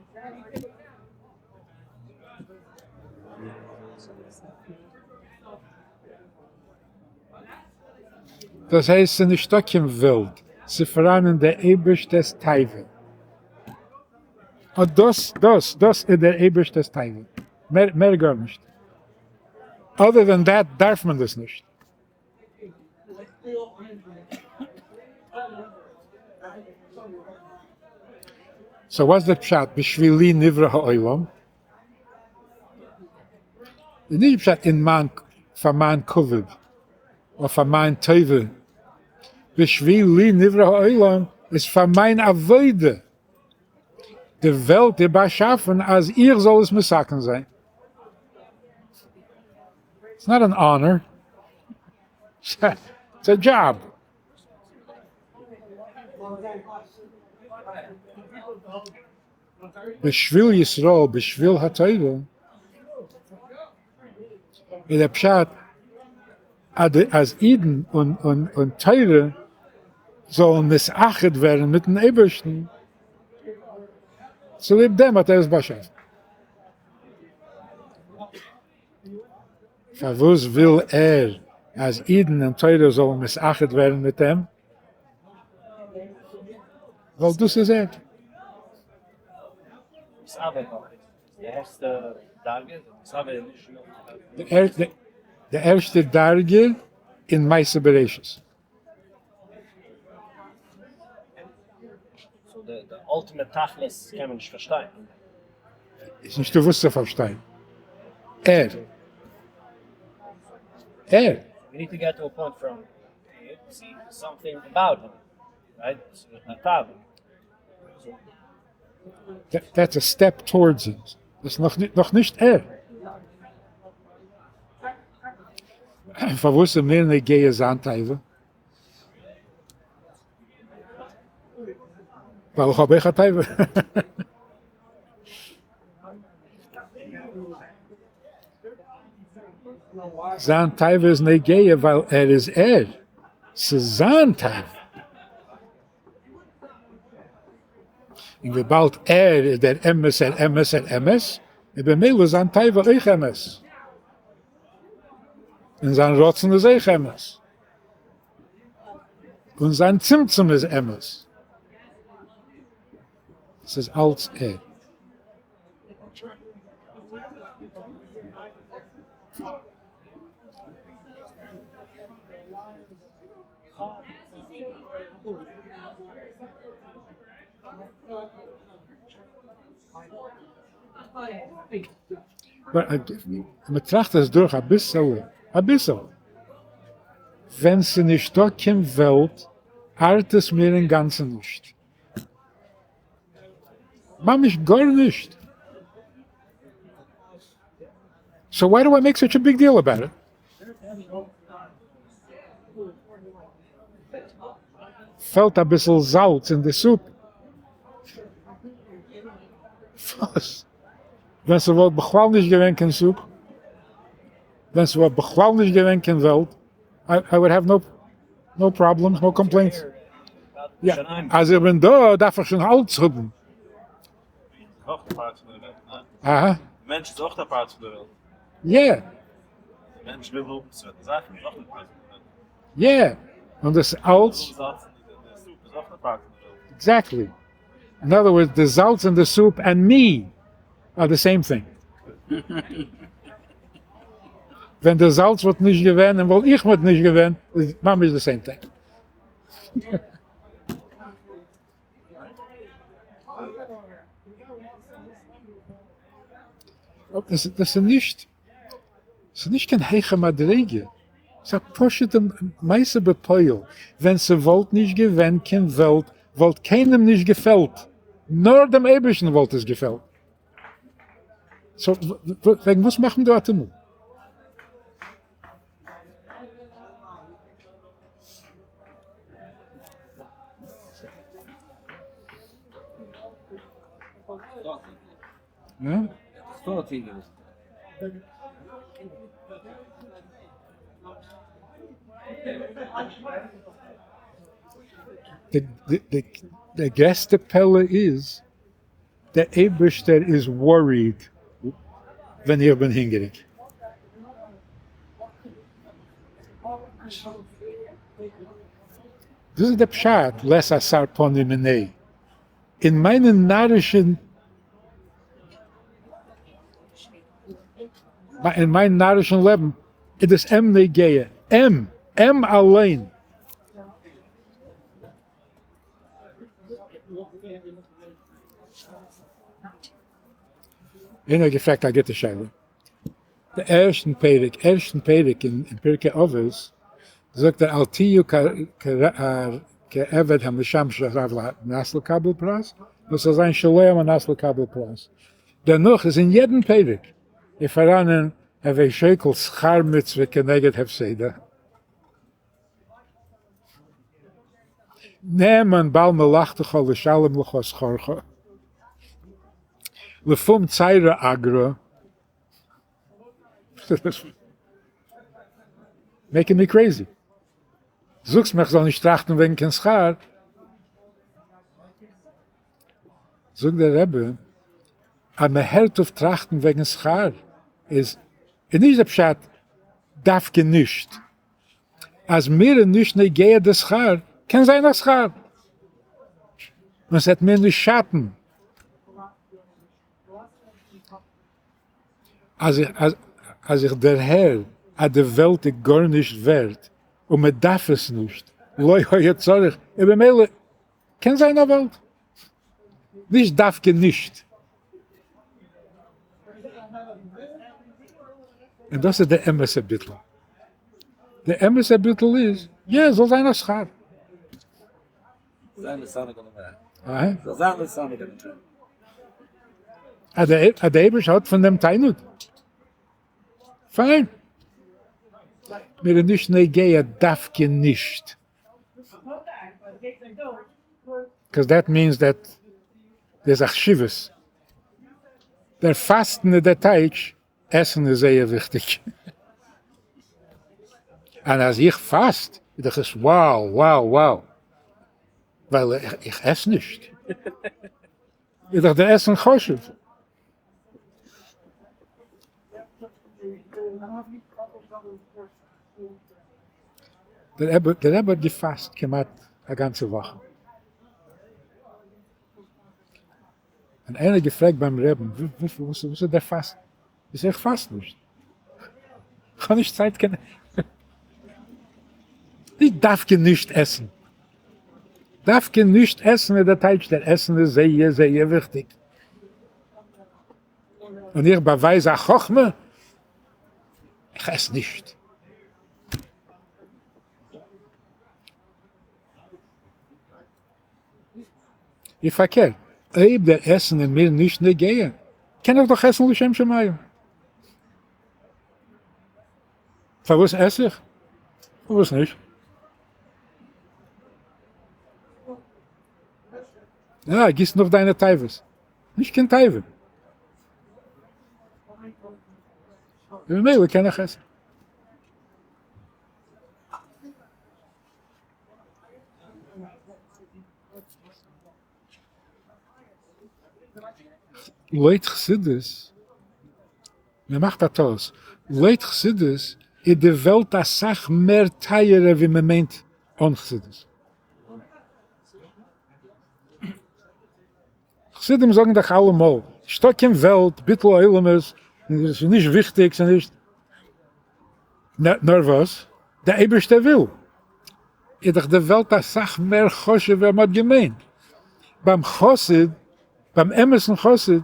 דאס הייסט ס'איז נישטא קיין וועלט, ס'איז פאראנען דער אייבערשטער'ס תאווה. אט דאס, דאס, דאס איז דער אייבערשטער'ס תאווה. מער, מער גארנישט. Other than that דארף מען דאס נישט. So what's די פשט בשבילי נברא העולם? איז נישט פשט אין מיין פאר מיין כבוד אדער פאר מיין טובה, בשבילי נברא העולם איז פאר מיין עבודה, די וועלט איז באשאפן אז איך זאל עס מתקן זיין. It's not an honor, it's a job. בשביל ישראל בשביל התורה איז דער פשט אז אידן און תורה זאלן נתאחד ווערן מיטן אייבערשטן, צוליב דעם האט ער עס באשאפן. פארוואס וויל ער אז אידן און תורה זאלן נתאחד ווערן מיט אים? ווייל דאס איז ער. די ערשטע דרגה אין מעשה בראשית. איז נישטא וואס צו פארשטיין. ער. ער. That's a step towards it. דאס איז נאך נישט ער. פארוואס איז מיר נוגע זיין תאווה? ווייל איך האב אויך א תאווה. זיין תאווה איז נוגע ווייל ער איז ער. ס'איז זיין תאווה. און וויבאלד ער איז דער אמת'ער אמת'ער אמת, איז במילא זיין תאווה אויך אמת. און זיין רצון איז אויך אמת. און זיין צמצום איז אמת. ס'איז אלץ ער. מען טראכט עס דורך אביסעלע, אביסעלע, ווען ס'נישטא קיין וועלט ארט עס מיר אינגאנצן נישט, ממש גארנישט, so why do I make such a big deal about it? פעלט אביסל זאלץ אין די soup. וואס? ווען ס'וואלט בכלל נישט געווען קיין soup, ווען ס'וואלט בכלל נישט געווען קיין וועלט, I would have no no problems, no complaints. יא, אז איך בין דא דארף איך שוין אלץ האבן. אהא. מענטש איז אויך א part פון די וועלט. יא. מענטש וויל האבן certain זאכן איז אויך א part פון די וועלט. יא. און דאס אלץ. Exactly. In other words, די זאלץ אין די soup and me are the same thing. ווען די זאלץ וואלט נישט געווען און וואלט איך וואלט נישט געווען, איז ממש the same thing. דאס איז נישט, ס'איז נישט קיין הייכע מדריגה, ס'איז א פשוטע מעשה בפועל, ווען ס'וואלט נישט געווען קיין וועלט וואלט קיינעם נישט געפעלט, נאר דעם אייבערשטן וואלט עס געפעלט. So וועגן וואס מאכט מען דא א טומל? די גרעסטע פלא איז דער אייבערשטער איז worried ווען איך בין הונגעריג. דאס איז דער פשט לית אתר פנוי מיניה. אין מיינע נארישע אין מיין נארישן לעבן איז דאס אים נוגע, אים, אים אליין. איינער האט געפרעגט א גוטע שאלה. די ערשטן פרק, ערשטן פרק אין פרקי אבות זאגט ער אל תהיו כעבד המשמש את רבו על מנת לקבל פרס, נאר ס'זאל זיין שלא על מנת לקבל פרס. דערנאך איז אין יעדן פרק איז פאראנען הוי שוקל שכר מצוה כנגד הפסדה. נאמן בעל מלאכתך לשלם לך שכרך. לפום צערא אגרא. Making me crazy. זאגסט מיר איך זאל נישט טראכטן וועגן קיין שכר. זאגט דער רבי אז מען הערט אויף טראכטן וועגן שכר איז נישט דער פשט דווקא נישט. אז מיר איז נישט נוגע די שכר, קען זיין א שכר, און ס'וועט מיר נישט שאטן אז אז איך דערהער אז די וועלט איז גארנישט ווערט און מען דארף עס נישט, לא היה צריך, און במילא קען זיין א וועלט, נישט דווקא נישט. און דאס איז די אמת'ע ביטול. די אמת'ע ביטול איז, יא, זאל זיין א שכר. אז דער אייבערשטער האט פון דעם תענוג, פיין. מיר איז נישט נוגע דווקא נישט. Because that means that there's א חשיבות. דער פאסטן איז דער טייטש, עסן איז זייער וויכטיג. און אז איך פאסט איז דאך עס wow wow wow, ווייל איך עס נישט, איז דאך דער עסן חשוב. דער רבי האט געפאסט כמעט א גאנצע וואך. און איינער האט געפרעגט ביים רעבן, וואס איז דער פאסטן? זאגט ער, איך פאסט נישט. איך האב נישט צייט קיין. נישט דווקא נישט עסן. דווקא נישט עסן איז דער טייטש, דער עסן איז זייער זייער וויכטיג. און איך באווייז א חכמה, איך עס נישט. איז פארקערט, אויב דער עסן איז מיר נישט נוגע, קען איך דאך עסן לשם שמים. פארוואס עס איך? פארוואס נישט? יא, גיסט נאך דיינע תאוות. נישט קיין תאווה. ממילא קען איך עסן. לויט חסידות, מען מאכט א טעות, לויט חסידות איז די וועלט אסאך מער טייערער ווי מען מיינט אן חסידות. חסידים זאגן דאך אלעמאל, נישטא קיין וועלט, ביטול עולמות, ס'איז נישט וויכטיג, ס'איז נישט, נאר וואס? דער אייבערשטער וויל, איז דאך די וועלט אסאך מער חשוב ווי מ'האט געמיינט. ביים חסיד, ביים אמת'ן חסיד,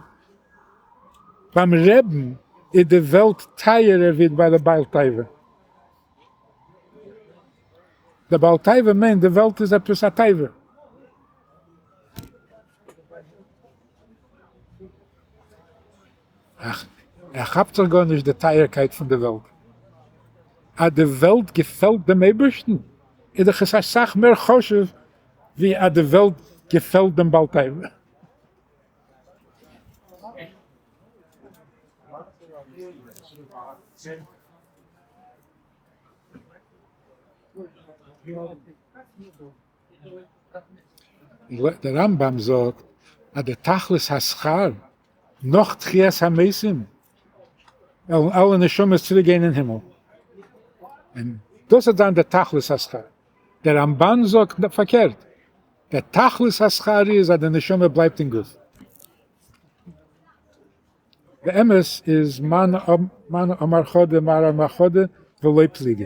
ביים רעבן איז די וועלט טייערער ווי ביי די בעל תאווה. די בעל תאווה מיינט די וועלט איז עפעס א תאווה. ער כאפט זיך גארנישט די טייערקייט פון די וועלט. אז די וועלט געפעלט דעם אייבערשטן איז דאך עס אסאך מער חשוב ווי אז די וועלט געפעלט דעם בעל תאווה. דער רמב ם זאגט אז די תכלית השכר נאך תחיית המתים וועלן אלע נשמות צוריק גיין אין הימל, און דאס וועט זיין די תכלית השכר. דער רמבן זאגט פארקערט, דער תכלית השכר איז אז די נשמה בלייבט אין גוף. די אמת איז מאן אמר חדא מר אמר חדא ולא פליגי.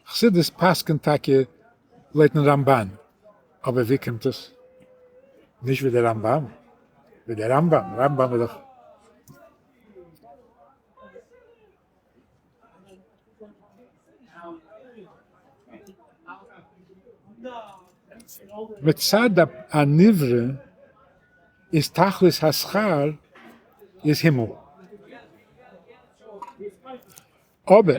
חסידות פסק'נט טאקע לויטן רמבן, אבער ווי קומט עס? נישט ווי דער רמב ם, ווי דער רמב ם, רמב ם איז דאך. מצד הנברא איז תכלית השכר איז הימל. אבער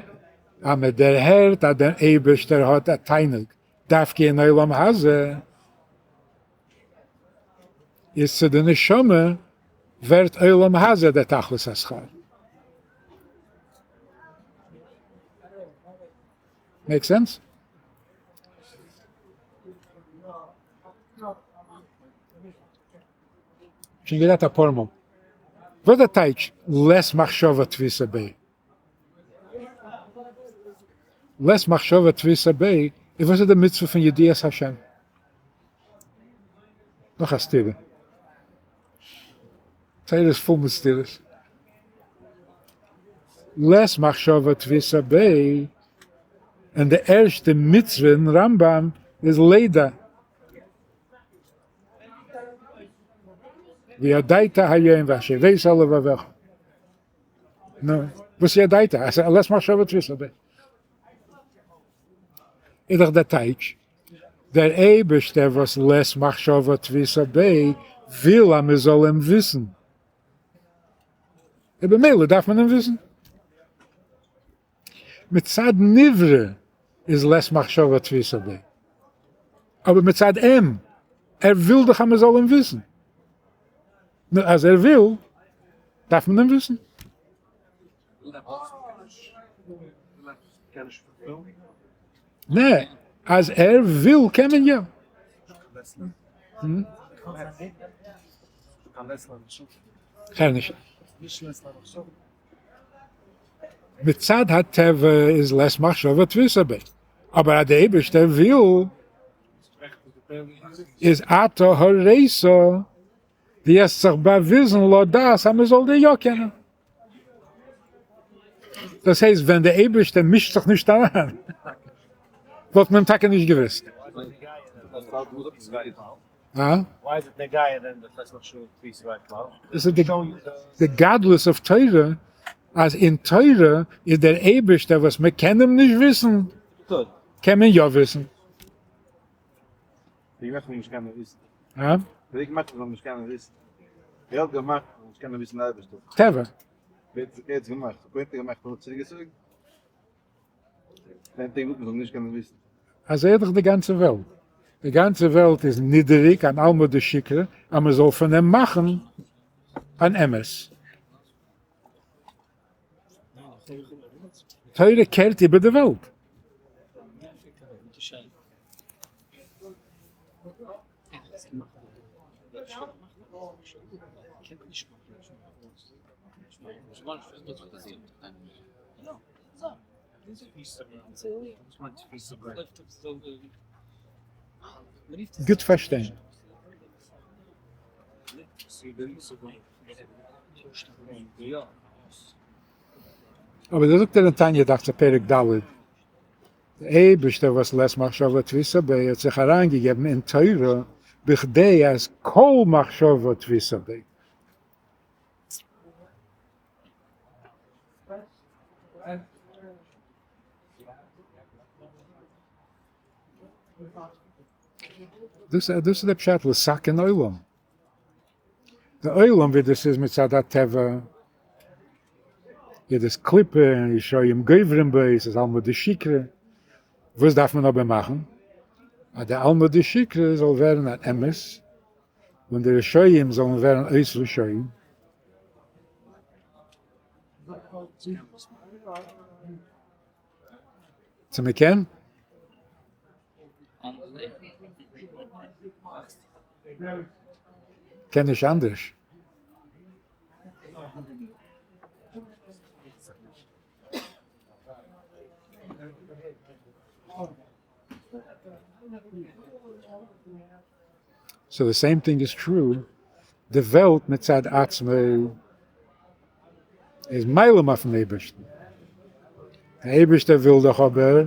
אז מען דערהערט אז דער אייבערשטער האט א תענוג דווקא אין עולם הזה, איז צו די נשמה ווערט עולם הזה דער תכלית השכר. Make sense? שוין גערעדט אפאר מאל. וואס דער טייטש לית מחשבה תפיסא ביה? לית מחשבה תפיסא ביה איז וואס איז די מצוה פון ידיעת השם? נאך א סתירה. תורה איז פול מיט סתירות. לית מחשבה תפיסא ביה, און די ערשטע מצוה אין רמב ם איז לידע. וידעת היום והשבות אל לבבך. נו, וואס ידעת? אז לית מחשבה תפיסא ביה. איז דאך דער טייטש, דער אייבערשטער וואס לית מחשבה תפיסא ביה וויל אז מען זאל אים וויסן, און במילא דארף מען אים וויסן. מצד נברא איז לית מחשבה תפיסא ביה, אבער מצד אים, ער וויל דאך אז מען זאל אים וויסן, נו אז ער וויל דארף מען אים וויסן. נע, אז ער וויל קען מען יא. כ'הער נישט. מצד הטבע איז לית מחשבה תפיסא ביה, אבער אז די אייבערשטער וויל איז אתה הראת, דו האסט זיך באוויזן לדעת אז מען זאל דיר יא קענען. דאס הייסט ווען דער אייבערשטער מישט זיך נישט אריין וואלט מען טאקע נישט געוואוסט. דאס איז די גדלות אויף תורה, אז אין תורה איז דער אייבערשטער וואס מען קען אים נישט וויסן, קען מען יא וויסן. טבע. אזוי איז דאך די גאנצע וועלט, די גאנצע וועלט איז נידעריג אן עלמא דשיקרא אז מען זאל פון אים מאכן אן אמת. תורה קערט איבער די וועלט. גוט פארשטיין. אבער דא זאגט ער אין תניא דאכט זיך פרק ד', דער אייבערשטער וואס לית מחשבה תפיסא ביה האט זיך אריינגעגעבן אין תורה בכדי אז כל מחשבה תפיסא ביה. דאס איז דער פשט לתקן עולם. די עולם ווי דאס איז מצד הטבע, איז דאס קליפה און רשעים גוברים בו, עס איז עלמא דשיקרא, וואס דארף מען אבער מאכן? אז די עלמא דשיקרא זאל ווערן אן אמת, און די רשעים זאלן ווערן אויס רשעים. צו מען קען? קען נישט אנדערש. So the same thing is true, די וועלט מצד עצמו איז מעלים אויפן אייבערשטן, דער אייבערשטער וויל דאך אבער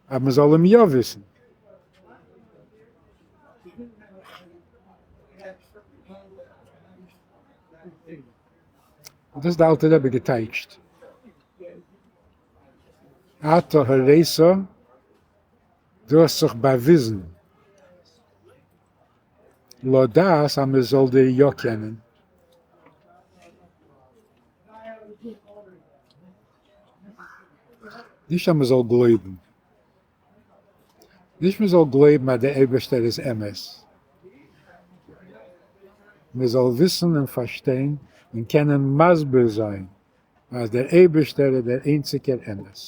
אז מען זאל אים יא וויסן. דאס האט דער אלטער רבי געטייטשט, אתה הראת, דו האסט זיך באוויזן לדעת אז מען זאל דיר יא קענען. נישט אז מען זאל גלויבן. נישט מען זאל גלויבן אז דער אייבערשטער איז אמת. מען זאל וויסן און פארשטיין און קענען מסביר זיין אז דער אייבערשטער איז דער איינציגער אמת.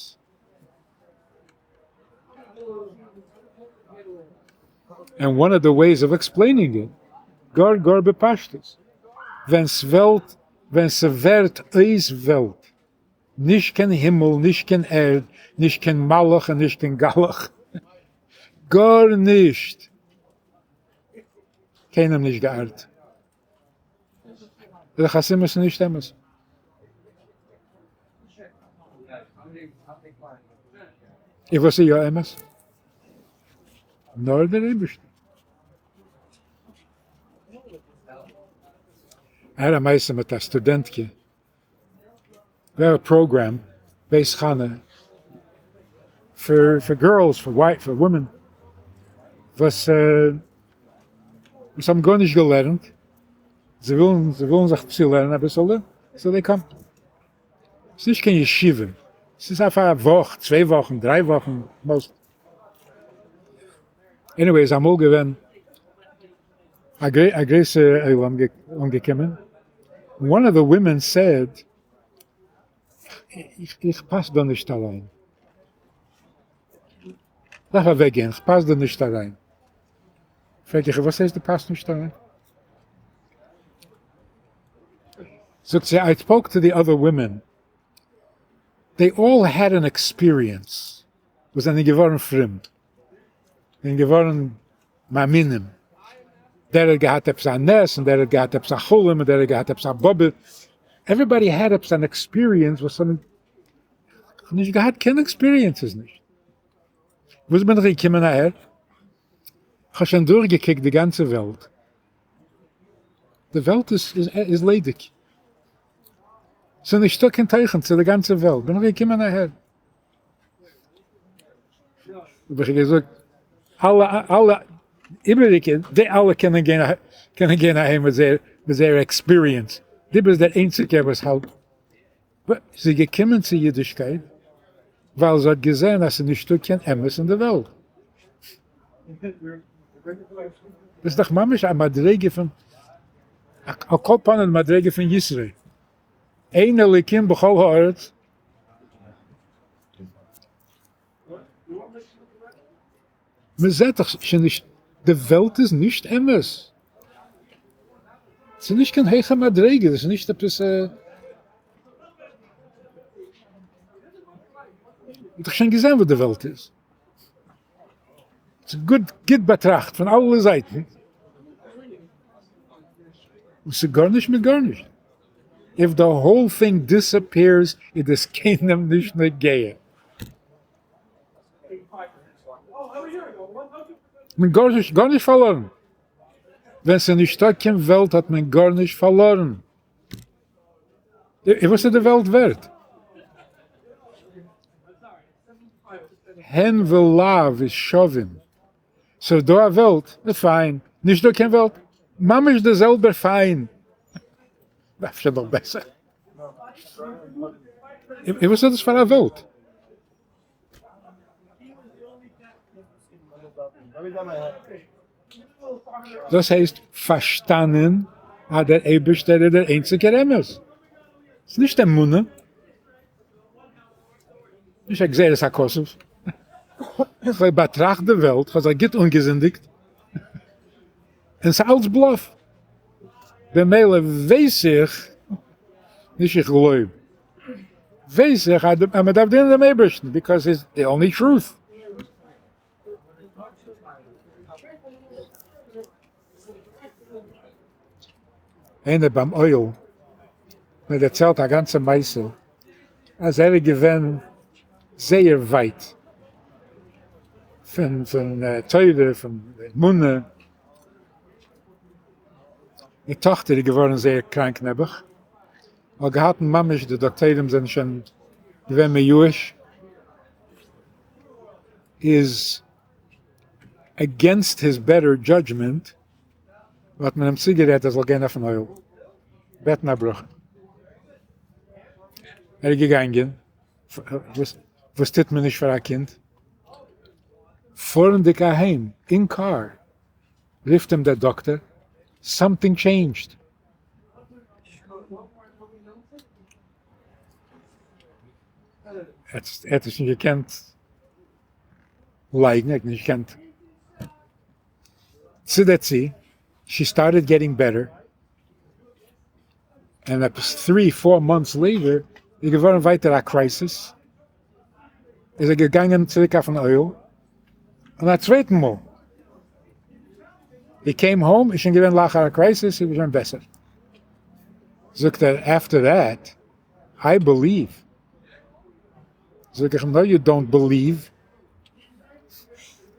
And one of the ways of explaining it, גאר גאר בפשטות, ווען ס'וועלט, ווען ס'ווערט אויס וועלט, נישט קיין הימל, נישט קיין ערד, נישט קיין מלאך און נישט קיין גלח, גארנישט, קיינעם נישט געארט. די חתימות איז נישט אמת. און וואס איז יא אמת? נאר דער אייבערשטער. הער א מעשה מיט א סטודענטקע, ווער א program, בית חנה, פאר פאר girls, פאר ווייט, פאר women, וואס וואס האבן גארנישט געלערנט, זיי ווילן זיי ווילן זיך צולערנען אביסעלע, so they come. ס'איז נישט קיין ישיבה, ס'איז אויף א וואך, צוויי וואכן, דריי וואכן, most. Anyway, איז אמאל געווען א גרויסע עולם אנגעקומען, one of the women said, איך פאס דא נישט אריין. דארף אוועק גיין, איך פאס דא נישט אריין. פרעג איך איר, וואס הייסט דו פאסט נישט אריין? זאגט זי, I spoke to the other women, they all had an experience, וואס זענען געווארן פרום, זענען געווארן מאמינים, דער האט געהאט עפעס א נס, און דער האט געהאט עפעס א חלום, און דער האט געהאט עפעס א באבע, everybody had עפעס אן experience וואס. כ'האב נישט געהאט קיין experiences נישט. וואס בין איך געקומען אהער? כ'האב שוין דורכגעקוקט די גאנצע וועלט, די וועלט איז ליידיג, ס'איז נישטא קיין תוכן צו די גאנצע וועלט, בין איך געקומען אהער. האב איך געזאגט, אלע אלע איבעריגע, די אלע קענען גיין קענען גיין אהיים מיט זייער מיט זייער experience, דו ביסט דער איינציגער וואס האלט. זי איז געקומען צו אידישקייט ווייל זי האט געזען אז ס'איז נישטא קיין אמת אין די וועלט. דאס איז דאך ממש א מדריגה פון, על כל פנים מדריגה פון יתרו, אין אלוקים בכל הארץ. מען זעט דאך שוין נישט, די וועלט איז נישט אמת, ס'איז נישט קיין הויכע מדריגה, דאס איז נישט עפעס, מען האט דאך שוין געזען וואס די וועלט איז, ס'איז גוט גוט באטראכט פון אלע זייטן, און ס'איז גארנישט מיט גארנישט, if the whole thing disappears איז דאס קיינעם נישט נוגע. מען גארנישט גארנישט פארלארן, ווען ס'איז נישטא קיין וועלט האט מען גארנישט פארלארן, וואס איז די וועלט ווערט? הן ולאו איז שווים, ס'איז דא א וועלט, פיין, נישט דא קיין וועלט, ממש די זעלבע פיין, אפשר נאך בעסער. און וואס איז דאס פאר א וועלט? דאס הייסט פארשטאנען אז דער אייבערשטער איז דער איינציגער אמת. ס'איז נישט אמונה, נישט א גזירת הכתוב. איך האב באטראכט די וועלט, איך האב זיך גוט אנגעזינדיגט, און ס'איז אלץ בלאף. במילא ווייס איך, נישט איך גלויב, ווייס איך אז מען דארף דינען דעם אייבערשטן because it's the only truth. איינער ביים אוהל האט מיר דערציילט א גאנצע מעשה אז ער איז געווען זייער ווייט פון תורה פון אמונה, די טאכטער איז געווארן זייער קראנק נעבעך, האט געהאלטן ממש די דאקטוירים זענען שוין געווען מיואש, איז against his better judgment האט מען אים צוגערעדט ער זאל גיין אויפן אוהל בעטן א ברכה, ער איז געגאנגען, וואס טוט מען נישט פאר א קינד? פארנדיג אהיים אין קאר רופט אים דער דאקטער, something changed. ער האט עס נישט געקענט לייגן, ער האט נישט געקענט צו דערצו, she started getting better, און עפעס three four months later איז געווארן ווייטער א crisis, איז ער געגאנגען צוריק אויפן אוהל, און א צווייטן מאל he came home איז שוין געווען לאחר ה crisis איז שוין בעסער, זאגט ער after that I believe, זאג איך אים no you don't believe,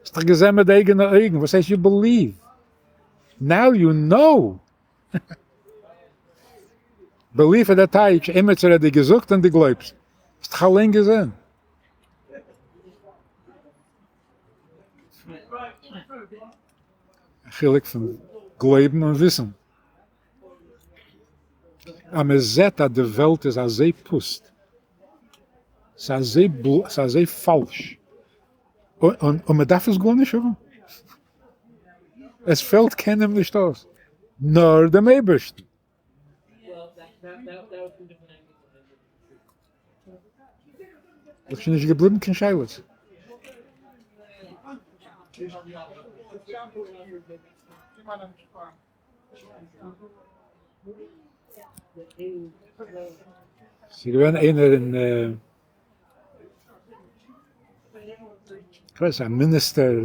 האסט דאך געזען מיט די אייגענע אויגן, וואס הייסט you believe? Now you know! Belief איז דער טייטש, עמיצער האט דיר געזאגט און דו גלויבסט. האסט דאך אליין געזען. א חילוק פון גלויבן און וויסן. אז מען זעט אז די וועלט איז אזוי פוסט, ס'איז אזוי פאלש, און מען דארף עס גארנישט האבן. עס פעלט קיינעם נישט אויס, נאר דעם אייבערשטן. איז שוין נישט געבליבן קיין שאלות. ס'איז געווען איינער אין כ'ווייס א מיניסטער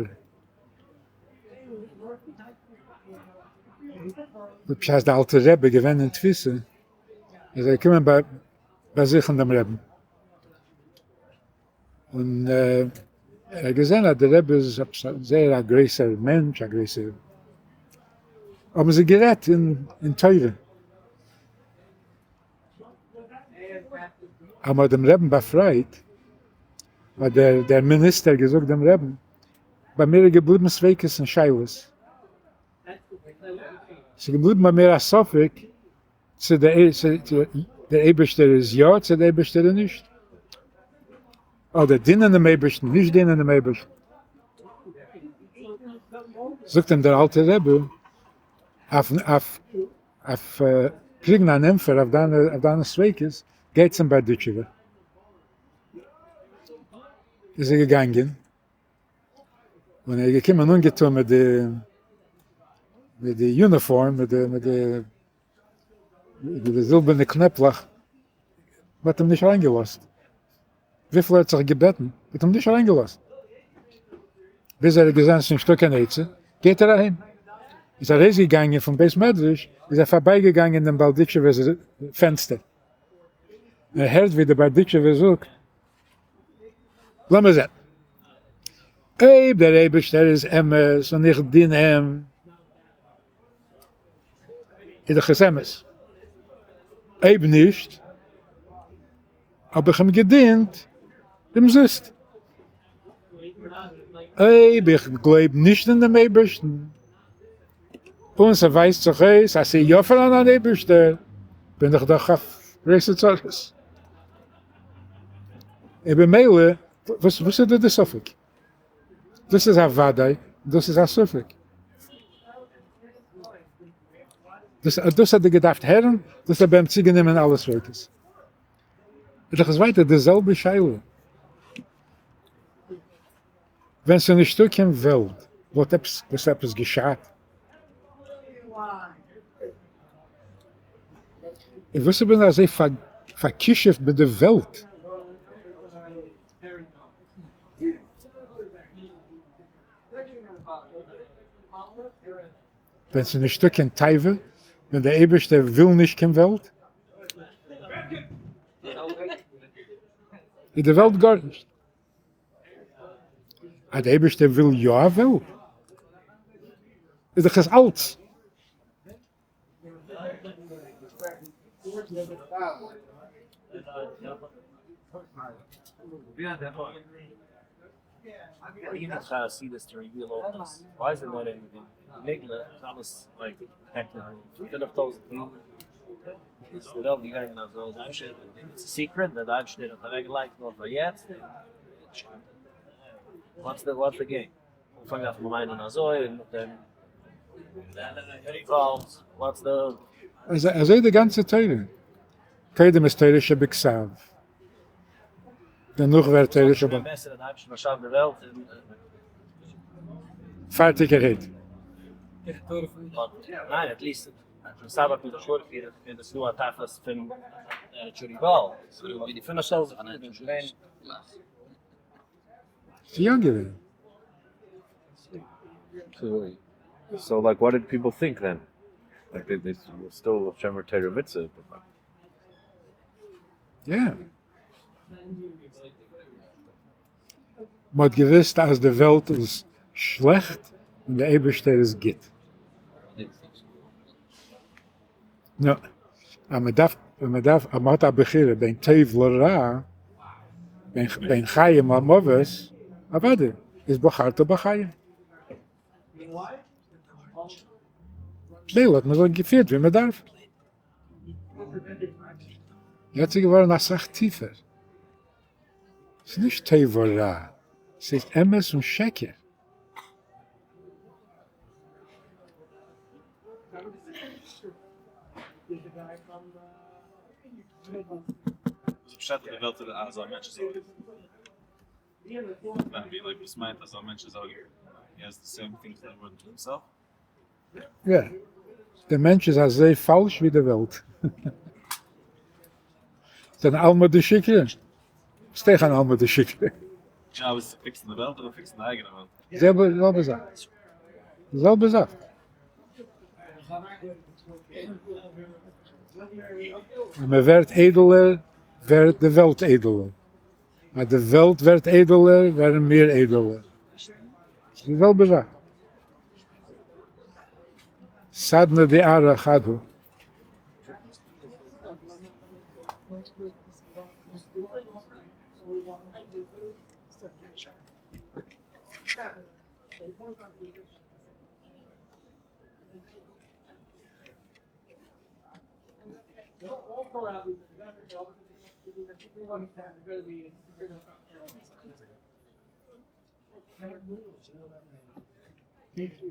בשעת די אלטע רבי איז געווען אין תפיסה איז ער געקומען באזוכן דעם רבין. און ער האט געזען אז דער רבי איז עפעס זייער א גרויסער מענטש, א גרויסער, האבן זיי גערעדט אין תורה. אז מ'האט דעם רעבן באפרייט, האט דער דער מיניסטער געזאגט דעם רעבן, ביי מיר איז געבליבן ספיקות און שאלות, ס'איז געבליבן ביי מיר א ספק צו דער אייבערשטער איז יא צו דער אייבערשטער איז נישט, אדער דינען דעם אייבערשטן, נישט דינען דעם אייבערשטן. זאגט אים דער אלטער רבי, אויף אויף קריגן אן ענטפער אויף דיינע אויף דיינע ספיקות, גיי צום בארדיטשובער. איז ער געגאנגען, און ער איז געקומען אנגעטון מיט די מיט די יוניפארם, מיט די מיט די מיט די זילבערנע קנעפלעך, מען האט אים נישט אריינגעלאזט. וויפיל ער האט זיך געבעטן, מען האט אים נישט אריינגעלאזט. ביז ער האט געזען ס'איז נישטא קיין עצה, גייט ער אהיים. איז ארויסגעגאנגען פון בית מדרש, איז ער פארבייגעגאנגען דעם בארדיטשובער'ס פענסטער. און ער הערט ווי דער בארדיטשובער זאגט, לאמיר זען, אויב דער אייבערשטער איז אמת און איך דין אים, איז דאך עס אמת. אויב נישט, האב איך אים געדינט אומזיסט. אויב איך גלויב נישט אין דעם אייבערשטן, און ס'ווייזט זיך אויס אז ס'איז יא פאראן אן אייבערשטער, בין איך דאך אויף גרויסע צרות. און במילא, וואס איז דא די ספק? דאס איז א וודאי, דאס איז א ספק. דאס דאס האט ער געדארפט הערן, דאס האט ביי אים צוגענומען אלע ספיקות. איז דאך עס ווייטער די זעלבע שאלה. ווען ס'איז נישטא קיין וועלט, וואלט עפעס וואס עפעס געשאדט? און וואס איך בין אזוי פאר'כישופ'ט מיט די וועלט? ווען ס'איז נישטא קיין תאווה, ווען דער אייבערשטער וויל נישט קיין וועלט, איז די וועלט גארנישט. אז דער אייבערשטער וויל יא א וועלט, איז דאך עס אלץ. אזוי די גאנצע תורה, קודם איז תורה שבכתב, דערנאך ווערט תורה שבעל פה. פארטיגערהייט. ס'איז יא געווען. So like what did people think then? Like they still שומר תורה ומצוה but like. יא. מ'האט געוויסט אז די וועלט איז שלעכט און די אייבערשטער איז גוט. נו, אז מ'דארף, אז מ'דארף, אז מ'האט א בחירה בין טוב לרע, בין חיים למוות, אוודאי איז בחרת בחיים. מילא האט מען זיך געפירט ווי מ'דארף. יעצט איז געווארן אסאך טיפער. ס'איז נישט טוב ורע, ס'איז אמת און שקר. וואס איז פשט אז די וועלט איז אזא מענטש איז אויך? וואס מיינט אז א מענטש איז אויך? He has the same things that were himself? יא, דער מענטש איז אזוי פאלש ווי די וועלט. זענען עלמא דשיקרא? ביסט אויך אן עלמא דשיקרא. יא, אבער fix ן די וועלט אדער fix ן די אייגענע וועלט? זעלבע זעלבע זאך. זעלבע זאך. ווען מען ווערט איידעלער ווערט די וועלט איידעלער. אז די וועלט ווערט איידעלער, ווערן מיר איידעלער. ס'איז די זעלבע זאך. סדנא דארעא חד הוא.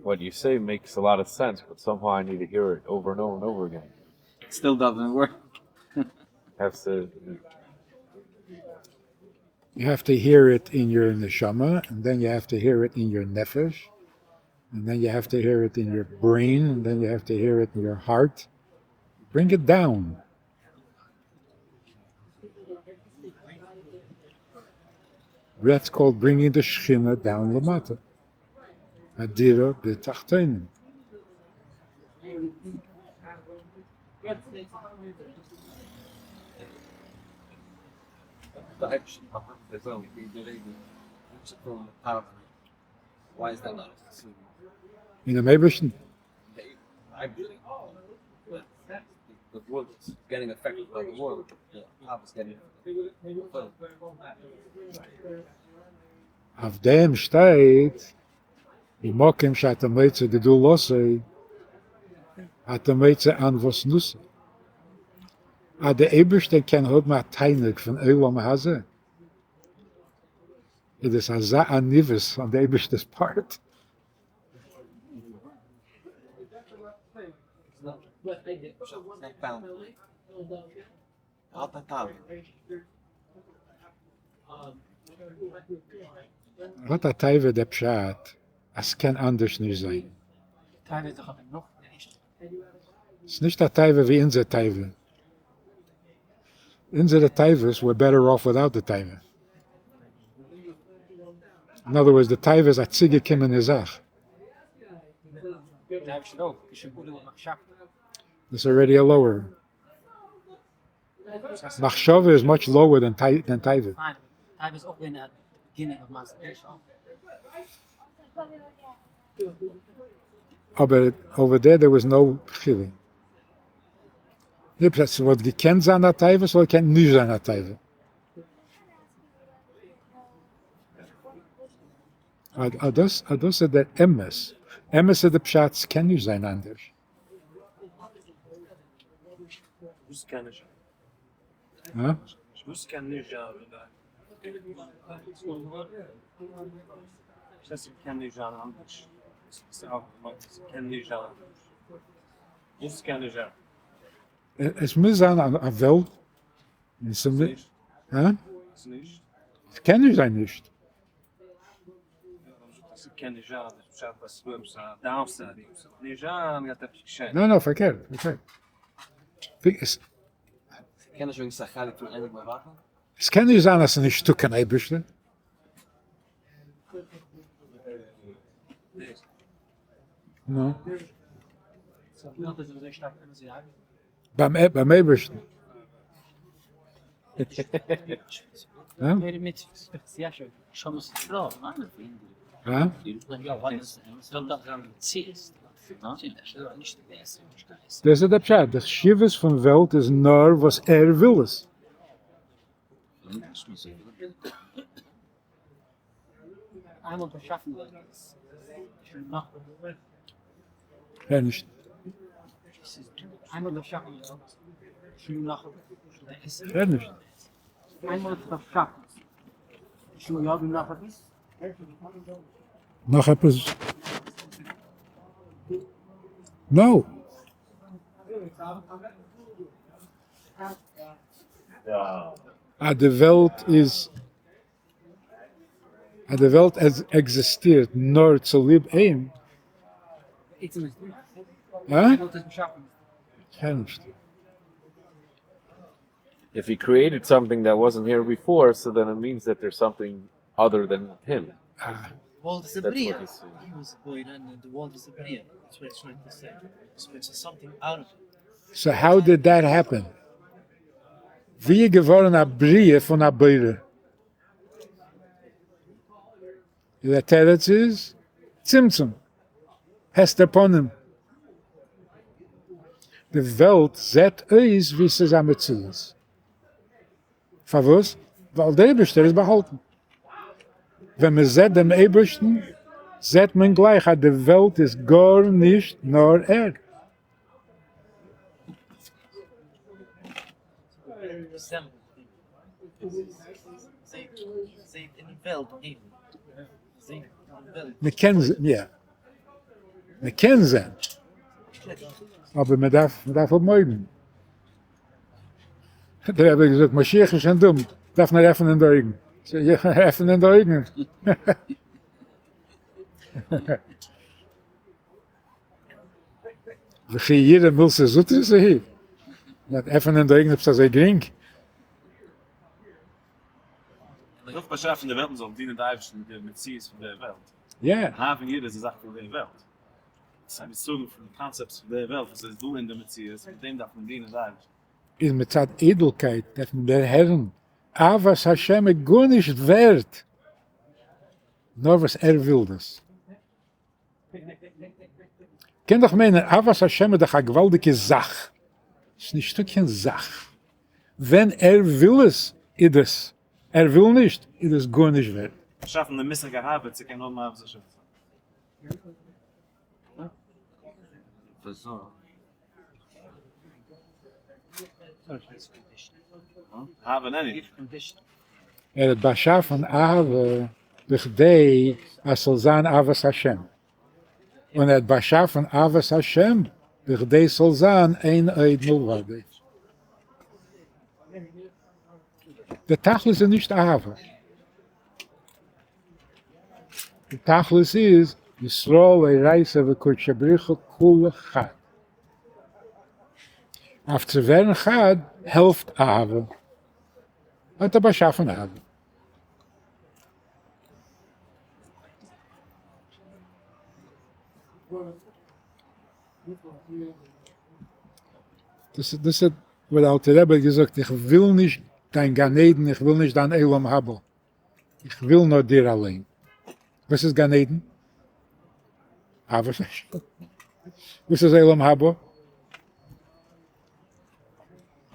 What you say makes a lot of sense, but somehow I need to hear it over and over and over again. It still doesn't work. Have to. You have to hear it in your neshama, and then you have to hear it in your nefesh, and then you have to hear it in your brain, and then you have to hear it in your heart. Bring it down. That's called bringing the Shechina down lamata. A dira b'tachtonim. Why is that not? אין דעם אייבערשטן? The world is getting affected by the world. The is getting אויף דעם שטייט, במקום שאתה מוצא גדולתו, אתה מוצא ענוותנותו. אז דער אייבערשטער קען האבן א תענוג פון עולם הזה, איז עס אזא עניוות on די אייבערשטער'ס part. האט א תאווה דער פשט אז ס'קען אנדערש נישט זיין. ס'איז נישט א תאווה ווי אונזער תאווה. אונזערע תאוות we're better off without די תאווה. In other words, די תאווה איז א צוגעקומענע זאך. It's already a lower. מחשבה is much lower than תאווה. אבער over there there was no בחירה. נישט אז ס'וואלט געקענט זיין א תאווה, ס'וואלט געקענט נישט זיין א תאווה. אז דאס אז דאס איז דער אמת. אמת איז די פשט ס'קען נישט זיין אנדערש. וואס קען נישט זיין? וואס קען נישט זיין? ס'קען נישט זיין אנדערש. ס'קען נישט זיין אנדערש. וואס קען נישט זיין? עס מוז זיין א וועלט. הא? נישט. ס'קען נישט זיין נישט. ס'קען נישט זיין אנדערש. פשט אז ס'איז א downside. נישט זיין גייט עפעס געשען. ניין ניין פארקערט פארקערט. קען נישט וועגן ס'איז א חלק פון ענק מבטל? עס קען נישט זיין אז ס'איז נישטא קיין אייבערשטער. נו. ביים אייבערשטן. דאס איז דער פשט, די חשיבות פון וועלט איז נאר וואס ער וויל עס. הער נישט. הער נישט. נאך עפעס? No. אז די וועלט איז אז די וועלט עקזיסטירט נאר צוליב אים. הא? כ'הער נישט. If he created something that wasn't here before, so then it means that there's something other than him. World is a That's bria. what he's saying. He was a boy and the world is a bria. That's what it's trying to say. So it's something out of it. So how did that happen? ווי איז געווארן א בריאה פון א בורא? דער תירוץ איז, צמצום, הסתר פנים. די וועלט זעט אויס ווי ס'איז א מציאות. פארוואס? ווייל דער אייבערשטער איז באהאלטן. ווען מען זעט דעם אייבערשטן, זעט מען גלייך אז די וועלט איז גארנישט נאר ער. מען קען זען, יא. מען קען זען. אבער מען דארף, מען דארף האבן אויגן. דער רבי האט געזאגט, משיח איז שוין דא, מען דארף נאר עפענען די אויגן. עפענען די אויגן. וכי יראה מילתא זוטרתא היא? עפענען די אויגן עפעס אזוי גרינג? מען דארף באשאפן די וועלט מען זאל דינען די אייבערשטן מיט די מציאות פון דער וועלט. יא. אהבה און יראה איז א זאך פון דער וועלט. עס איז א מושג פון די concepts פון דער וועלט וואס איז דא אין די מציאות, מיט דעם דארף מען דינען די אייבערשטן. איז מצד איידלקייט דארף מען דערהערן אהבת השם איז גארנישט ווערט נאר וואס ער וויל דאס. קען דאך מיינען אהבת השם איז דאך א געוואלדיגע זאך, ס'איז נישטא קיין זאך, ווען ער וויל עס איז דאס, ער וויל נישט איז דאס גארנישט ווערט. באשאפן די מושג אהבה צו קענען האבן אהבת השם. ער האט באשאפן אהבה בכדי אז ס'זאל זיין אהבת השם, און ער האט באשאפן אהבת השם בכדי ס'זאל זיין אין עוד מלבדו. די תכלית איז נישט אהבה, די תכלית איז ישראל אורייתא וקודשא בריך הוא כולא חד. אויף צו ווערן חד העלפט אהבה. האט ער באשאפן אהבה. דאס דאס איז וואס דער אלטער רבי האט געזאגט, איך וויל נישט דיין גן עדן, איך וויל נישט דיין עולם הבא, איך וויל נאר דיר אליין. וואס איז גן עדן? אהבת השם. וואס איז עולם הבא?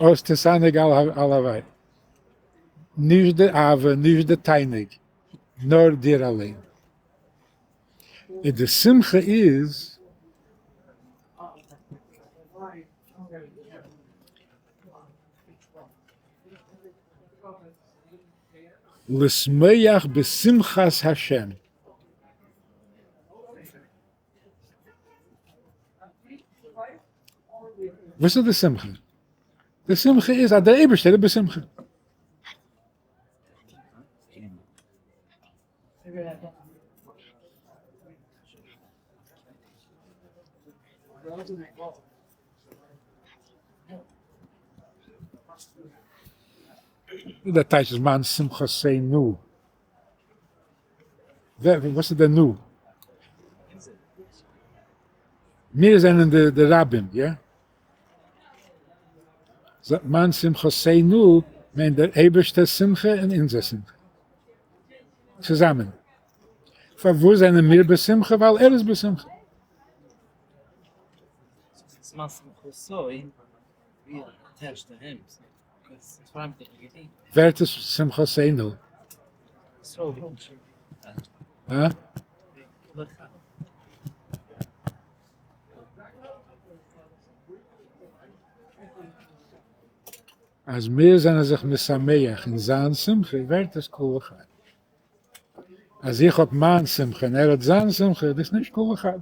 אז תתענג על הוי'. נישט די אהבה, נישט די תענוג, נאר דיר אליין. און די שמחה איז. לשמח בשמחת השם. וואס איז די שמחה? די שמחה איז אז דער אייבערשטער איז בשמחה. דער טייטש איז מיין שמחתנו. וואס איז דער נו? מיר זענען די רבים, יא? מיין שמחתנו מיינט דער אייבערשטער'ס שמחה און אונזער שמחה. צוזאמען. פארוואס זענען מיר בשמחה? ווייל ער איז בשמחה. ווערט עס שמחתנו? הא? אז מיר זענען זיך משמח אין זיין שמחה ווערט עס כולא חד. אז איך האב מיין שמחה און ער האט זיין שמחה איז דאס נישט כולא חד.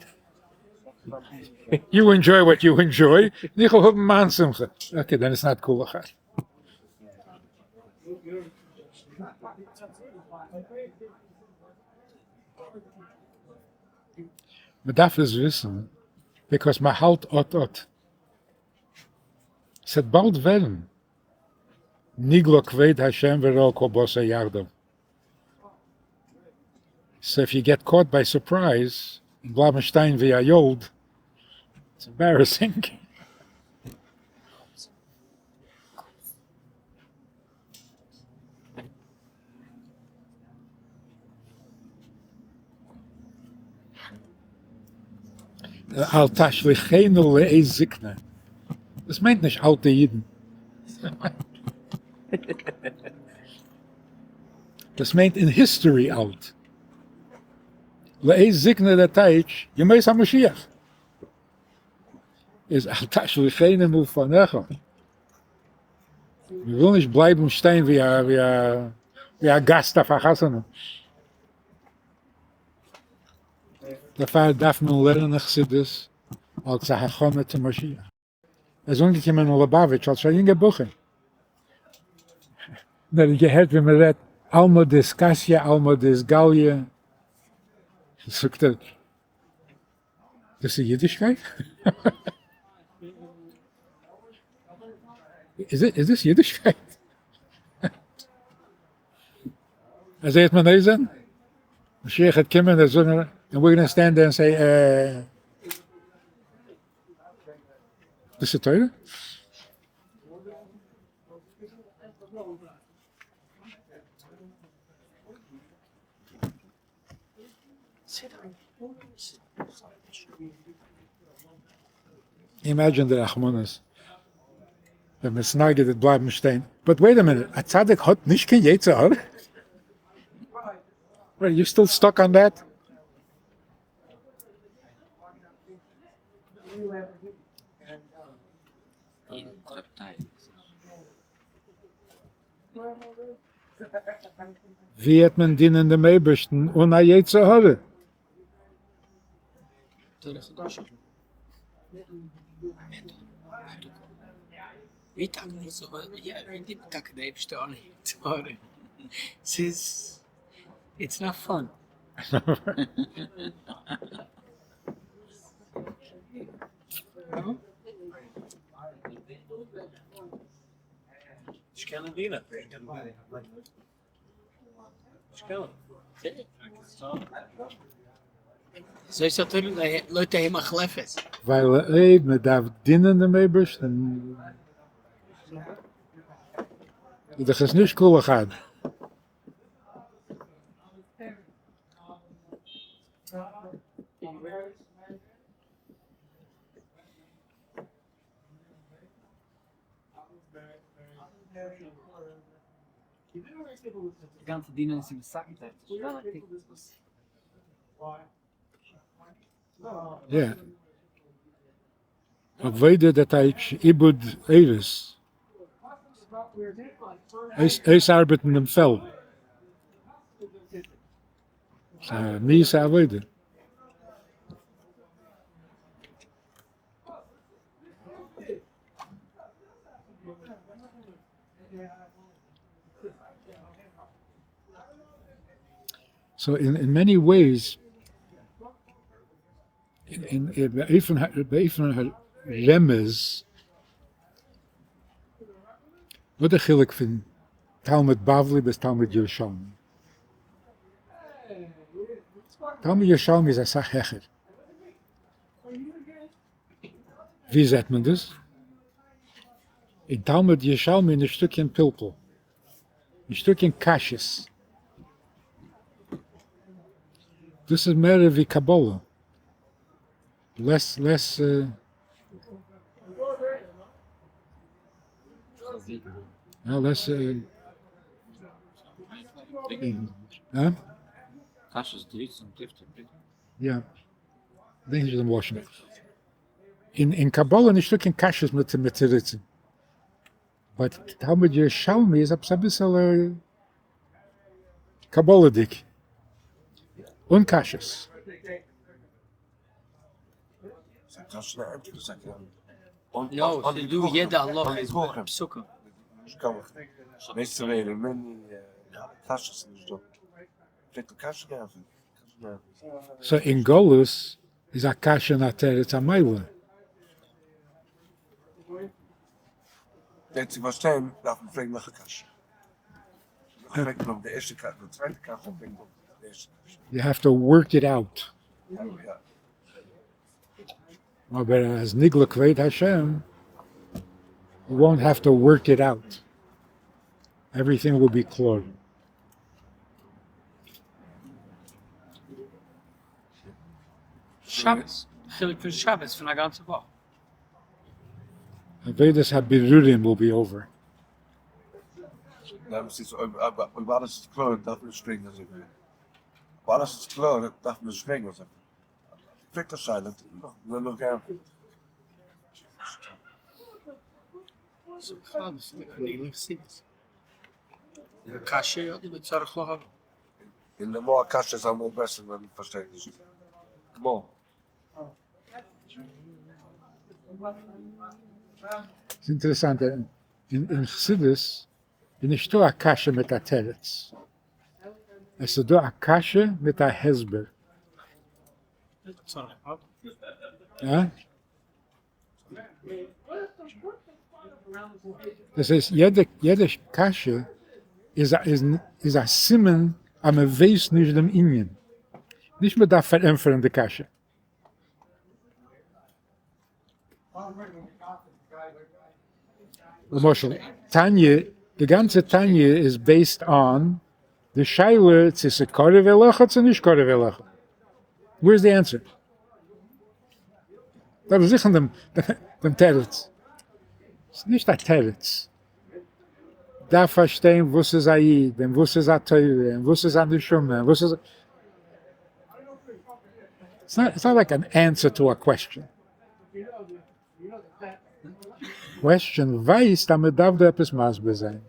You enjoy what you enjoy, און איך וויל האבן מיין שמחה. Okay, then it's not כולא חד. מען דארף עס וויסן, because מען האלט אט אט. ס'וועט באלד ווערן נגלה כבוד השם וראו כל בשר יחדיו. So if you get caught by surprise און בלייבן שטיין ווי א יולד, it's embarrassing. אל תשליכנו לעת זקנה, דאס מיינט נישט אלטע אידן, דאס מיינט אין history אלט, לעת זקנה דער טייטש ימות המשיח, איז אל תשליכנו מלפניך, מען וויל נישט בלייבן שטיין ווי א גאסט אויף א חתונה. דערפאר דארף מען לערנען חסידות אלס א הכנה צו משיח. ער איז אנגעקומען אין ליובאוויטש אלס א יונגער בחור, און ער האט געהערט ווי מען רעדט עלמא דאתכסיא עלמא דאתגליא, זאגט ער, דאס איז אידישקייט? איז דאס אידישקייט? אזוי וועט מען אויסזען? משיח וועט קומען און זאגן, and we're gonna stand there and say, דאס איז תורה? Imagine די רחמנות ווען מתנגד וועט בלייבן שטיין, but wait a minute, א צדיק האט נישט קיין יצר הרע? Wait, you still stuck on that? ווי העט מען דינען דעם אייבערשטן אן א יצר הרע? נישט קענען דינען. נישט קענען. זאת התורה לא תהא מוחלפת. ווייל אויב מען דארף דינען דעם אייבערשטן איז דאך עס נישט כל אחד. די גאנצע דינען איז מסכם יא. עבודה דער טייטש עיבוד עורות. אויסארבעטן דעם פעלד. ס'איז א מיאוס'ע עבודה. So in many ways, אין באופן הרמז, וואס די חילוק פון תלמוד בבלי ביז תלמוד ירושלמי? תלמוד ירושלמי איז אסאך העכער. ווי זעט מען דאס? אין תלמוד ירושלמי נישטא קיין פלפול, נישטא קיין קשיות, דאס איז מער ווי קבלה, less less less יא. דענק נישט דעם לשון. אין קבלה נישטא קיין קשיות מיט תירוצים. But תלמוד ירושלמי איז עפעס אביסעלע קבלה'דיג. אן קשיות. So אין גלות איז א קשיא און א תירוץ א מעלה. כדי צו פארשטיין דארף מען פרעגן נאך א קשיא. נאך פרעגט מען אויף די ערשטע קשיא, די צווייטע קשיא פרעגט מען אויף די ערשטע קשיא. You have to work it out. אבער אז נגלה כבוד השם, you won't have to work it out. Everything will be קלאר. שבת. חילוק פון שבת פון א גאנצע וואך. עבודת הבירורים will be over. דעמאלטס איז אויב אויב אלעס איז קלאר דארף מען נישט פרעגן אזוי ווי אויב אלעס איז קלאר דארף מען נישט פרעגן אזוי פרעגט א שאלה נאר נאך געענטפערט. קשיא אדער בצורך להבין? און די מאל א קשיא איז אמאל בעסער ווען מ'פארשטייט נישט. מאל. ס'איז אינטערעסאנט, אין חסידות איז נישטא א קשיא מיט א תירוץ, עס איז דא א קשיא מיט א הסבר. דאס הייסט יעדע יעדע קשיא איז איז איז א סימן אז מען ווייסט נישט דעם ענין, נישט מען דארף פארענטפערן די קשיא. למשל תניא, די גאנצע תניא איז based on די שאלה צו ס'קרוב אליך צו נישט קרוב אליך. Where is the answer? דארף זוכן דעם דעם תירוץ. ס'איז נישט א תירוץ. דארף פארשטיין וואס איז א איד, און וואס איז א תורה, און וואס איז א נשמה, און וואס איז. It's not like an answer to a question. Question ווייזט אז מ'דארף דא עפעס מסביר זיין.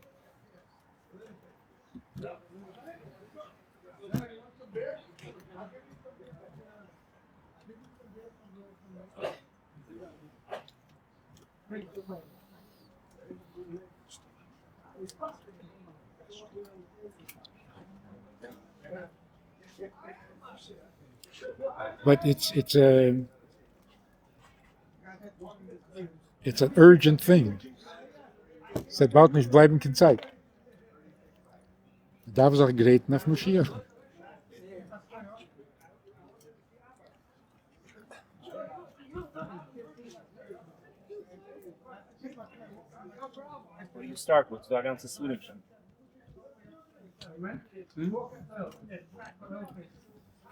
But it's it's a it's an urgent thing. ס'וועט באלד נישט בלייבן קיין צייט. מ'דארף זיך גרייטן אויף משיח.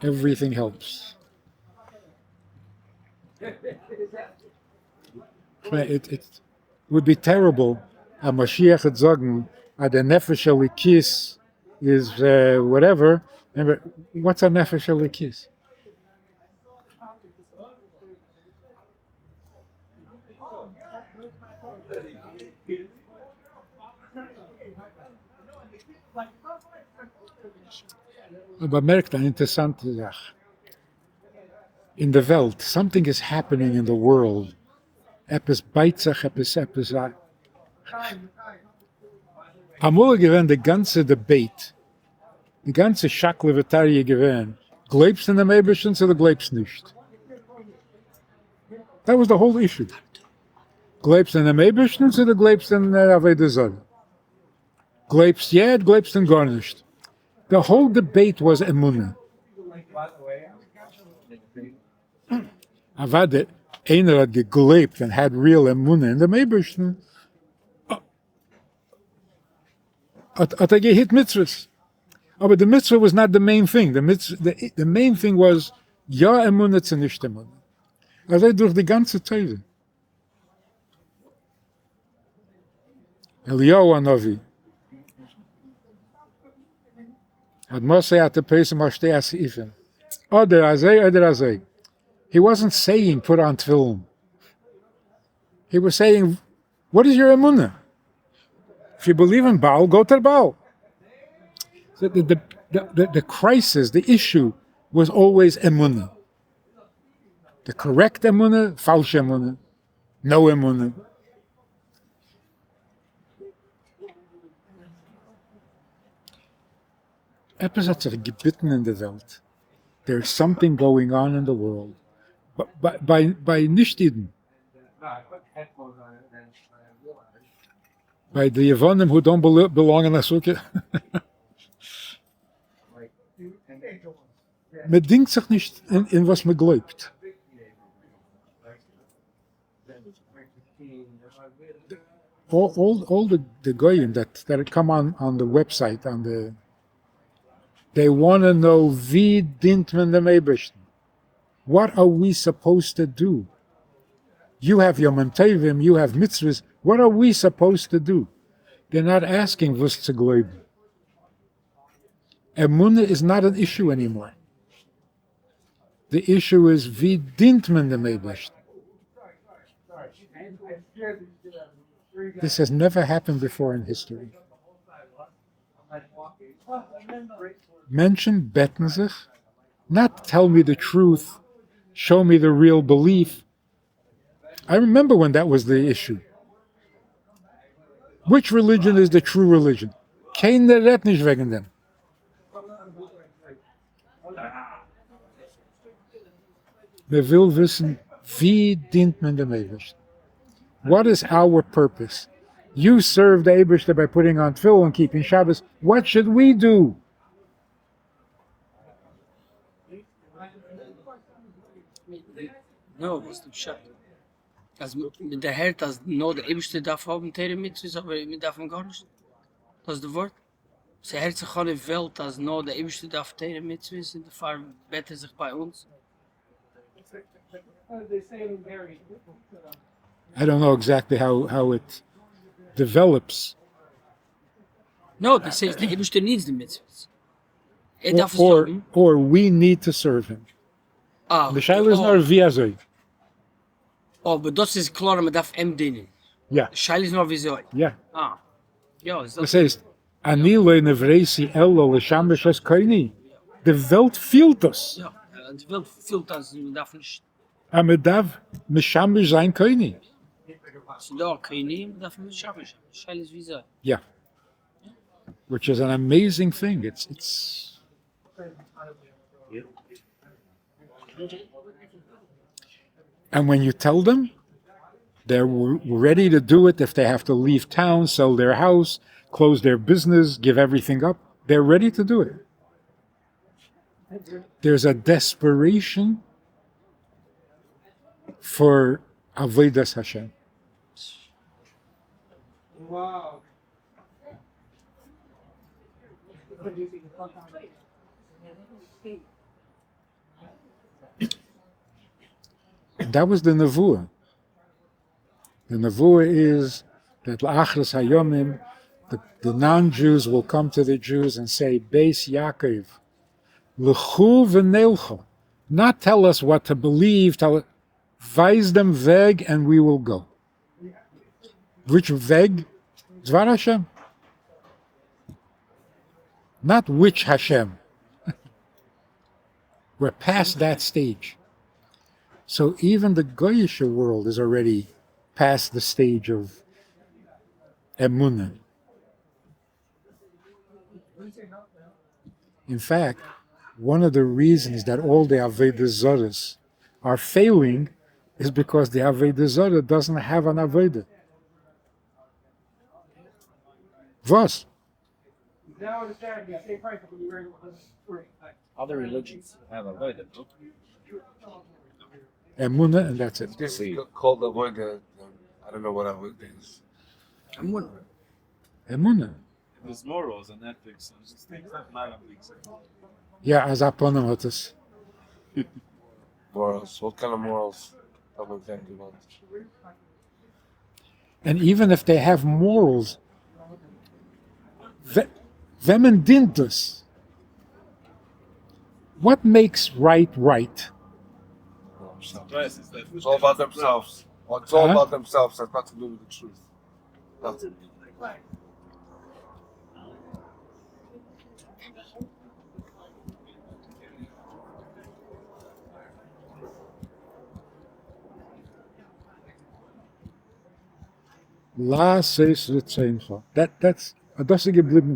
Everything helps. It would be terrible אז משיח וועט זאגן אז דער נפש אלוקית איז whatever, what's א נפש אלוקית? כ'האב באמערקט אן אינטערסאנטע זאך אין די וועלט, something is happening in the world, עפעס בייט זיך, עפעס עפעס א. אמאל איז געווען די גאנצע debate, די גאנצע שקלא וטריא איז געווען, גלייבסט אינעם אייבערשטן צו דו גלייבסט נישט? That was the whole issue. גלייבסט אינעם אייבערשטן צו דו גלייבסט אין עבודה זרה? גלייבסט יא, גלייבסט אין גארנישט? The whole debate was אמונה. אוודאי איינער האט געגלייבט און had real אמונה אין דעם אייבערשטן, האט ער געהיט מצוות. אבער די מצוה was not the main thing, די main thing was יא אמונה צו נישט אמונה. אזוי דורך די גאנצע תורה. אליהו הנביא, עד מתי אתה פוסם על שתי הסעיפים, אדער אזוי אדער אזוי, he wasn't saying put on תפילין, he was saying what is your אמונה? If you believe in בעל, go to בעל. The crisis, the issue was always אמונה. The correct אמונה, פאלשע אמונה, no אמונה. עפעס האט זיך געביטן אין די וועלט, there is something going on in the world, ביי נישט אידן, ביי די יוונים who don't belong in א סוכה. מען דינגט זיך נישט אין וואס מען גלויבט. All the גויים that come on the website on the they wanna know ווי דינט מען דעם אייבערשטן? What are we supposed to do? You have ימים טובים, you have מצוות, what are we supposed to do? They're not asking וואס צו גלויבן. אמונה is not an issue anymore. The issue is ווי דינט מען דעם אייבערשטן? This has never happened before in history. מענטשן בעטן זיך, not tell me the truth, show me the real belief. I remember when that was the issue. Which religion is the true religion? קיינער רעדט נישט וועגן דעם. מען וויל וויסן ווי דינט מען דעם אייבערשטן? What is our purpose? You serve the אייבערשטער by putting on tefillin, keeping Shabbos. What should we do? נו, וואס איז די פשט? אז מען דערהערט אז נאר דער אייבערשטער דארף האבן תורה ומצוות אבער מיר דארפן גארנישט? דאס איז די ווארט? ס'הערט זיך אן אין וועלט אז נאר דער אייבערשטער דארף תורה ומצוות און דערפאר בעט ער זיך ביי אונז. I don't know exactly how it develops. No, דאס הייסט דער אייבערשטער needs די מצוות. ער דארף עס האבן. Or we need to serve him. אה. די שאלה איז נאר ווי אזוי. אבער דאס איז קלאר אז מען דארף אים דינען. יא. די שאלה איז נאר וויאזוי. יא. אה. יא, איז דאס הייסט, אני לא נבראתי אלא לשמש את קוני, די וועלט פילט דאס. יא, די וועלט פילט אז מען דארף נישט. אז מען דארף משמש זיין קוני. ס'איז דא א קוני, מען דארף משמש זיין, די שאלה איז וויאזוי. יא. Which is an amazing thing, it's it's. And when you tell them, they're ready to do it if they have to leave town, sell their house, close their business, give everything up, they're ready to do it. There's a desperation for עבודת השם. Wow. And that was the נבואה. The נבואה is that לאחרית הימים, the non-Jews will come to the Jews and say, בית יעקב, לכו ונלכה. Not tell us what to believe, tell ווייז דעם וועג and we will go. Which וועג? דבר השם. Not which Hashem. We're past that stage. So even the goyishe world is already past the stage of אמונה. In fact, one of the reasons that all the עבודה זרות are failing is because the עבודה זרה doesn't have an עבודה. וואס? Other religions have עבודה, no? אמונה and that's it. This is called עבודה. I don't know what עבודה is. אמונה. אמונה. There's morals and ethics and things like that. יא, אזא פנים האט עס. Morals. What kind of morals? Tell me exactly what. And even if they have morals, וועמען דינט דאס? What makes right right? It's all about themselves. It's all Huh? about themselves. That's not to do with the truth. Nothing. לעשות רצונך. That, that's, דאס איז געבליבן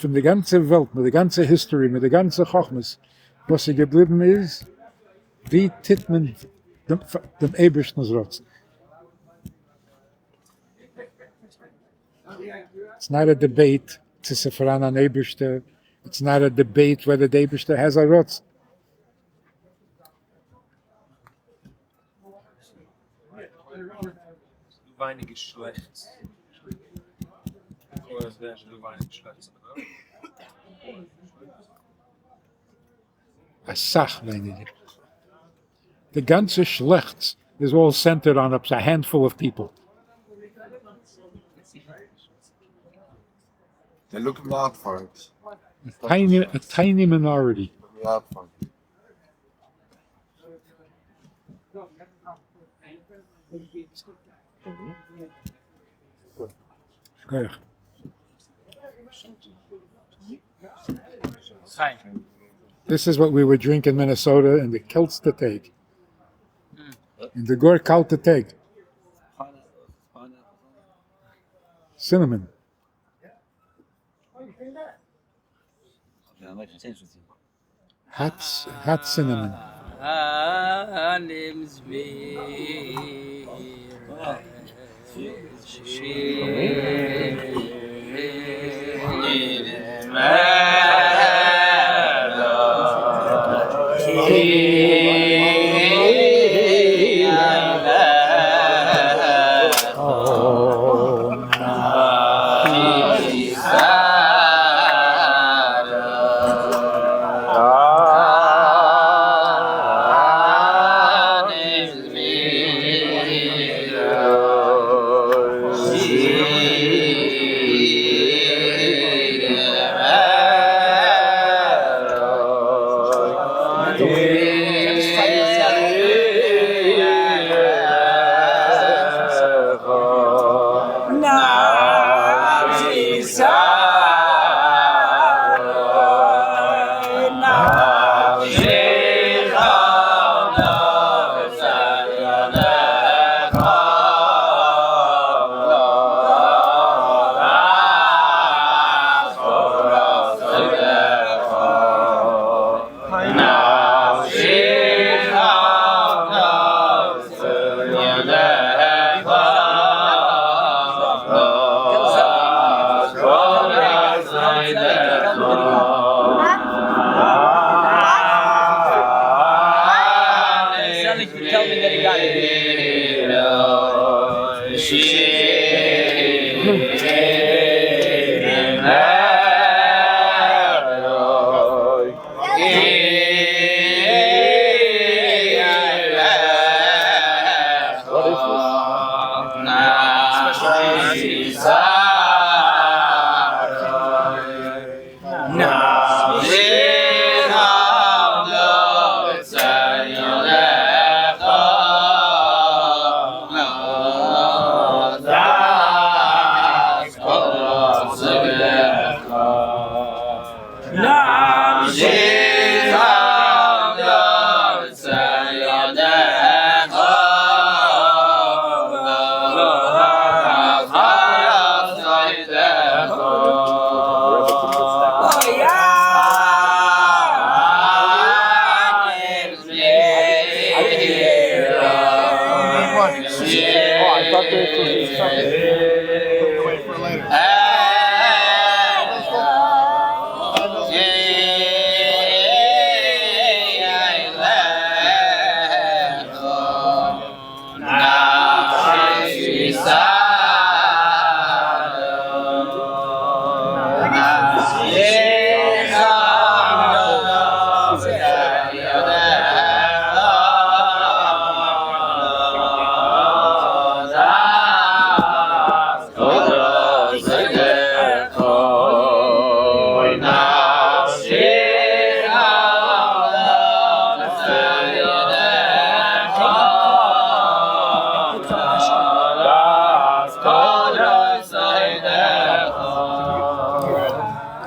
פון די גאנצע וועלט, מיט די גאנצע history, מיט די גאנצע חכמות. וואס איז געבליבן איז, ווי טוט מען דעם אייבערשטנ'ס רצון. It's not a debate צו ס'איז פאראן אן אייבערשטער, it's not a debate whether the אייבערשטער has a רצון. ווייניגער שלעכטס. אדער עס ווערט דא ווייניגער שלעכטס אין דער וועלט? א סך ווייניגער. די גאנצע שלעכטס איז all centered on a handful of people. They're looking out for it. A tiny minority. Looking out for it. שכוח. This is what we would drink in Minnesota in the קעלטסטע טעג. אין די גאר קאלטע טעג. Cinnamon. Hot, hot cinnamon.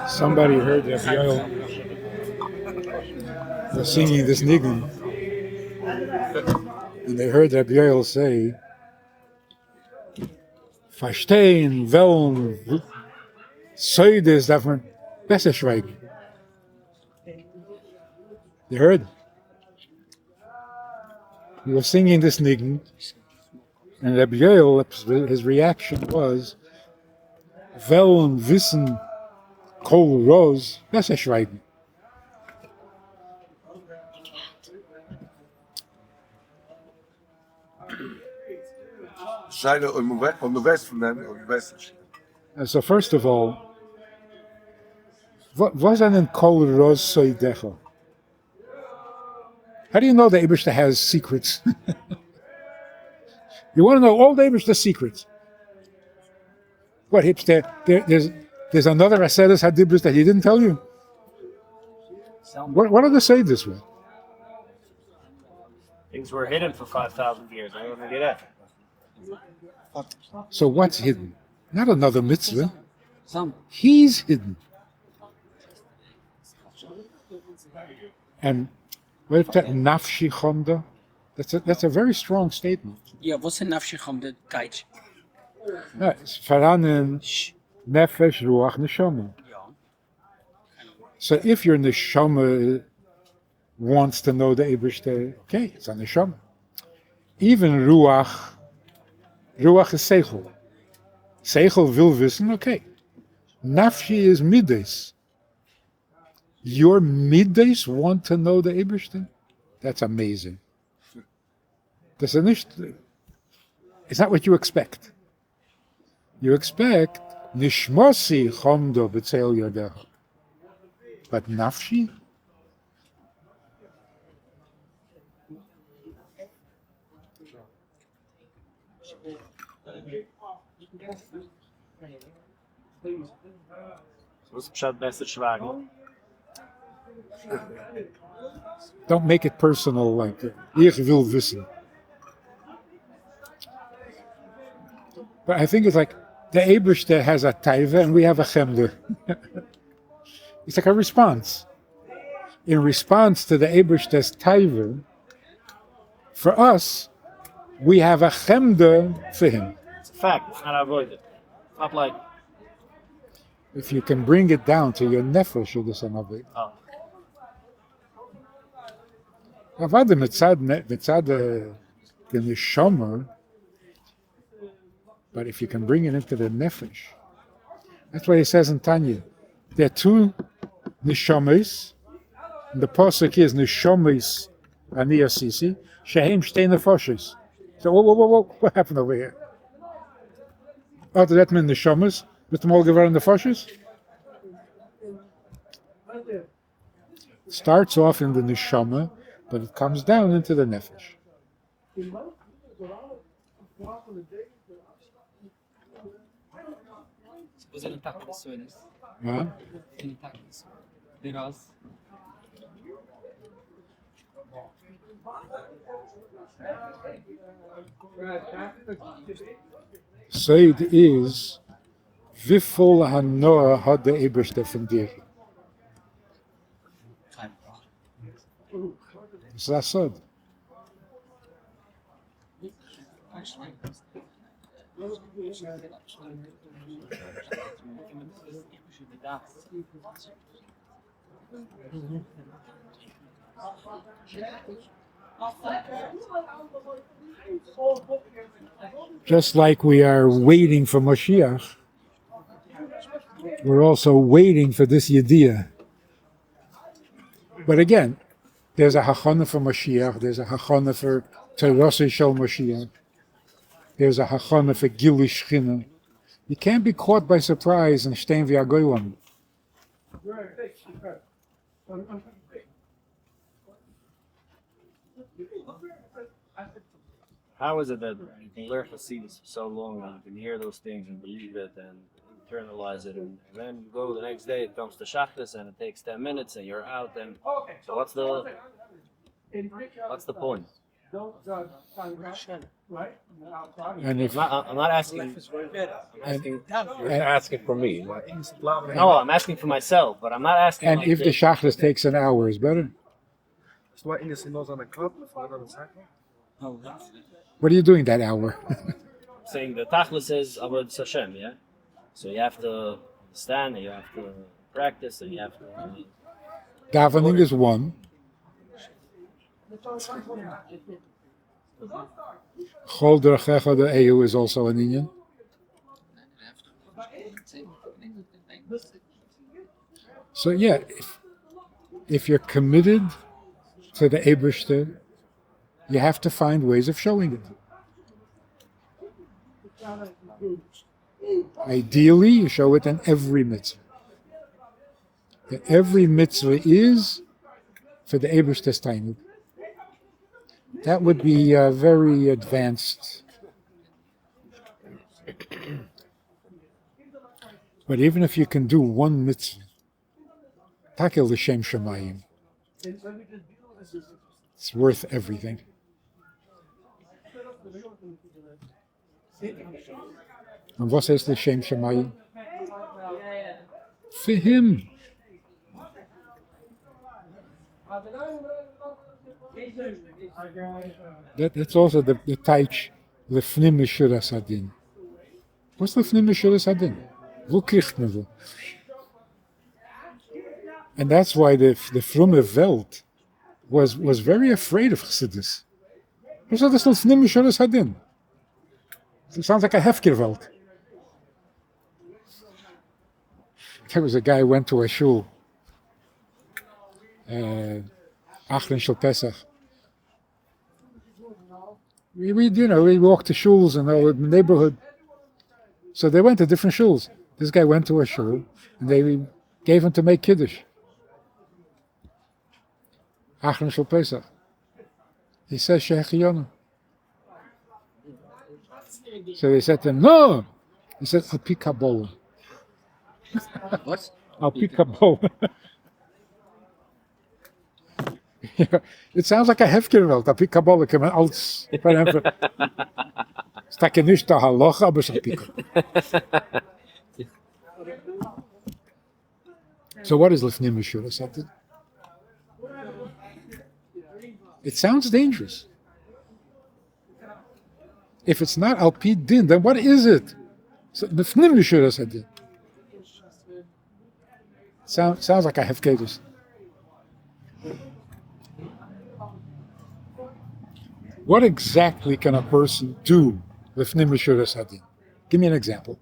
Somebody heard that Yoel was singing this nigun, and they heard that Yoel say, פארשטיין, וועלן, סודות דארף מען בעסער שווייגן. They heard. He was singing this nigun, and Rabbi Yoel, his reaction was, וועלן וויסן כל רז, בעסער שווייגן. שאלה, אויב מ'ווייסט פון דעם, אויב מ'ווייסט נישט. So first of all, וואס זענען כל רז סודך? How do you know the Eibishter has secrets? You want to know all the Eibishter secrets. What hipster? There's there's another Aseres Hadibros that he didn't tell you. What are the say this way? Things were hidden for 5,000 years. I don't get that. So what's hidden? Not another mitzvah. He's hidden. And what if that nafshi chomda? That's a very strong statement. יא, וואס איז נפשי חמדה טייטש? פאראנען נפש רוח נשמה. יא. So if your נשמה wants to know the Eibishter, okay, it's a נשמה. Even רוח, רוח איז שכל. שכל וויל וויסן, okay. נפשי איז מידות. Your מידות want to know the Eibishter? That's amazing. דאס איז נישט, it's not what you expect. You expect נשמתי חמדה בצל ידך. But נפשי? וואס פשט בעסער שווייגן? Don't make it personal like איך וויל וויסן. But I think it's like the Eibishter has a תאווה and we have a חמדה. It's like a response. In response to the Eibishter's תאווה, for us, we have a חמדה for him. It's a fact, it's not avoided. It's not like If you can bring it down to your נפש, you'll do an avodah. Oh. אוודאי מצד מצד the נשמה, but if you can bring it into the נפש, that's what he says in Tanya. There are two נשמות. And the פסוק is נשמות אני עשיתי שהם שתי נפשות. So whoa, whoa, whoa, whoa, what happened over here? אט רעדט מען נשמות, מיטאמאל געווארן נפשות? Starts off in the נשמה, but it comes down into the נפש. וואס זענען טאקע די סודות? Ja? זענען טאקע די סודות? די ראז? סוד איז, וויפיל הנאה האט דער אייבערשטער פון דיר? דאס איז א סוד. Just like we are waiting for Moshiach, we're also waiting for this ידיעה. But again, there's a הכנה for Moshiach, there's a הכנה for תורתו של משיח, there's a הכנה for גילוי שכינה. You can't be caught by surprise and שטיין ווי א גולם. How is it that you can learn Hasidus for so long and you can hear those things and believe it and internalize it, and then you go the next day, it comes to שחרית and it takes 10 minutes and you're out. And so what's the point? And if I'm not asking, I'm asking, You're asking for me. No, I'm asking for myself, but I'm not asking. And like if the שחרית takes an hour, is better. What are you doing that hour? I'm saying the תכלית is עבודת השם, yeah. So you have to stand, and you have to practice, and you have to. Davening is one. בכל דרכיך דעהו is also an ענין. So yeah, if you're committed to the Eibishter, you have to find ways of showing it. Ideally, you show it in every mitzvah. That every mitzvah is for the Eibishter's תענוג. That would be uh, very advanced. But even if you can do one mitzvah, takel l'shem shemayim, it's worth everything. And what says l'shem shemayim? For him. That, that's also the, the taich lefnim mishuras hadin. What's lefnim mishuras hadin? Wo kriegt man wo? And that's why the the frumme Welt was was very afraid of Chassidus. Was soll das lefnim mishuras hadin? It sounds like a hefker Welt. There was a guy who went to a shul, uh, Achron Shel Pesach. We, we, you know, we walked to shuls in our neighborhood. So they went to different shuls. This guy went to a shul, and they gave him to make kiddush. Achron Shel Pesach. He says Shehecheyanu. So they said to him, no! He said, Al pi Kabbalah. What? Al pi Kabbalah. It sounds like a hefker Welt. Al pi Kabbalah kann man alles verantworten. Es ist nicht der Halacha, aber es ist al pi Kabbalah. So what is Lifnim Mishuras Hadin? It sounds dangerous. If it's not al pi din, then what is it? So, Lifnim Mishuras Hadin. Sound, sounds like a hefkedus. What exactly can a person do Lifnim Mishuras Hadin? Give me an example.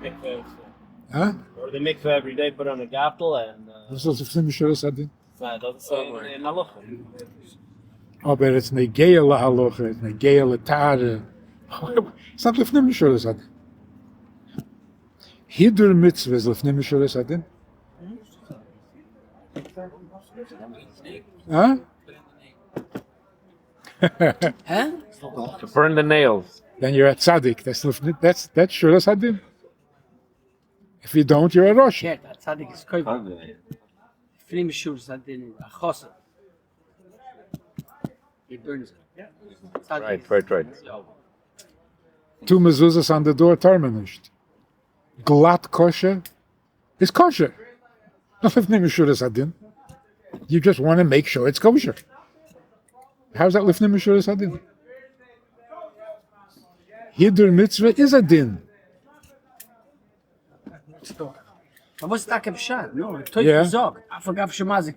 Mikveh. Huh? Or the mikveh every day, put on a gartel and Was ist Lifnim Mishuras Hadin? uh, it doesn't say in, in halacha. Oh, but it's negeya lahalocha, it's negeya latara. It's not lifnim mishuras hadin. Hidur mitzvah is lifnim mishuras hadin. Huh? Huh? To burn the nails. Then you're a tzaddik. That's lifnim, that's that's shuras hadin. If you don't, you're a rosh. Yeah, that tzaddik is koiv. Lifnim mishuras hadin, a chosa. He burns it. Tzaddik Right, is- right, right. Two mezuzahs on the door terminished. Glatt kosher is kosher. Not lifnim mishuras hadin. You just want to make sure it's kosher. How's that lifnim mishuras hadin? Hidur mitzvah is a din. Aber was ist da kein Pshat? No, Teufel Yeah. sagt, I forgot Shemazik.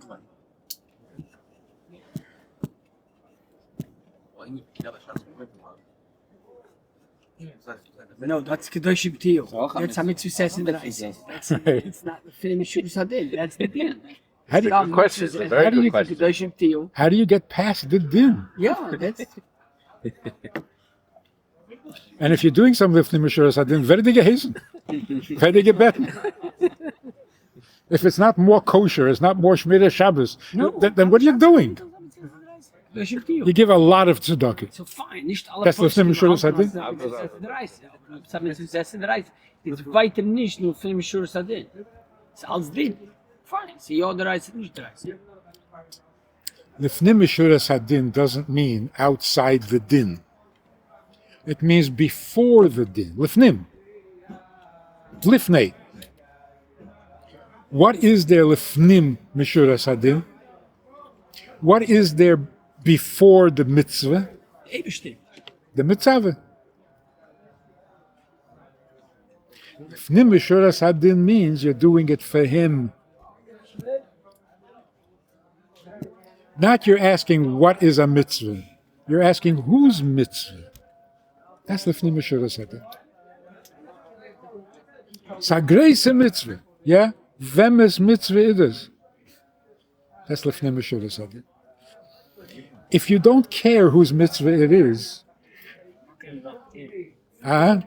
No, that's Kedoshim Tiyo. That's how mitzvah says in the That's it's not the finish Hadin. That's the din. How do you, Good question. It's a very How do good you- question. Kedoshim Tiyo. how do you get past the din? Yeah, that's And if you're doing some lifnim mishuras hadin, werde gehesen, werde gebeten. If it's not more kosher, it's not more shmira Shabbos, No. then, then what are you doing? Kedoshim Tiyo. You give a lot of tzedakah. So fine, nicht alle Das Poskim Lifnim Mishuras halten, Hadin? dass es mitzvah 36, aber es hat mitzvah 36. Das ist weiter nicht nur Lifnim Mishuras Hadin. Es ist als Din. Fine, sie ja 30, nicht 30. Lifnim mishuras hadin doesn't mean outside the din. It means before the din. Lifnim. Lifnei. What is there lifnim mishuras hadin? What is there before the mitzvah? Eberstein. The mitzvah. Lifnim mishuras hadin means you're doing it for him. Not you're asking what is a mitzvah. You're asking whose mitzvah. That's lifnim mishuras hadin. It's a grace mitzvah. Yeah? Vemes mitzvah it is. That's lifnim mishuras hadin. If you don't care whose mitzvah it is, huh?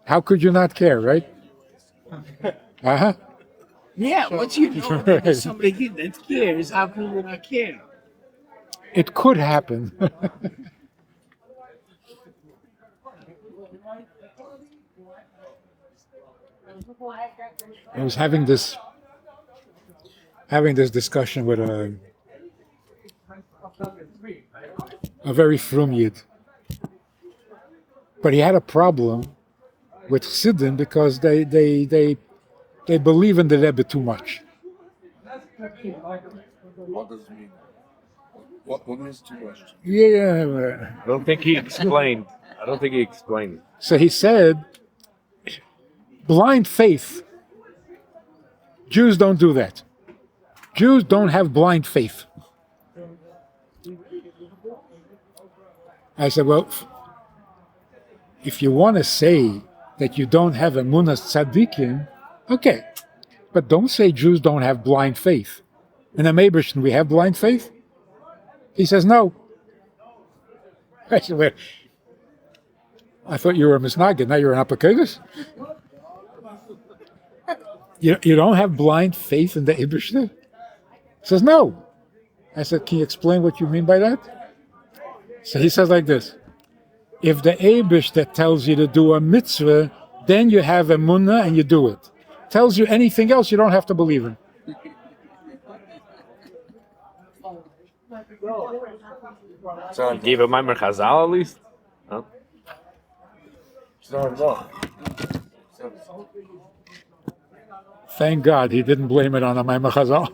How could you not care, right? Uh-huh. Yeah, once you know that there's somebody here that cares, how can you not care? It could happen. I was having this having this discussion with a a very frum Yid. But he had a problem with Chassidim because they, they, they, they believe in the Rebbe too much. What does it mean? What, what means too much? Yeah. yeah. I don't think he explained. I don't think he explained. So he said, blind faith. Jews don't do that. Jews don't have blind faith. I said, well, if you want to say that you don't have emunas tzaddikim, okay, but don't say Jews don't have blind faith. In the Eibishter, we have blind faith? He says, no. I said, well, I thought you were a misnagid. Now you're an apokidus? You, you don't have blind faith in the Eibishter? He says, no. I said, can you explain what you mean by that? So he says like this. If the Eibishter tells you to do a mitzvah, then you have emunah and you do it. Tells you anything else, you don't have to believe in. He gave a Maimer Chazal at least? Huh? It's not wrong. Thank God he didn't blame it on a Maimer Chazal.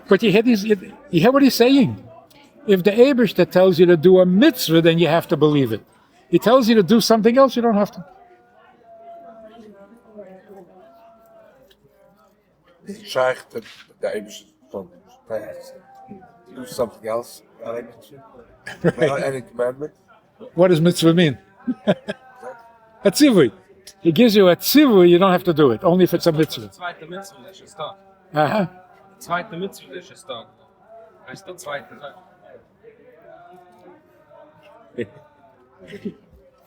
but you hear, these, you hear what he's saying. If the Eibishter tells you to do a mitzvah, then you have to believe it. He tells you to do something else, you don't have to. Shaykh the the Eibishter from do something else without any mitzvah, without any commandment. What does mitzvah mean? a tzivui. He gives you a tzivui, you don't have to do it, only if it's a mitzvah. צווייטע מצוה איז שוין stuck. Uh-huh. צווייטע מצוה איז שוין stuck. הייסט די צווייטע זאך.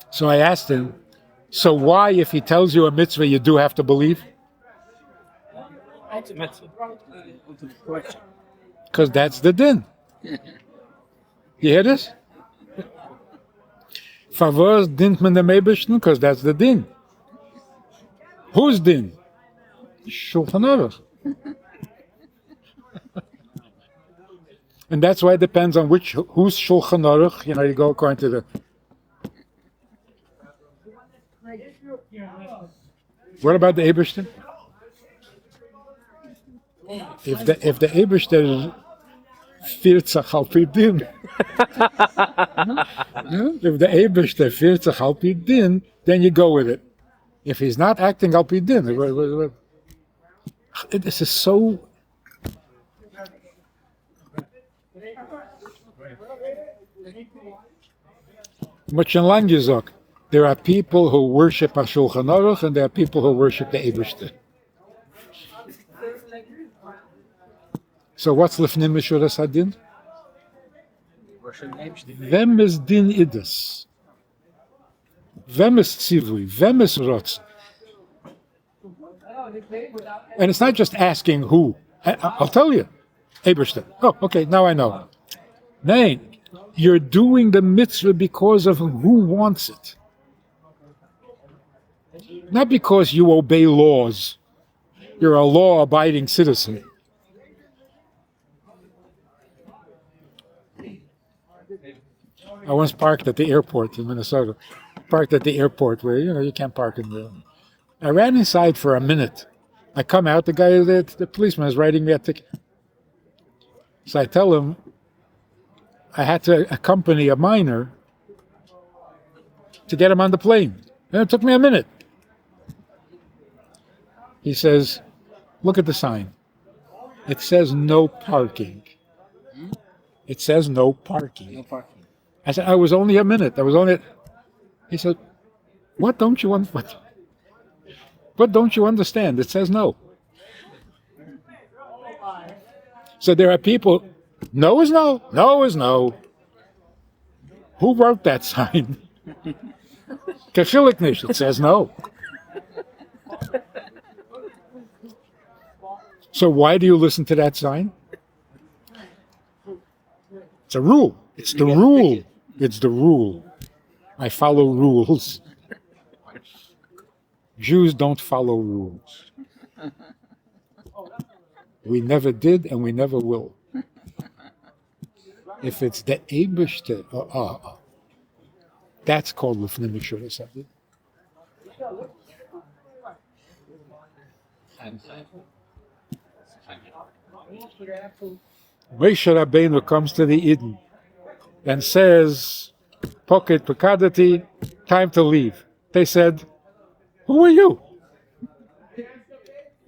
So I asked him, so why, if he tells you a mitzvah, you do have to believe? Because that's the din. You hear this? פארוואס דינט מען דעם אייבערשטן, because that's the din. Whose din? Shulchan Aruch. And that's why it depends on which whose Shulchan Aruch, you know, you go according to the. What about the Eibishter? If the if the Eibishter פירט זיך על פי דין. If the Eibishter פירט זיך על פי דין, then you go with it. If he's not acting על פי דין, this is so. מ'האט שוין לאנג געזאגט, there are people who worship a Shulchan Aruch and there are people who worship the Eibishter. So what's לפנים משורת הדין? וועמענס דין איז דאס? וועמענס ציווי? וועמענס רצון? And it's not just asking who. I, I'll tell you. Eibishter. Oh, okay, now I know. ניין, you're doing the mitzvah because of who wants it. Not because you obey laws. You're a law-abiding citizen. I once parked at the airport in Minnesota. Parked at the airport where, you know, you can't park in the... I ran inside for a minute. I come out, the guy, the, the policeman is writing me a ticket. So I tell him I had to accompany a minor to get him on the plane. And it took me a minute. He says, look at the sign. It says no parking. It says no parking. No parking. I said, I was only a minute. I was only. He said, what don't you want? What, what don't you understand? It says no. So there are people, no is no, no is no. Who wrote that sign? קיין חילוק נישט, it says no. So why do you listen to that sign? It's a rule. It's the rule. It's the rule. I follow rules. Jews don't follow rules. We never did and we never will. If it's the Eibishter, that's called Lifnim Mishuras Hadin. Moshe Rabbeinu comes to the Eden and says, Pocket Pekadati, time to leave. They said, Who are you?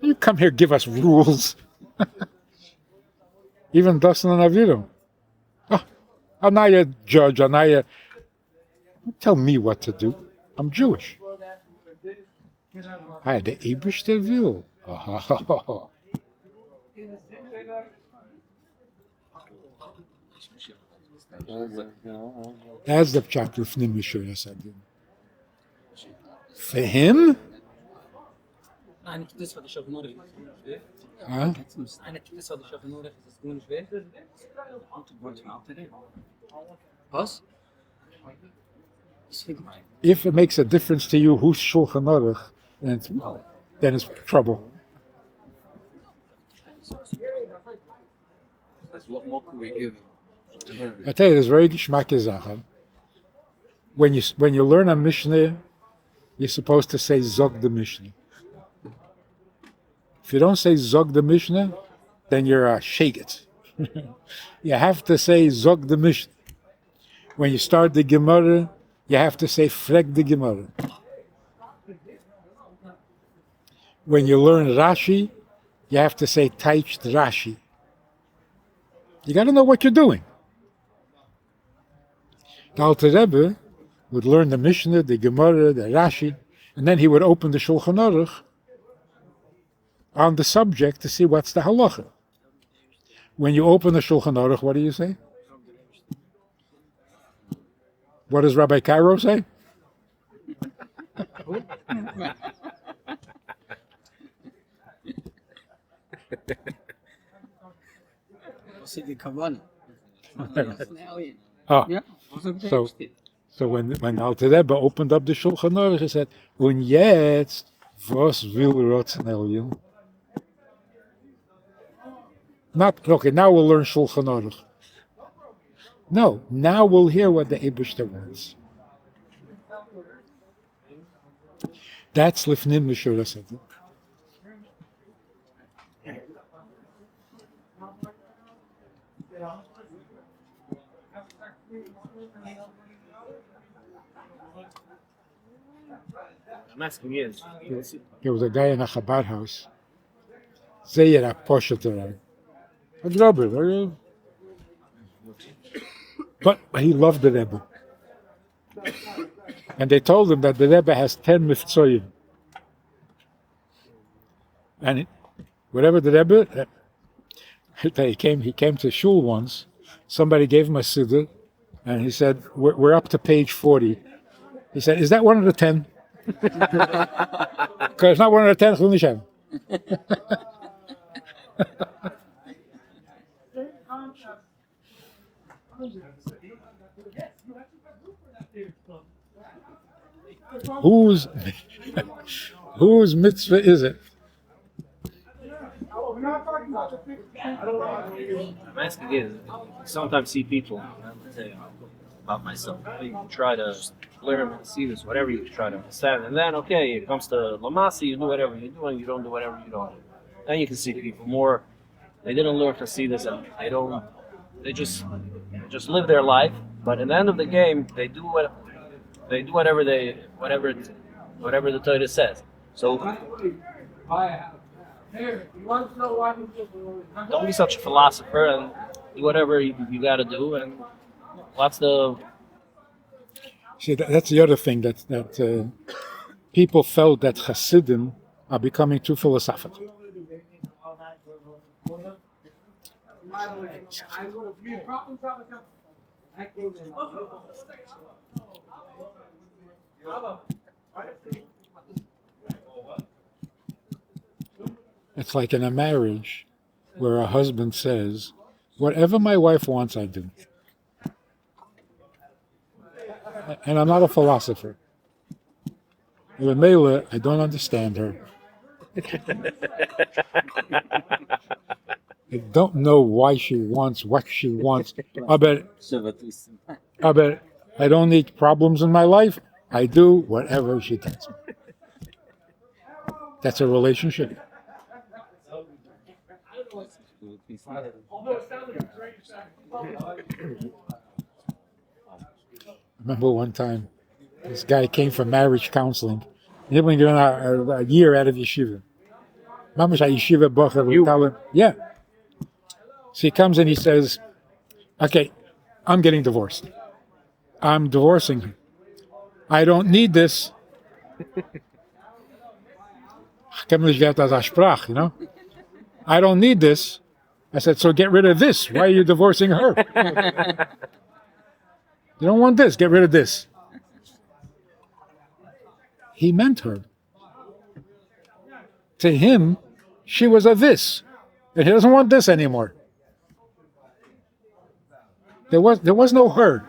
You come here, give us rules. Even Dasan and Aviram. Oh, I'm not a judge, I'm not a... Tell me what to do. I'm Jewish. I had the Eibishter will. That's the chapter of Mishuras Hadin. For him? Huh? If it makes a difference to you who's Shulchan Aruch, then it's trouble. What more can we give? I tell you, there's very geschmacke Sache. When you learn a Mishnah, you're supposed to say Zog the Mishnah. If you don't say Zog the Mishnah, then you're a sheget. You have to say Zog the Mishnah. When you start the Gemara, you have to say Frek the Gemara. When you learn Rashi, you have to say Taich Rashi. You got to know what you're doing. The Alter Rebbe would learn the Mishnah, the Gemara, the Rashi, and then he would open the Shulchan Aruch on the subject to see what's the halacha. When you open the Shulchan Aruch, what do you say? What does Rabbi Cairo say? What's the kavanah? Ah, Yeah. So when Alter Rebbe opened up the Shulchan Aruch, he said, "Und jetzt, was will Ratzon Elyon?" Not okay. Now we'll learn Shulchan Aruch. No, now we'll hear what the Eibishter wants. That's Lifnim Mishuras Hadin. I'm asking is, There was a guy in a Chabad house. Zeyer a posheter. A grubber. But he loved the Rebbe. And they told him that the Rebbe has 10 mivtzoyim. And whatever the Rebbe, he came to shul once. Somebody gave him a siddur, and he said, we're up to page 40. He said, is that one of the 10? Because it's not one of the 10, chul nishem. Whose mitzvah is it? I'm asking is, you sometimes see people, I'm telling you about myself, you can try to learn and see this, whatever you try to understand, and then, okay, it comes to Lamasi, you do whatever you do, and you don't do whatever you don't do. Then you can see people more, they didn't learn to see this, and they don't, they just live their life, but in the end of the game, they do what, they do whatever they, whatever, whatever the Torah says. So don't be such a philosopher and do whatever you got to do. And what's the... See, that's the other thing that people felt that Hasidim are becoming too philosophical. It's like in a marriage where a husband says, Whatever my wife wants, I do. And I'm not a philosopher. Mela, I don't understand her. I don't know why she wants what she wants. I bet, I bet I don't need problems in my life. I do whatever she tells me. That's a relationship. I remember one time this guy came for marriage counseling. He had been given a, a, a year out of yeshiva. Mamash a yeshiva bocher would tell him, yeah. So he comes and he says, okay, I'm getting divorced. I'm divorcing her. I don't need this. You know? I don't need this. I said, so get rid of this. Why are you divorcing her? You don't want this. Get rid of this. He meant her. To him, she was a this. And he doesn't want this anymore. There was, there was no her.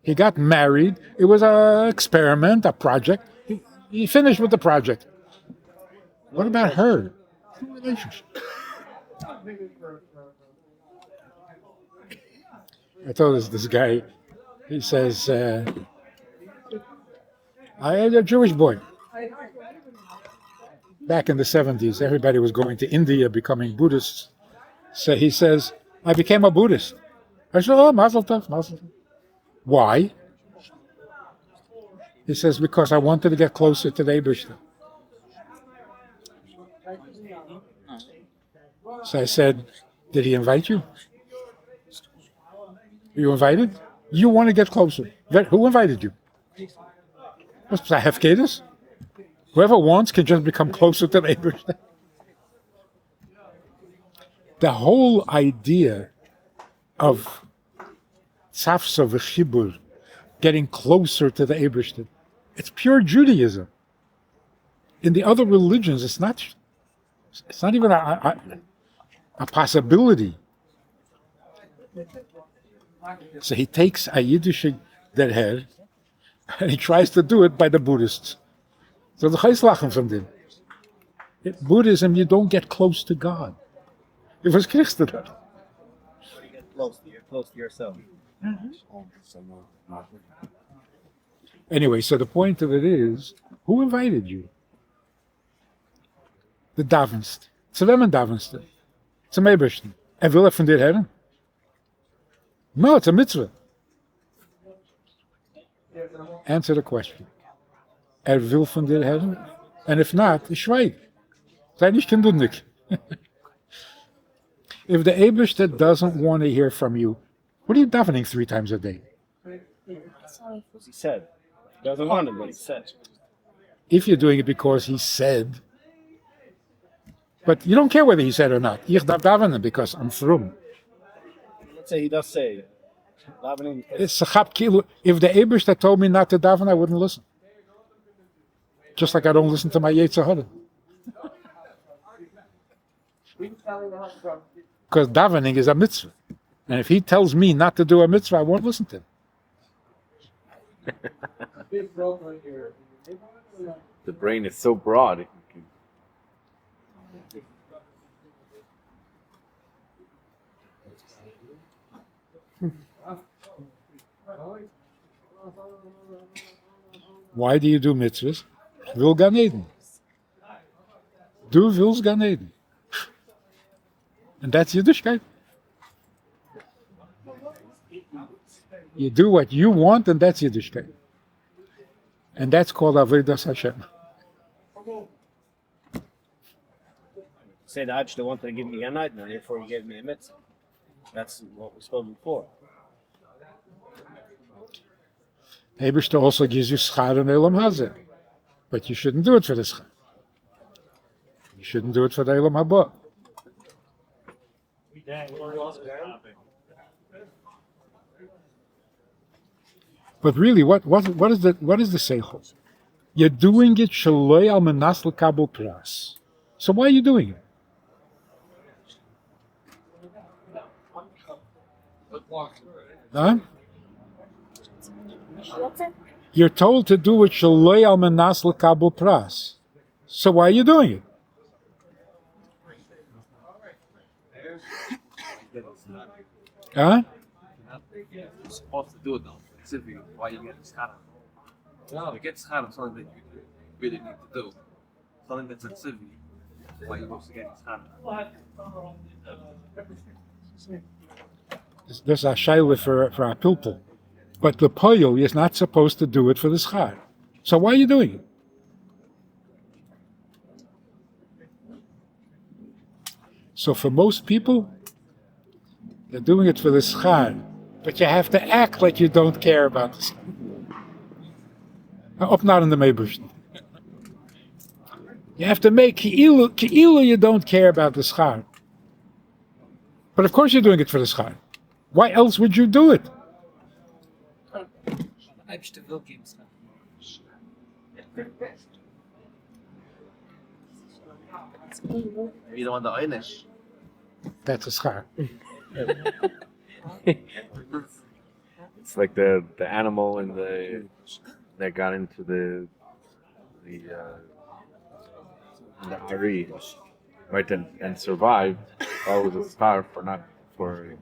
He got married. It was an experiment, a project. He, he finished with the project. What about her? No relationship. I told this, this guy, he says, uh, I am a Jewish boy. Back in the 70s, everybody was going to India becoming Buddhists. So he says, I became a Buddhist. I said, Oh, Mazel Tov, Mazel Tov. Why? He says, Because I wanted to get closer to the Eibishter. So I said, Did he invite you? Were you invited? You want to get closer. Who invited you? What's that, Hefkedus? Whoever wants can just become closer to the Eibishter. The whole idea of tzafsa v'chibur, getting closer to the Eibishter, it's pure Judaism. In the other religions, it's not. It's not even a, a, a possibility. So he takes a Yiddish derher and he tries to do it by the Buddhists. So the lachen from them. In Buddhism, you don't get close to God. It was kriegst du dat? You get close to, you're close to yourself. Anyway, so the point of it is, who invited you? De davenst. Zu wem davenst du? Zum Ebersten. Er will er von dir hören? No, it's a mitzvah. Answer the question. Er will von dir hören? And if not, schweig. Sei nicht kindundig. If the Eberster doesn't want to hear from you, what are you davening three times a day? Because he said. He doesn't want it, but he said. If you're doing it because he said, but you don't care whether he said or not. Ich darf davenen because I'm frum. Let's say he does say. Davening It's a chap kilu. If the Eberster told me not to daven, I wouldn't listen. Just like I don't listen to my Yetzer Hara. Because davening is a mitzvah. And if he tells me not to do a mitzvah, I won't listen to him. The brain is so broad. It can, Why do you do mitzvahs? Wil Gan Eden. Du willst Gan Eden. And that's Yiddishkeit. You do what you want, and that's Yiddishkeit. And that's called Avodas Hashem. Say the Eibishter wanted to give me a night, and therefore he gave me a mitzvah. That's what we spoke before. Eibishter also gives you schar and Olam Hazeh. But you shouldn't do it for the schar. You shouldn't do it for the Olam Haba. But really, what, what, what is the what is the seichel? You're doing it shaloi al menas l'kabel pras. So why are you doing it? Huh? You're told to do it shaloi al menas lekabel pras. So why are you doing it? Huh? You're supposed to do it though. Specifically, why you get schar? No, you get schar something that you really need to do. Something that's a tzivy. Why you supposed to get schar? This is a shayla for a pilpul. But the poyel is not supposed to do it for the schar. So why are you doing it? So for most people, they're doing it for the schar. But you have to act like you don't care about the schar. Up not in the Mebush. You have to make ki'ilu you don't care about the schar. But of course you're doing it for the schar. Why else would you do it? You don't want the einish. That's a schar. It's like the animal in the that got into the Ari, right, and survived. That was a schar for not for.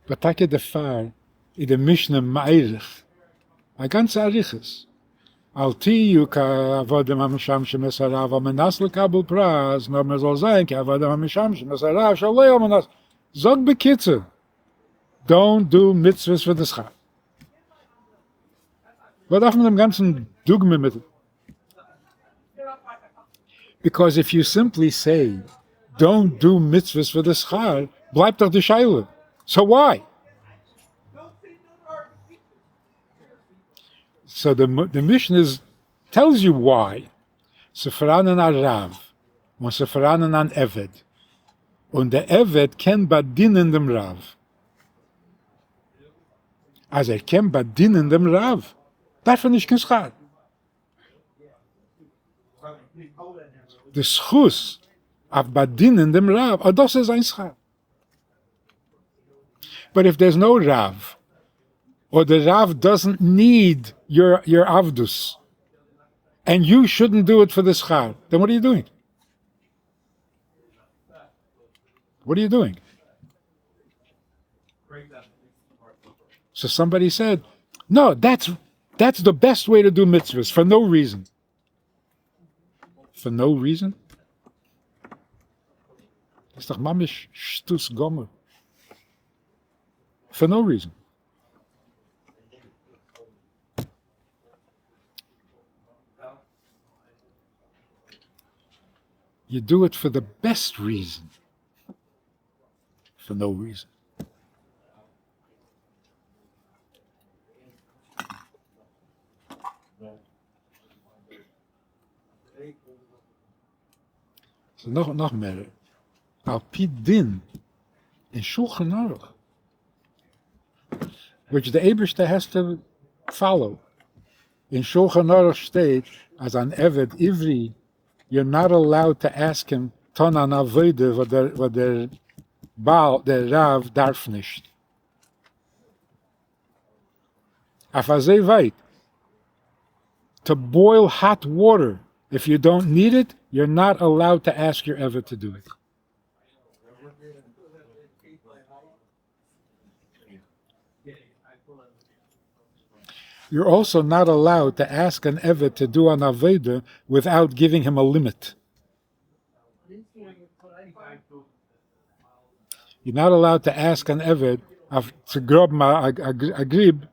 But take the far in the Mishnah Ma'irich, a ganze Arichis. Al tiyu ka avodim ha-mishamshim es harav al-menas lekabel pras, no me soll sein, ka avodim ha-mishamshim es harav shalei al-menas. Zog bekitze. Don't do mitzvahs for the schar. Wat darf man dem ganzen Dogme mit? Because if you simply say, don't do mitzvahs for the schar, bleibt doch die Scheile. So why? So the Mishnah tells you why. Seferanen an Rav, und Seferanen an Eved. Und der Eved ken badienen dem Rav. Als er ken badienen dem Rav, darf er nicht kein Schar. De Schus auf badienen dem Rav, oh, das ist ein Schar. But if there's no Rav, or the Rav doesn't need your Avdus, and you shouldn't do it for the Schar, then what are you doing? What are you doing? So somebody said, no, that's the best way to do mitzvahs, for no reason. For no reason? Das ist doch mamish shtus gomer. For no reason. You do it for the best reason. For no reason. So noch mehr. Al pi din in Shulchan Aruch, which the Eberste has to follow. In Shulchan Aruch steht, as an Eved Ivri, you're not allowed to ask him ton an Avodah what der Baal, der Rav darf nicht. Af azay weit. To boil hot water, if you don't need it, you're not allowed to ask your Eved to do it. You're also not allowed to ask an Eved to do an Aveda without giving him a limit. You're not allowed to ask an Eved to grob ma a grib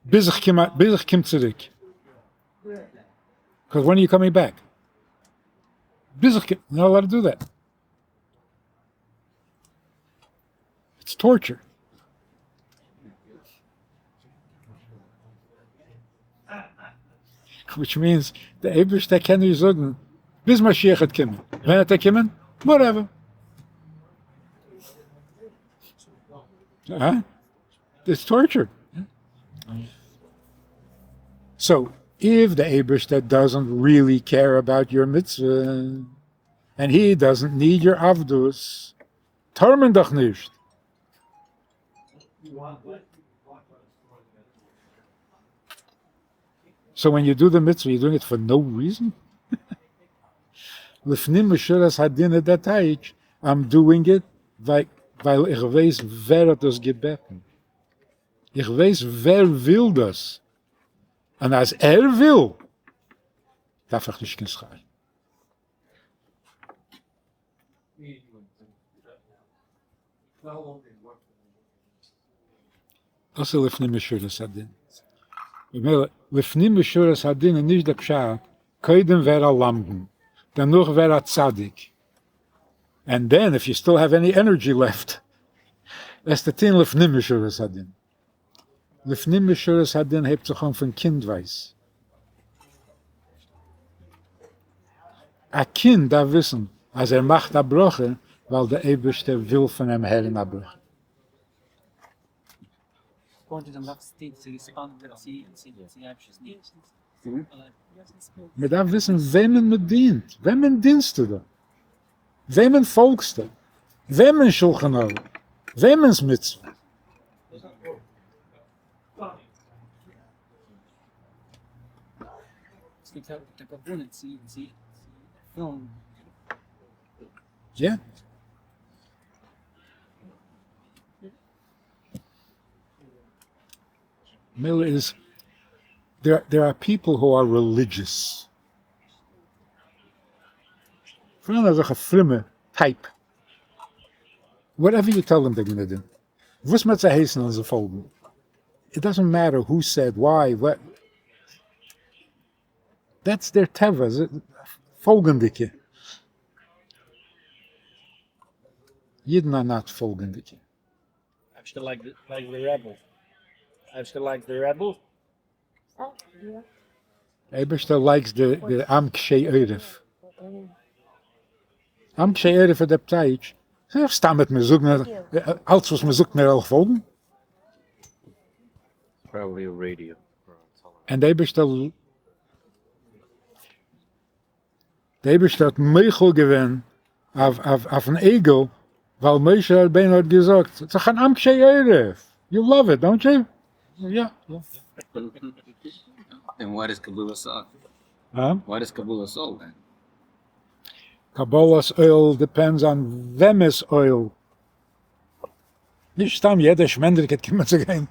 bis ich kim, bis ich kim zurück. Because when are you coming back? Bis ich kim, you're not allowed to do that. It's torture. Which means the Eberste kann nicht sagen, bis Mashiach hat kommen. Wenn hat er kommen? Whatever. Huh? It's torture. So, if the Eberstedt doesn't really care about your mitzvah, and he doesn't need your avdus, טאר מען דאך נישט. So when you do the mitzvah, you're doing it for no reason? לפנים משורת הדין איז דער טייטש, I'm doing it ווייל איך ווייס ווער האט דאס געבעטן. איך ווייס ווער וויל דאס. און אז ער וויל, דארף איך נישט קיין שכר. דאס איז לפנים משורת הדין. במילא, לפנים משורת הדין איז נישט דער פשט, קודם ווער א למדן, דערנאך ווער א צדיק, and then if you still have any energy left, וועסטו טוהן לפנים משורת הדין. לפנים משורת הדין הייבט זיך אן פון קינדווייז. א קינד דארף וויסן אז ער מאכט א ברכה ווייל דער אייבערשטער וויל פון אים הערן א ברכה. מען דארף וויסן וועמען מען דינט, וועמען דינסטו דא? וועמען פאלגסטו? וועמענס שולחן ערוך? וועמענס מצוה? יא. מילא איז, there are people who are religious. פאראן אזעלכע פרומע type. Whatever you tell them they're gonna do. וואס מ'האט זיי הייסן זאלן זיי פאלגן. It doesn't matter who said why what. That's their טבע, פאלגענדיגע. אידן are not פאלגענדיגע. אייבערשטער like the rebel. אייבערשטער likes the rebel. אייבערשטער likes די עם קשי עורף. עם קשי עורף איז דער טייטש, ס'איז סתם מיט מיר זאגן אלץ וואס מ'זאגט מיר וועל איך פאלגן. און די אייבערשטער די אייבערשטער האט מוחל געווען אויפן עגל ווייל משה רבינו האט געזאגט ס'איז דאך אן עם קשי עורף, you love it don't you? יא. And what is קבלת עול? What is קבלת עול then? קבלת עול depends on וועמעס עול. נישט סתם יעדער שמענדריק האט קומען צו גיין.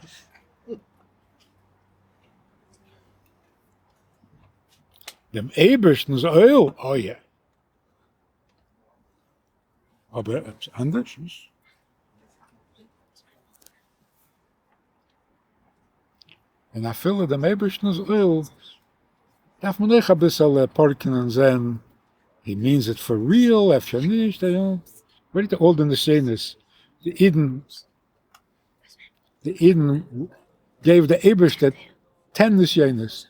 דעם אייבערשטנ'ס עול, אוי יא. אבער עפעס אנדערש נישט. און אפילו דעם אייבערשטנ'ס עול דארף מען אויך אביסעלע פארקן און זען, he means it for real, אפשר נישט, ווער איז all די נסיונות, די אידן, די אידן gave די אייבערשטער 10 נסיונות,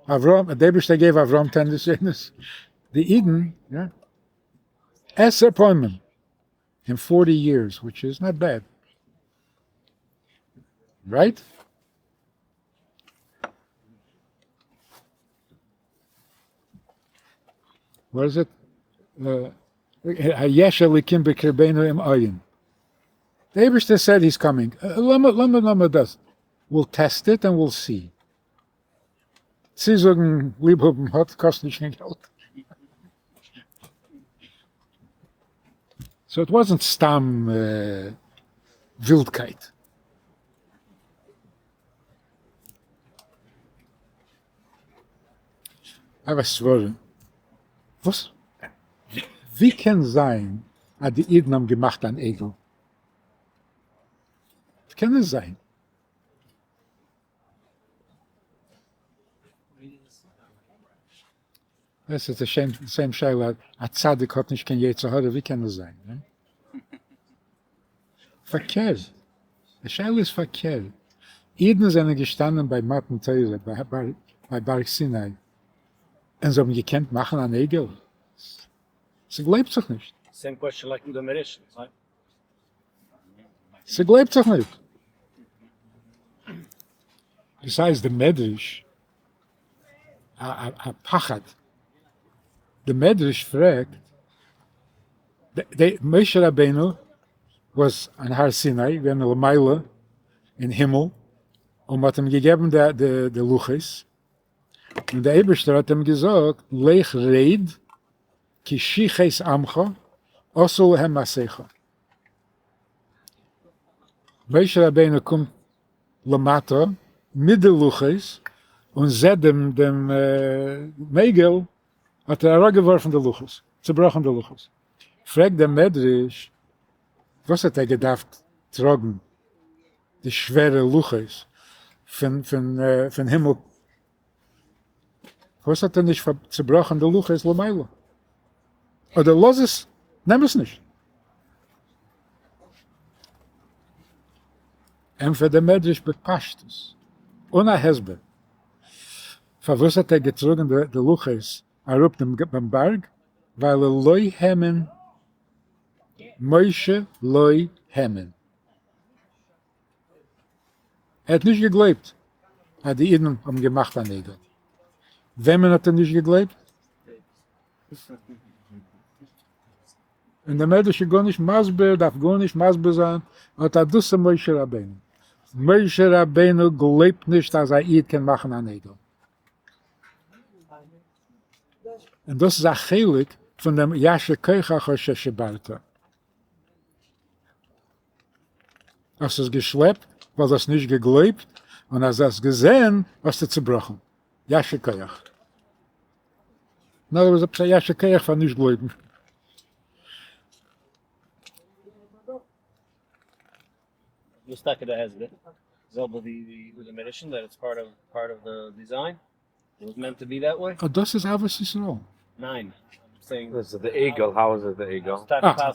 אברהם, די אייבערשטער gave אברהם 10 נסיונות, די אידן, יא, עשר פעמים, in 40 years, which is not bad, right? What is it? היש אלוקים בקרבנו אם אין. די אייבערשטער said he's coming. לאמיר לאמיר דאס. We'll test it and we'll see. צו זאגן ליב האבן האט קאסט נישט קיין געלט. So it wasn't סתם ווילדקייט. אבער סברה, וואס, ווי קען זיין אז די אידן האבן געמאכט אן עגל? ווי קען עס זיין? דאס איז די same שאלה, א צדיק האט נישט קיין יצר הרע, ווי קען עס זיין? פארקערט, די שאלה איז פארקערט, אידן זענען געשטאנען ביי מתן תורה, ביי בארג סיני, און זיי האבן געקענט מאכן אן עגל? ס'גלייבט זיך נישט. Same question like אדם הראשון, right? ס'גלייבט זיך נישט. Besides the מדרש, א פחד. די מדרש פרעגט, משה רבינו was on הר סיני, געווען למעלה אין הימל, און מ'האט אים געגעבן די לוחות, און דער אייבערשטער האט אים געזאגט, לך רד כי שחת עמך עשו להם מסכה. משה רבינו קומט למטה מיט די לוחות און זעט דעם דעם עגל, האט ער אראפגעווארפן די לוחות, צובראכן די לוחות. פרעגט דער מדרש, וואס האט ער געדארפט טראגן די שווערע לוחות פון פון פון הימל? פארוואס האט ער נישט צובראכן די לוחות למעלה? אדער לאז עס, נעם עס נישט. ענטפערט דער מדרש בפשטות, אן א הסבר, פארוואס האט ער געטראגן די לוחות אראפ דעם בארג, ווייל ער לא האמין, משה לא האמין. ער האט נישט געגלויבט אז די אידן האבן געמאכט אן עגל. וועמען האט ער נישט געגלויבט? און דער מדרש איז גארנישט מסביר, דארף גארנישט מסביר זיין, אט א דאס איז משה רבינו. משה רבינו גלויבט נישט אז א איד קען מאכן אן עגל. און דאס איז א חלק פון דעם יישר כחך אשר שברת. האסט עס געשלעפט ווייל דו האסט נישט געגלויבט, און אז דו האסט געזען האסטו צובראכן. יישר כח. נאר עפעס א יישר כח פאר נישט גלויבן. וואס טאקע די הסבר? זעלבע ווי די אדם הראשון that it's part of part of the design? It was meant to be that way? אה דאס איז אהבת ישראל. ניין, I'm saying. דאס איז די עגל, how is it די עגל? אה.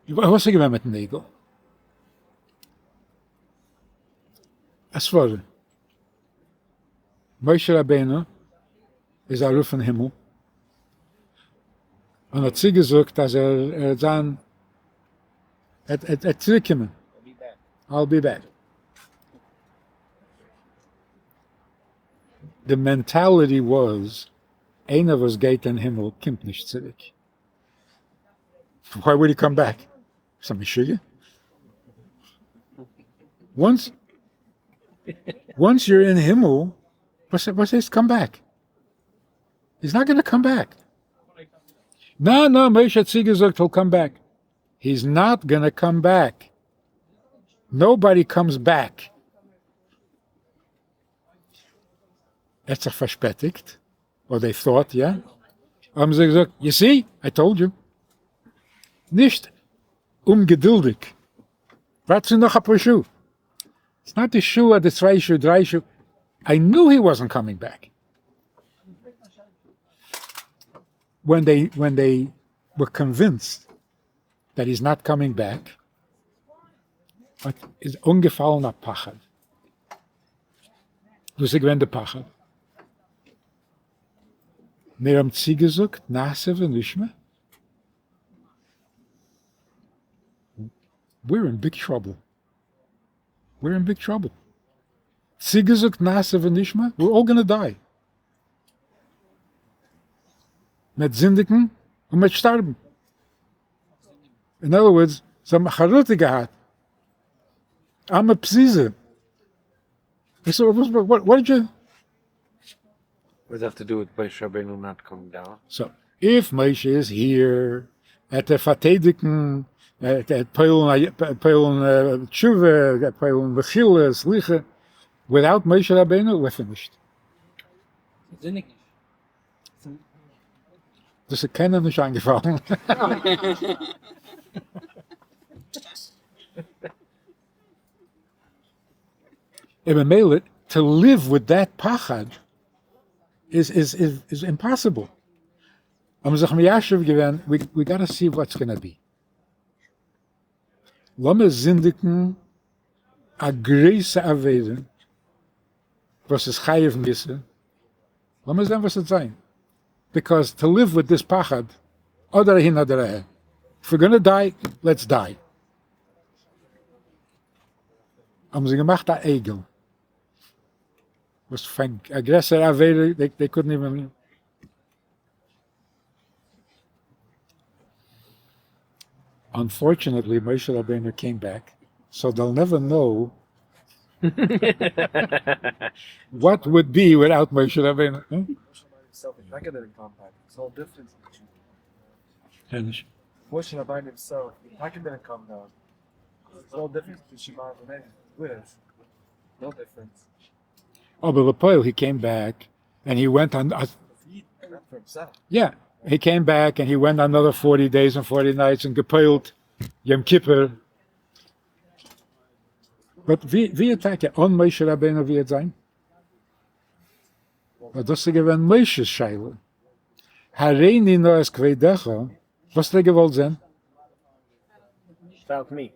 וואס איז געווען מיטן עגל? א סברא. משה רבינו איז ארויף אין הימל און האט צוגעזאגט אז ער וועט זיין ער וועט צוריק קומען, I'll be back. די mentality was איינער וואס גייט אין הימל קומט נישט צוריק. Why would he come back? ביסט א משוגע? Once once you're אין הימל, וואס הייסט come back? He's not gonna come back. נא נא, משה האט צוגעזאגט he'll come back. He's not gonna come back. Nobody comes back. ער האט זיך פארשפעטיגט, or they thought, יא? האבן זיי געזאגט, you see, I told you. נישט אומגעדולדיג, ווארט צו נאך אפאר שעה. It's not די שעה אדער צוויי שעה, דריי שעה, I knew he wasn't coming back. When they when they were convinced that he's not coming back, האט איז אנגעפאלן א פחד. וואס איז געווען די פחד? מיר האבן צוגעזאגט נעשה ונשמע, we're in big trouble, we're in big trouble, צוגעזאגט נעשה ונשמע, we're all gonna die, מ'עט זינדיגן און מ'עט שטארבן. In other words, זיי האבן חרטה געהאט. עם פזיזה. What did you? What does that have to do with משה רבינו not coming down? So, if משה is here, עט ער פארטיידיגן, עט ער פועל'ן תשובה, עט פועל'ן מחילה, סליחה, without משה רבינו, we're finished. זינדיג נישט. דאס איז קיינעם נישט איינגעפאלן. און ממילא to live with that פחד איז איז איז impossible. האבן זיך מיישב געווען we gotta see what's gonna be. לאמיר זינדיגן א גרויסע עבירה וואס איז חייב מיתה, לאמיר זען וואס וועט זיין, because to live with this פחד, אדער אהין אדער אהער, if we're gonna die, let's die. האבן זיי געמאכט א עגל. וואס פאר א גרעסערע עבירה they couldn't even Unfortunately משה רבינו came back so they'll never know what would be without משה רבינו. משה רבינו himself, טאקע didn't come down. No difference between Shema and with. No difference. אבער לפועל he came back and he went on yeah, he came back and he went another 40 days and 40 nights and געפועלט יום כיפור. But ווי ווי טאקע אן משה רבינו ווי וועט זיין? ווייל דאס איז געווען משה'ס שאלה. הראני נא את כבודך, וואס האט ער געוואלט זען? Without me.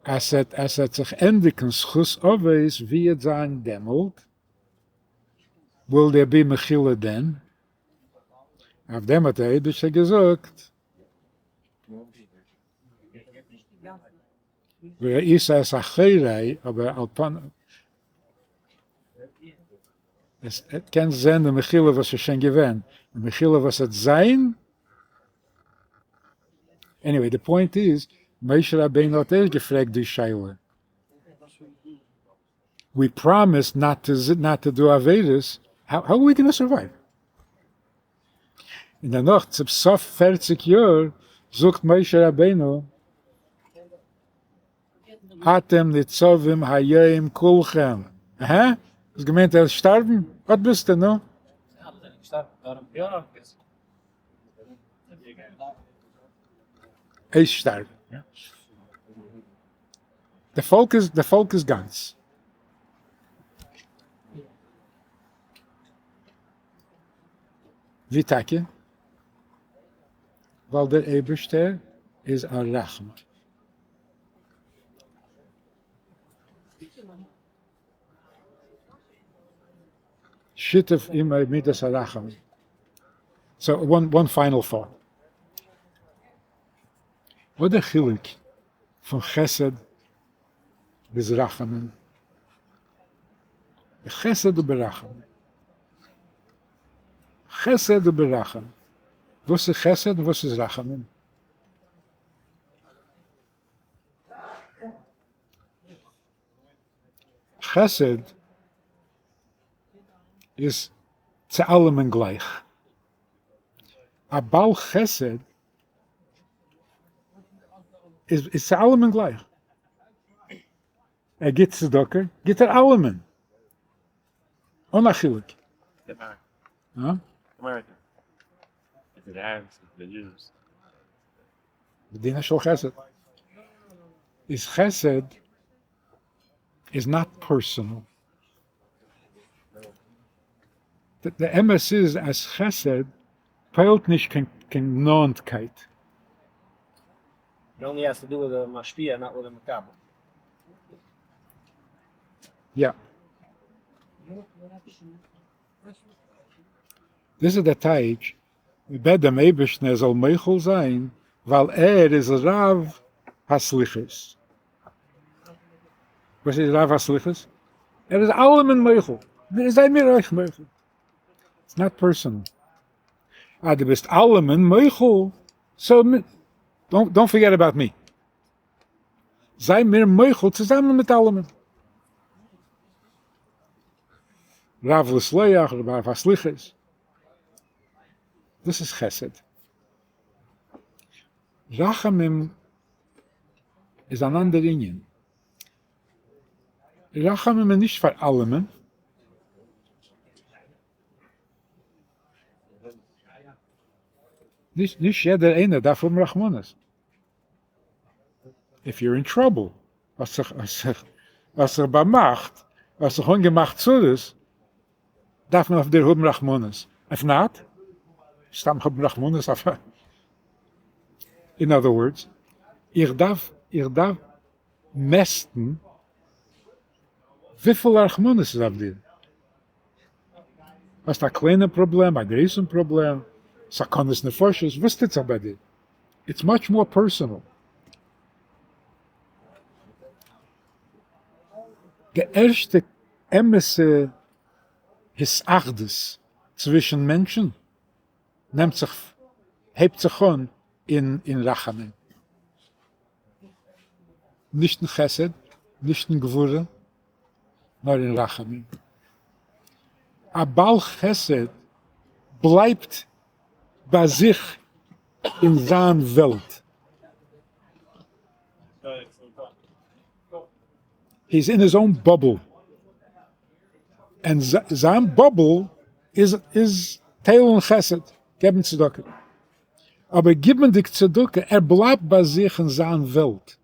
אז עס וועט זיך ענדיגן זכות אבות ווי וועט זיין דעמאלט? Will there be מחילה then? אויף דעם האט דער אייבערשטער געזאגט. וראית את אחורי, אבער על פנים, עס קענסט זען די מחילה וואס איז שוין געווען, די מחילה וואס וועט זיין, anyway די point איז, משה רבינו האט אויך געפרעגט די שאלה, we promised not to do עבירות, how are we gonna survive? און דערנאך צום סוף פערציג יאר זאגט משה רבינו, אתם ניצבים היום כולכם, אהה? האסט געמיינט ער וועט שטארבן? אט ביסטו, נו. אויסשטארבן, יא. די פאלק איז, די פאלק איז גאנץ. ווי טאקע? ווייל דער אייבערשטער איז א רחמן. שיתף עמו מידת הרחמים. So one final thought. וואס דער חילוק פון חסד ביז רחמים? בחסד וברחמים. חסד וברחמים. וואס איז חסד און וואס איז רחמים? חסד איז צו אלעמען גלייך. א בעל חסד איז צו אלעמען גלייך. ער גיט צדקה, גיט ער אלעמען, אן א חילוק. מדינה של חסד איז חסד איז not personal. די אמת איז אז חסד פועלט נישט קיין נאענטקייט. It only has to do with the משפיע, not with the מקבל. יא. דאס איז דער טייטש, מ'בעט דעם אייבערשטן ער זאל מוחל זיין, ווייל ער איז רב הסליחות. וואס איז רב הסליחות? ער איז אלעמען מוחל, זיי מיר אויך מוחל. It's not personal. אז דו ביסט אלעמען מוחל, so don't forget about me. זיי מיר מוחל צוזאמען מיט אלעמען. רב לסלוח, רב הסליחות. דאס איז חסד. רחמים איז אן אנדער ענין. רחמים איז נישט פאר אלעמען. נישט יעדער איינער דארף האבן רחמנות. If you're in trouble, האסט זיך באמאכט, האסט זיך אנגעמאכט צרות, דארף מען אויף דיר האבן רחמנות. If not, סתם האבן רחמנות אויף א. In other words, איך דארף, איך דארף מעסטן וויפיל רחמנות איז אויף דיר. האסט א קליינע פראבלעם, א גרויסן פראבלעם, סכנת נפשות, וואס טוט זיך ביי דיר? It's much more personal. די ערשטע. אמת'ע התאחדות צווישן מענטשן נעמט זיך, הייבט זיך אן אין אין רחמים. נישט אין חסד, נישט אין גבורה, נאר אין רחמים. א בעל חסד בלייבט ביי זיך אין זיין וועלט. He is in his own bubble, און זיין bubble איז איז טיילן חסד, געבן צדקה. אבער גיבנדיג צדקה, ער בלייבט ביי זיך אין זיין וועלט.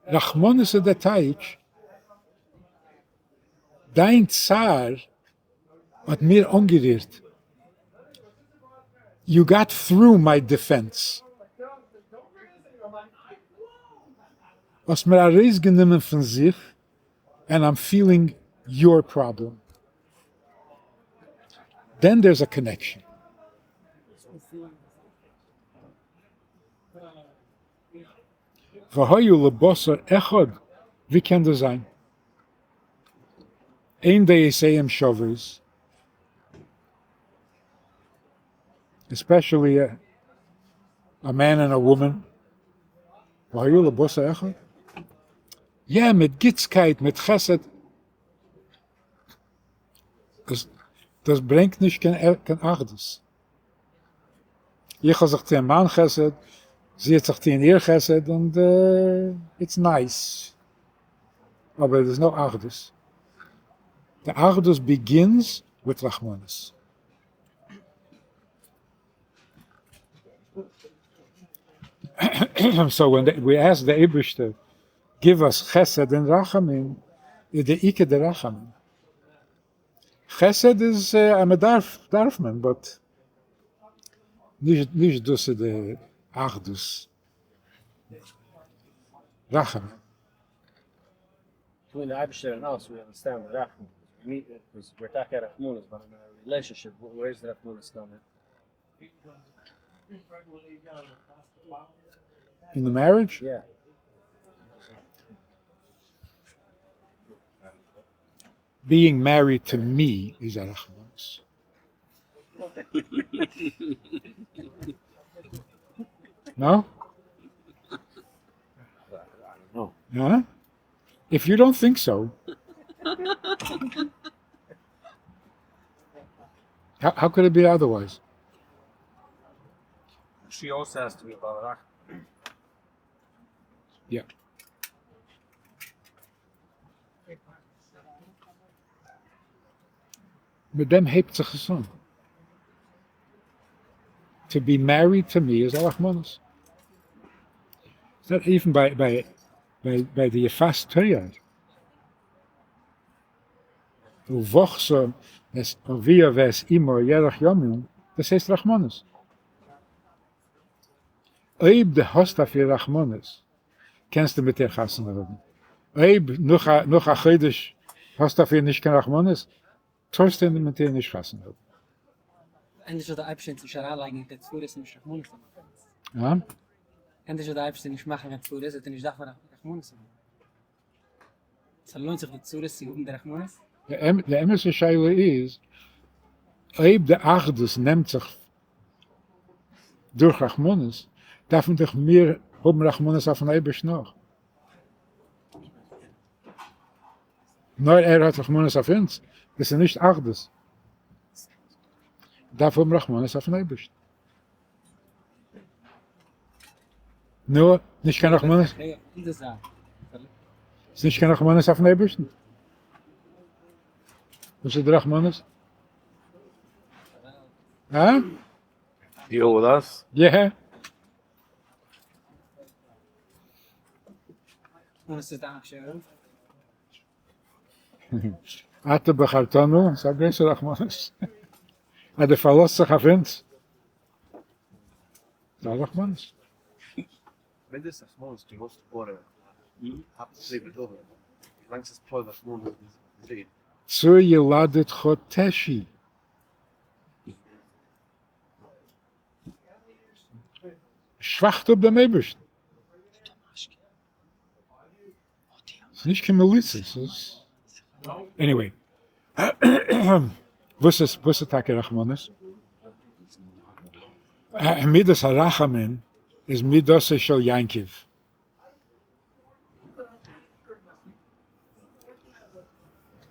רחמנות איז דער טייטש, דיין צער האט מיר אנגערירט, you got through my defense, האסט מיר ארויסגענומען פון זיך, and I'm feeling your problem. Then there's a connection. והיו לבשר אחד, ווי קען דאס זיין? אין דעותיהם שוות, especially a man and a woman, והיו לבשר אחד? יא, מיט גוטסקייט, מיט חסד, דאס ברענגט נישט קיין אחדות. איך האב זיך טוען מיין חסד, זי האט זיך טוען איר חסד, און it's nice. אבער there's no אחדות. די אחדות begins with רחמנות. So when we ask די אייבערשטער give us חסד און רחמים, איז די עיקר די רחמים. חסד איז אז מען דארף דארף מען, but נישט דאס איז די אחדות. רחמים. Between די אייבערשטער און us, we understand די רחמים, we're טאקע רחמנות, but אין א relationship, where is די רחמנות coming? אין די marriage? יא. Being married to me איז א רחמנות. No? Huh? If you don't think so, how could it be otherwise? She also has to be בעל רחמים. Yeah. מיט דעם הייבט זיך עס אן. To be married to me איז א רחמנות. It's not even ביי ביי ביי די יפת תואר. ובכתה את אביה ואת אמה ירח ימים, דאס הייסט רחמנות. אויב דו האסט אויף איר רחמנות, קענסטו מיט איר חתונה האבן. אויב נאך א חודש האסטו אויף איר נישט קיין רחמנות, טארסטו מיט איר נישט חתונה האבן. ענדערש זאל דער אייבערשטער אונז נישט אריינלייגן אין די צרות און נישט רחמנות האבן אויף אונז. הא? ענדערש זאל דער אייבערשטער נישט מאכן קיין צרות, וועט ער נישט דארפן רחמנות האבן. ס'לוינט זיך די צרות צו האבן די רחמנות? די אמת'ע שאלה איז אויב די אחדות נעמט זיך דורך רחמנות, דארפן דאך מיר האבן רחמנות אויפן אייבערשטן אויך. נאר ער האט רחמנות אויף אונז, דאס איז נישט אחדות. דארף האבן רחמנות אויפן אייבערשטן. נו, נישט קיין רחמנות? איז נישט קיין רחמנות אויפן אייבערשטן? וואס איז די רחמנות? הא? Deal with us? Yeah. וואס איז דיין שאלה? אתה בחרתנו, ס'איז א גרויסע רחמנות אז דו פארלאזט זיך אויף אונז, ס'איז א רחמנות. ווען דאס רחמנות דו האסט פארע ווילאנג ס'איז פאר רחמנות איז גוט. צור ילדתך תשי. שוואכט אפ דעם אייבערשטן. ס'איז נישט קיין מליצה, ס'איז עניוועי. וואס איז וואס איז טאקע רחמנות? מידת הרחמים איז מידתו של יעקב.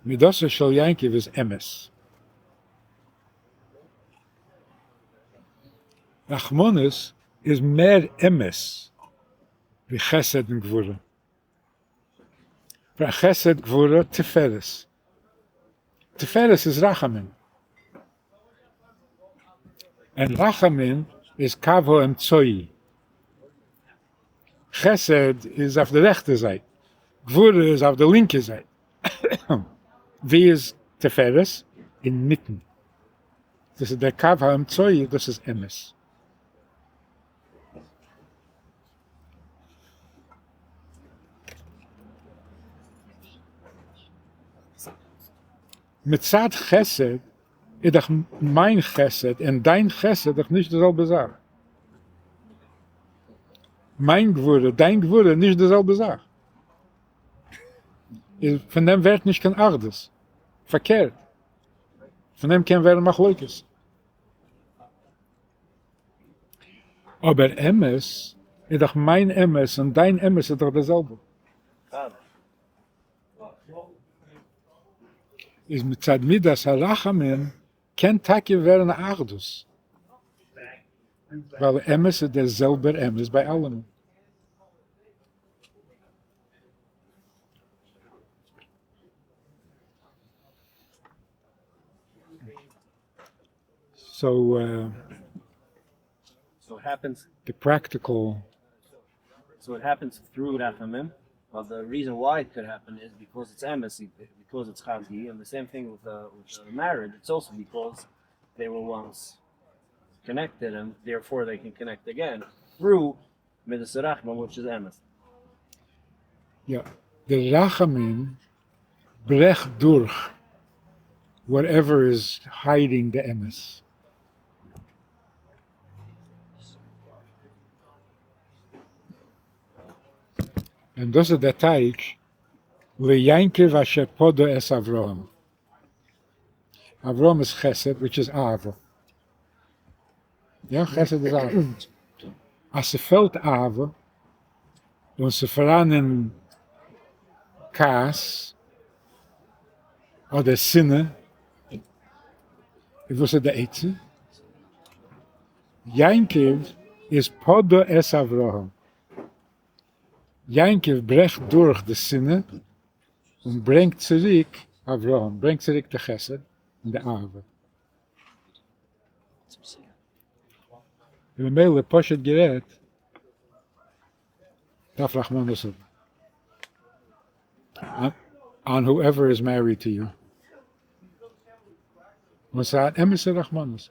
מידתו של יעקב איז אמת. רחמנות איז מער אמת ווי חסד און גבורה. פאר חסד גבורה תפארת. תפארת איז רחמים. און רחמים איז קו האמצעי. חסד איז אויף די רעכטע זייט, גבורה איז אויף די לינקע זייט. ווי איז תפארת? אינמיטן. דאס איז דער קו האמצעי, דאס איז אמת. מצד חסד איז דאך מיין חסד און דיין חסד דאך נישט די זעלבע זאך. מיין גבורה, דיין גבורה, נישט די זעלבע זאך. איז פון דעם ווערט נישט קיין אחדות. פארקערט, פון דעם קען ווערן מחלוקת. אבער אמת איז דאך מיין אמת און דיין אמת איז דאך די זעלבע. איז מצד מידת הרחמים קען טאקע ווערן א אחדות, ווייל אמת איז דער זעלבער אמת ביי אלעמען. So So it happens. The practical. So it happens through רחמים. But the reason why it could happen is because it's אמת, because it's חד, and the same thing with the marriage. It's also because they were once connected, and therefore they can connect again through מידת הרחמים, which is אמת. Yeah, the רחמים ברעכט דורך whatever is hiding the אמת. און דאס איז דער טייטש ליעקב אשר פדה את אברהם. אברהם איז חסד, which is אהבה. יא, חסד איז אהבה. אז ס'פעלט אהבה און ס'פאראנען כעס אדער שנאה, איז וואס איז די עצה? יעקב איז פדה את אברהם. יעקב ברעכט דורך די שנאה און ברענגט צוריק אברהם, ברענגט צוריק די חסד און די אהבה. וממילא פשוט גערעדט דארף רחמנות האבן on whoever is married to you. און ס'איז אן אמת'ע רחמנות.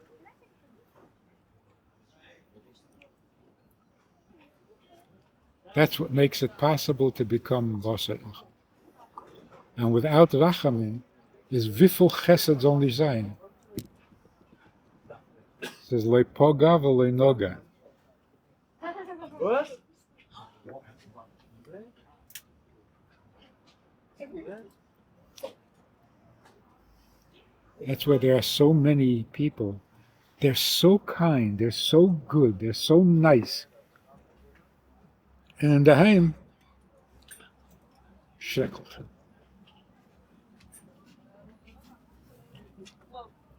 That's what makes it possible to become בשר אחד. And without רחמים איז וויפיל חסד זאל נישט זיין, ס'איז לא פגע ולא נגע. That's why there are so many people, they're so kind, they're so good, they're so nice. און אינדערהיים שרעקליך.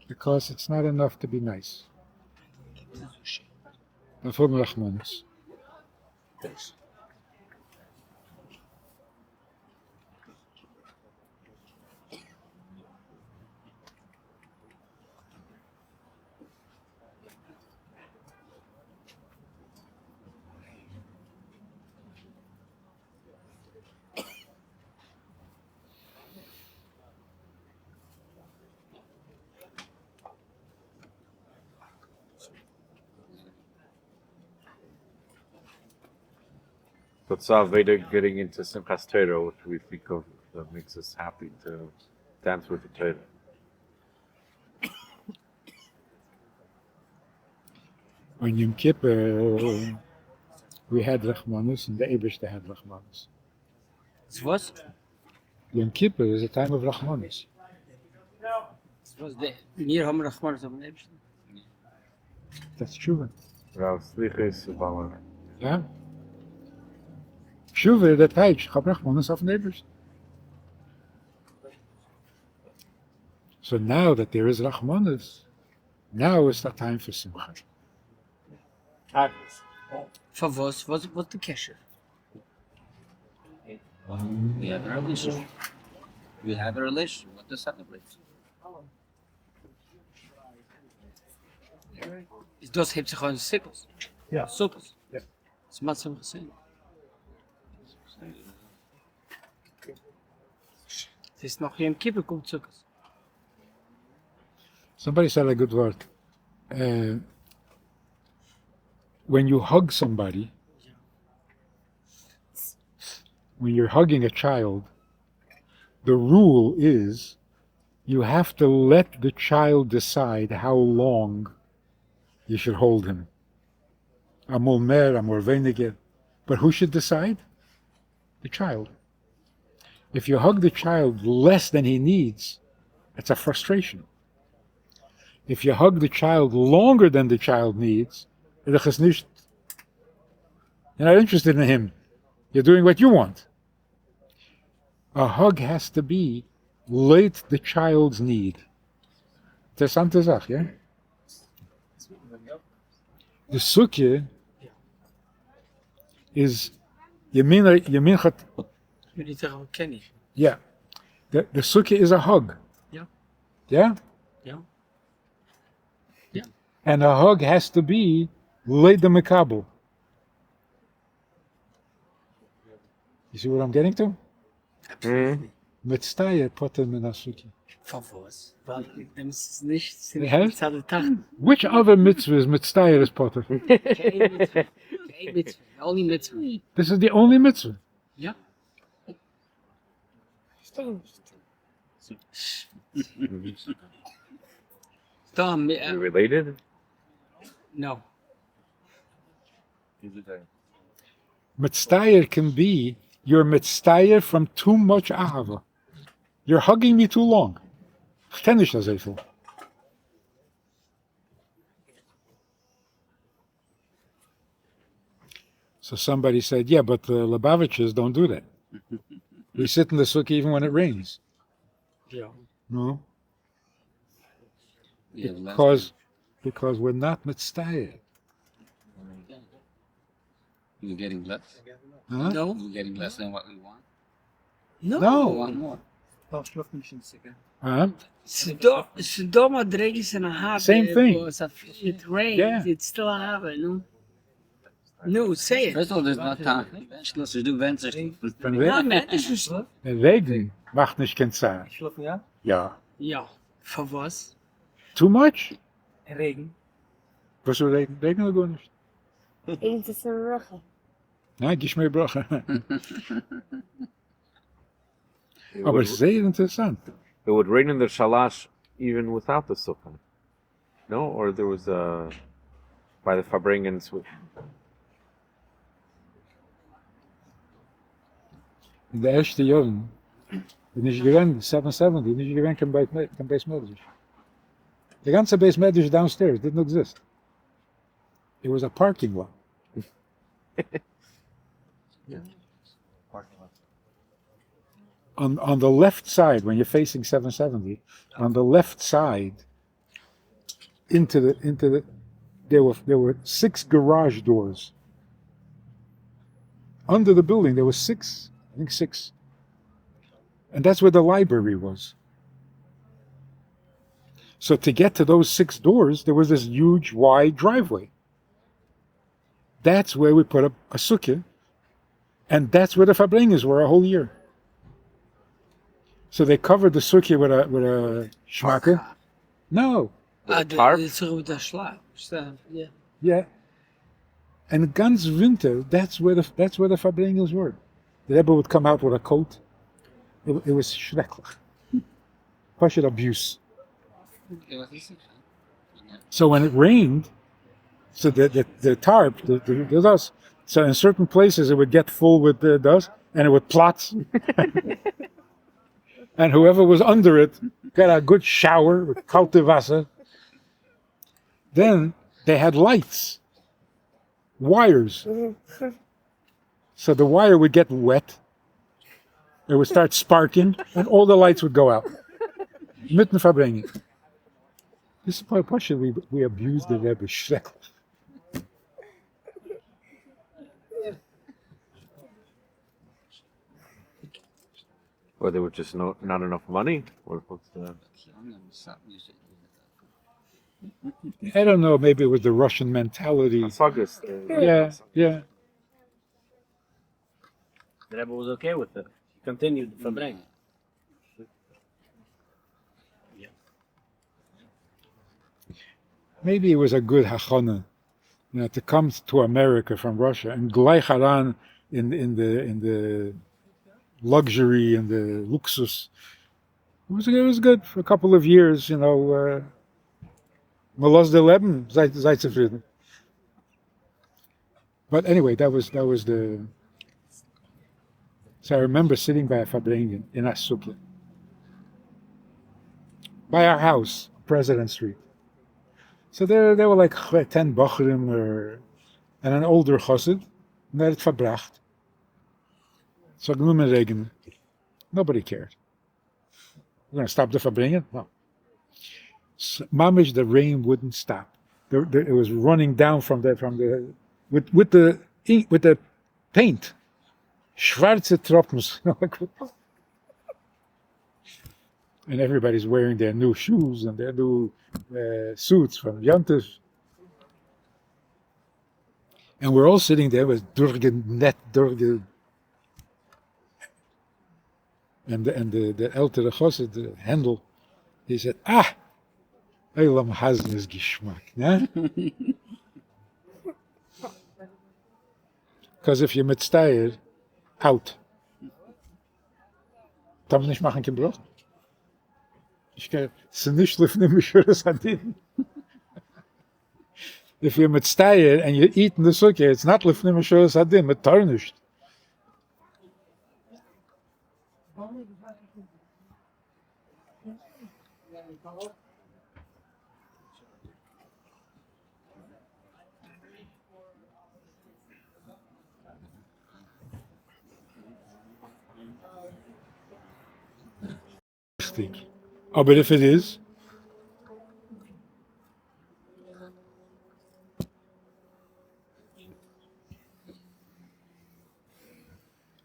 Because it's not enough to be nice. דארף האבן רחמנות. That's Veda getting into Simchas Torah, which we think of that makes us happy to dance with the Torah. On Yom Kippur, we had רחמנות and the אייבערשטער had רחמנות. וואס? Yom Kippur is a time of רחמנות. וואס די מיר האבן רחמנות אויפן אייבערשטן. That's תשובה. רב סליחות ובלע. יא. תשובה דער טייטש, איך האב רחמנות אויפן אייבערשטן. So now that there is רחמנות, now is the time for שמחה. פארוואס? וואס איז די קשר? We have a relationship. We have a relationship. What to celebrate? איז דאס הייבט זיך אן סוכות? יא. סוכות. יא. זמן שמחתנו. ס'איז נאך יום כיפור קומט סוכות. Somebody said a good word. When you hug somebody, when you're hugging a child, the rule is you have to let the child decide how long you should hold him. אמאל מער, אמאל ווייניגער. But who should decide? The child. If you hug the child less than he needs, it's a frustration. If you hug the child longer than the child needs, you're not interested in him. You're doing what you want. A hug has to be לויט the child's need. אינטערעסאנטע זאך, יא? The sukkah is ימין ימינך. Yeah. The sukkah is a hug. Yeah. Yeah? Yeah. Yeah. And a hug has to be לויט the מקבל. You see what I'm getting to? מצטער פטור מן הסוכה. פארוואס? ווייל דעם איז נישט Hä? מצד התחתון. Which other mitzvah is מצטער is פטור? קיין מצוה. קיין מצוה. Only מצוה. This is the only mitzvah. Yeah. Tom, You related? No. מצטער can be you're מצטער from too much אהבה. You're hugging me too long. איך קען נישט אזוי פיל. So somebody said, yeah, but the Lubavitchers don't do that. We sit in the sukkah even when it rains. Yeah. No? Yeah, last Because we're not מצטער. You're getting less? Huh? No. We're getting less than what we want? No. No. We want more. Huh? ס'דא מדריגות אין אהבה. Same thing. וואס if it rains, Yeah. it's still אהבה, no? No, say it. First of all, there's not time. ס'דא ווען צו פון No, רעגן? man, איז נישט רעגן מאכט נישט קיין צער. שלאפן, יא? יא. יא. פארוואס? Too much? רעגן. וואס איז רעגן? רעגן איז גארנישט. רעגן איז א ברכה. ניין, גשמי ברכה. אבער זייער אינטערעסאנט. It would rain in the shalash even without the sukkah. No, or there was a by the Farbrengens with אין די ערשטע יארן איז נישט געווען 770, איז נישט געווען קיין בית קיין בית מדרש. די גאנצע בית מדרש downstairs didn't exist. It was a parking lot. Parking lot. On the left side, when you're facing 770, on the left side, into the, there were six garage doors. Under the building, there were six, I think six. And that's where the library was. So to get to those six doors, there was this huge, wide driveway. That's where we put up a sukkah, and that's where the Farbrengens were a whole year. So they covered the sukkah with a shmaka. No, Ah, די סוכה מיט א שלאף. Yeah. yeah. And גאנץ ווינטער, that's where the Farbrengens were. The Rebbe would come out with a coat. It was שרעקליך. פשוט abuse. So when it rained, so the tarp, the dust, so in certain places it would get full with the dust and it would פלאץ. And whoever was under it got a good shower with kalte Wasser. Then they had lights, wires. So the wire would get wet, it would start sparking, and all the lights would go out. מיטן פארברענגען. This is פשוט we abuse the Rebbe שרעקליך. Or there was just no not enough money. Or what's the I don't know, maybe it was the Russian mentality. Yeah, yeah. The Rebbe was okay with it. He continued the Farbrengen. Maybe it was a good hachana, you know, to come to America from Russia and gleich aran in the in the luxury and the luxus. It was good for a couple of years, you know. מ'לאזט די לעבן, זיי זיי צופרידן. But anyway, that was the. So I remember sitting by a Farbrengen in a sukkah, by our house, President Street. So there were like 10 bochurim or and an older chassid, און ער האט פארבראכט. ס'האט גענומען רעגענען. Nobody cared. We're going to stop the Farbrengen? No. So, ממש, the rain wouldn't stop. It was running down from the with the ink, with the paint. שווארצע טראפנס. And everybody's wearing their new shoes and their new suits from יום טוב. And we're all sitting there with דורכגענעצט, דורכגע... And the עלטערע חסיד, the Handel, he said, ah, עולם הזה איז געשמאק, נע? Because if you're מצטער, out. טאר מען נישט מאכן קיין ברכה. איך קען, ס'איז נישט לפנים משורת הדין. If you're מצטער and you eat in the sukkah, it's not לפנים משורת הדין, מ'טאר נישט. ריכטיג. אבער if it is,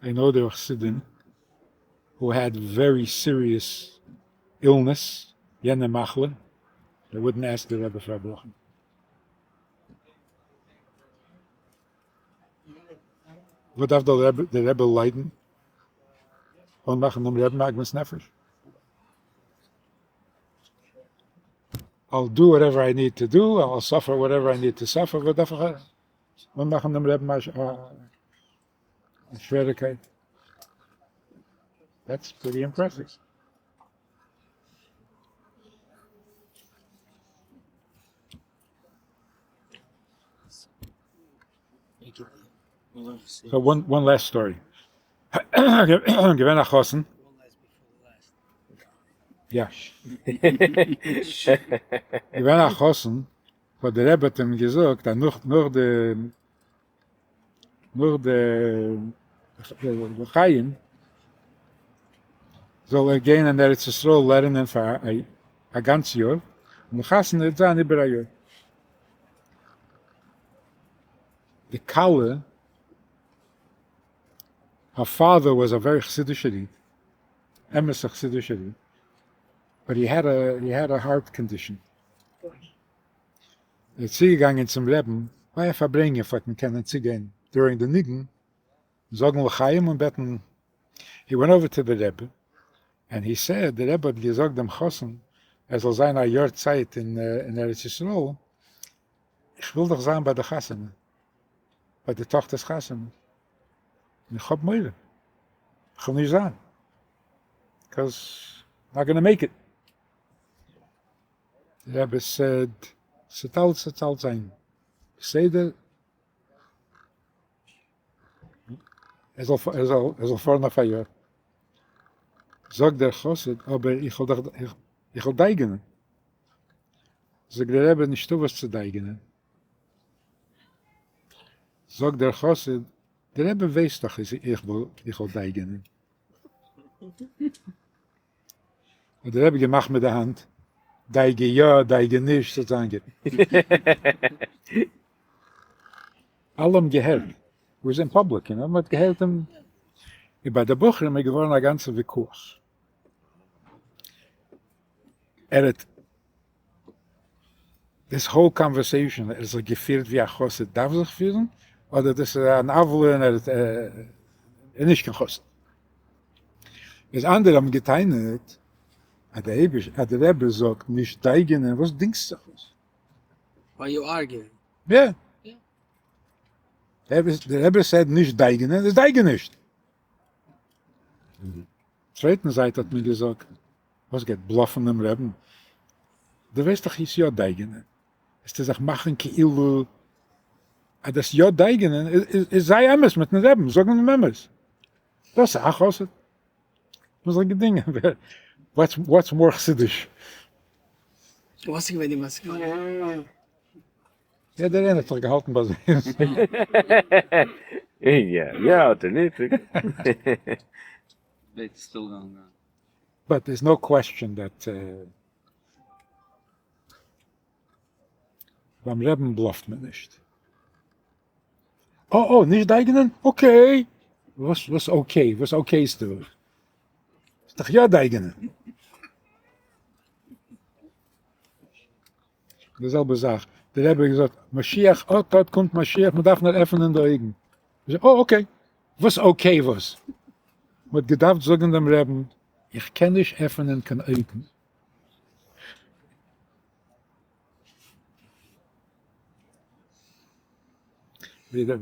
I know there are Chassidim who had very serious illness, יענע מחלה, they wouldn't ask the Rebbe for a ברכה. וואס דארף דער Rebbe, דער Rebbe ליידן? און מאכן דעם Rebbe עגמת נפש? I'll do whatever I need to do, I'll suffer whatever I need to suffer, וואס דארף איך אנמאכן דעם Rebbe א שוועריקייט? That's pretty impressive. So one last story. געווען א חתן. יא. געווען א חתן, וואס דער רבי האט אים געזאגט, אז נאך נאך די נאך די לחיים זאל ער גיין אין ארץ ישראל לערנען פאר א גאנץ יאר, און די חתונה וועט זיין איבער א יאר. די כלה, her father was a very חסידישער איד, אמת'ע חסידישער איד, but he had a heart condition. ער איז צוגעגאנגען צום רעבן, ביי א פארברענגען פלעגט מען קענען צוגיין during the ניגון, זאגן לחיים און בעטן. He went over to the Rebbe, and he said, the Rebbe האט געזאגט דעם חתן, ער זאל זיין א יאר צייט אין ארץ ישראל, איך וויל דאך זיין ביי די חתונה, ביי די טאכטער'ס חתונה. און איך האב מורא, איך וויל נישט זיין, because I'm not gonna make it. The Rebbe said, ס'וועט אלץ, ס'וועט אלץ זיין. בסדר, ער זאל, ער זאל, ער זאל פארן אויף א יאר. זאגט דער חסיד, אבער איך וועל דאך, איך וועל דייגענען. זאגט דער רבי, נישטא וואס צו דייגענען. זאגט דער חסיד, דער רבי ווייסט דאך אז איך וועל דייגענען. האט דער רבי געמאכט מיט די האנט, דייגע יא, דייגע נישט, ס'וועט זיין גוט. אלע האבן געהערט, וואס אין public, און מען האט געהערט דעם, און ביי די בחורים איז געווארן א גאנצע ויכוח. ער האט, this whole conversation, ער האט זיך געפירט ווי א חסיד דארף זיך פירן, אדער דאס איז אן עוולה און ער איז נישט קיין חסיד. איז אנדערע האבן געטענה'ט אז דער אייבערש אז דער רבי זאגט נישט דייגענען, וואס דינגסט זיך וואס? Why you arguing? יא. דער רבי said נישט דייגענען, איז דייגען נישט. צווייטן זייט האט מען געזאגט, וואס גייט בלאפן דעם רעבן? דו ווייסט דאך איז יא דייגענען, וועסטו זיך מאכן כאילו אז דאס יא דייגענען איז זיי אמת מיטן רעבן, זאג אים דעם אמת. דאס איז א חסיד. מ'זאל זיך געדינגען ווער, what's more חסידיש. וואס איז געווען די מסקנא? יעדער איינער האט זיך געהאלטן ביי זיינס. יא יא אדער נישט. But there's no question that ביים רעבן בלאפט מען נישט. אה אה נישט דייגענען? Okay! וואס וואס okay? וואס okay סטו? איז דאך יא דייגענען. די זעלבע זאך, דער רבי האט געזאגט משיח אט אט קומט משיח מען דארף נאר עפענען די אויגן, אה okay, וואס okay וואס? מען האט געדארפט זאגן דעם רעבן איך קען נישט עפענען קיין אויגן. ווי דער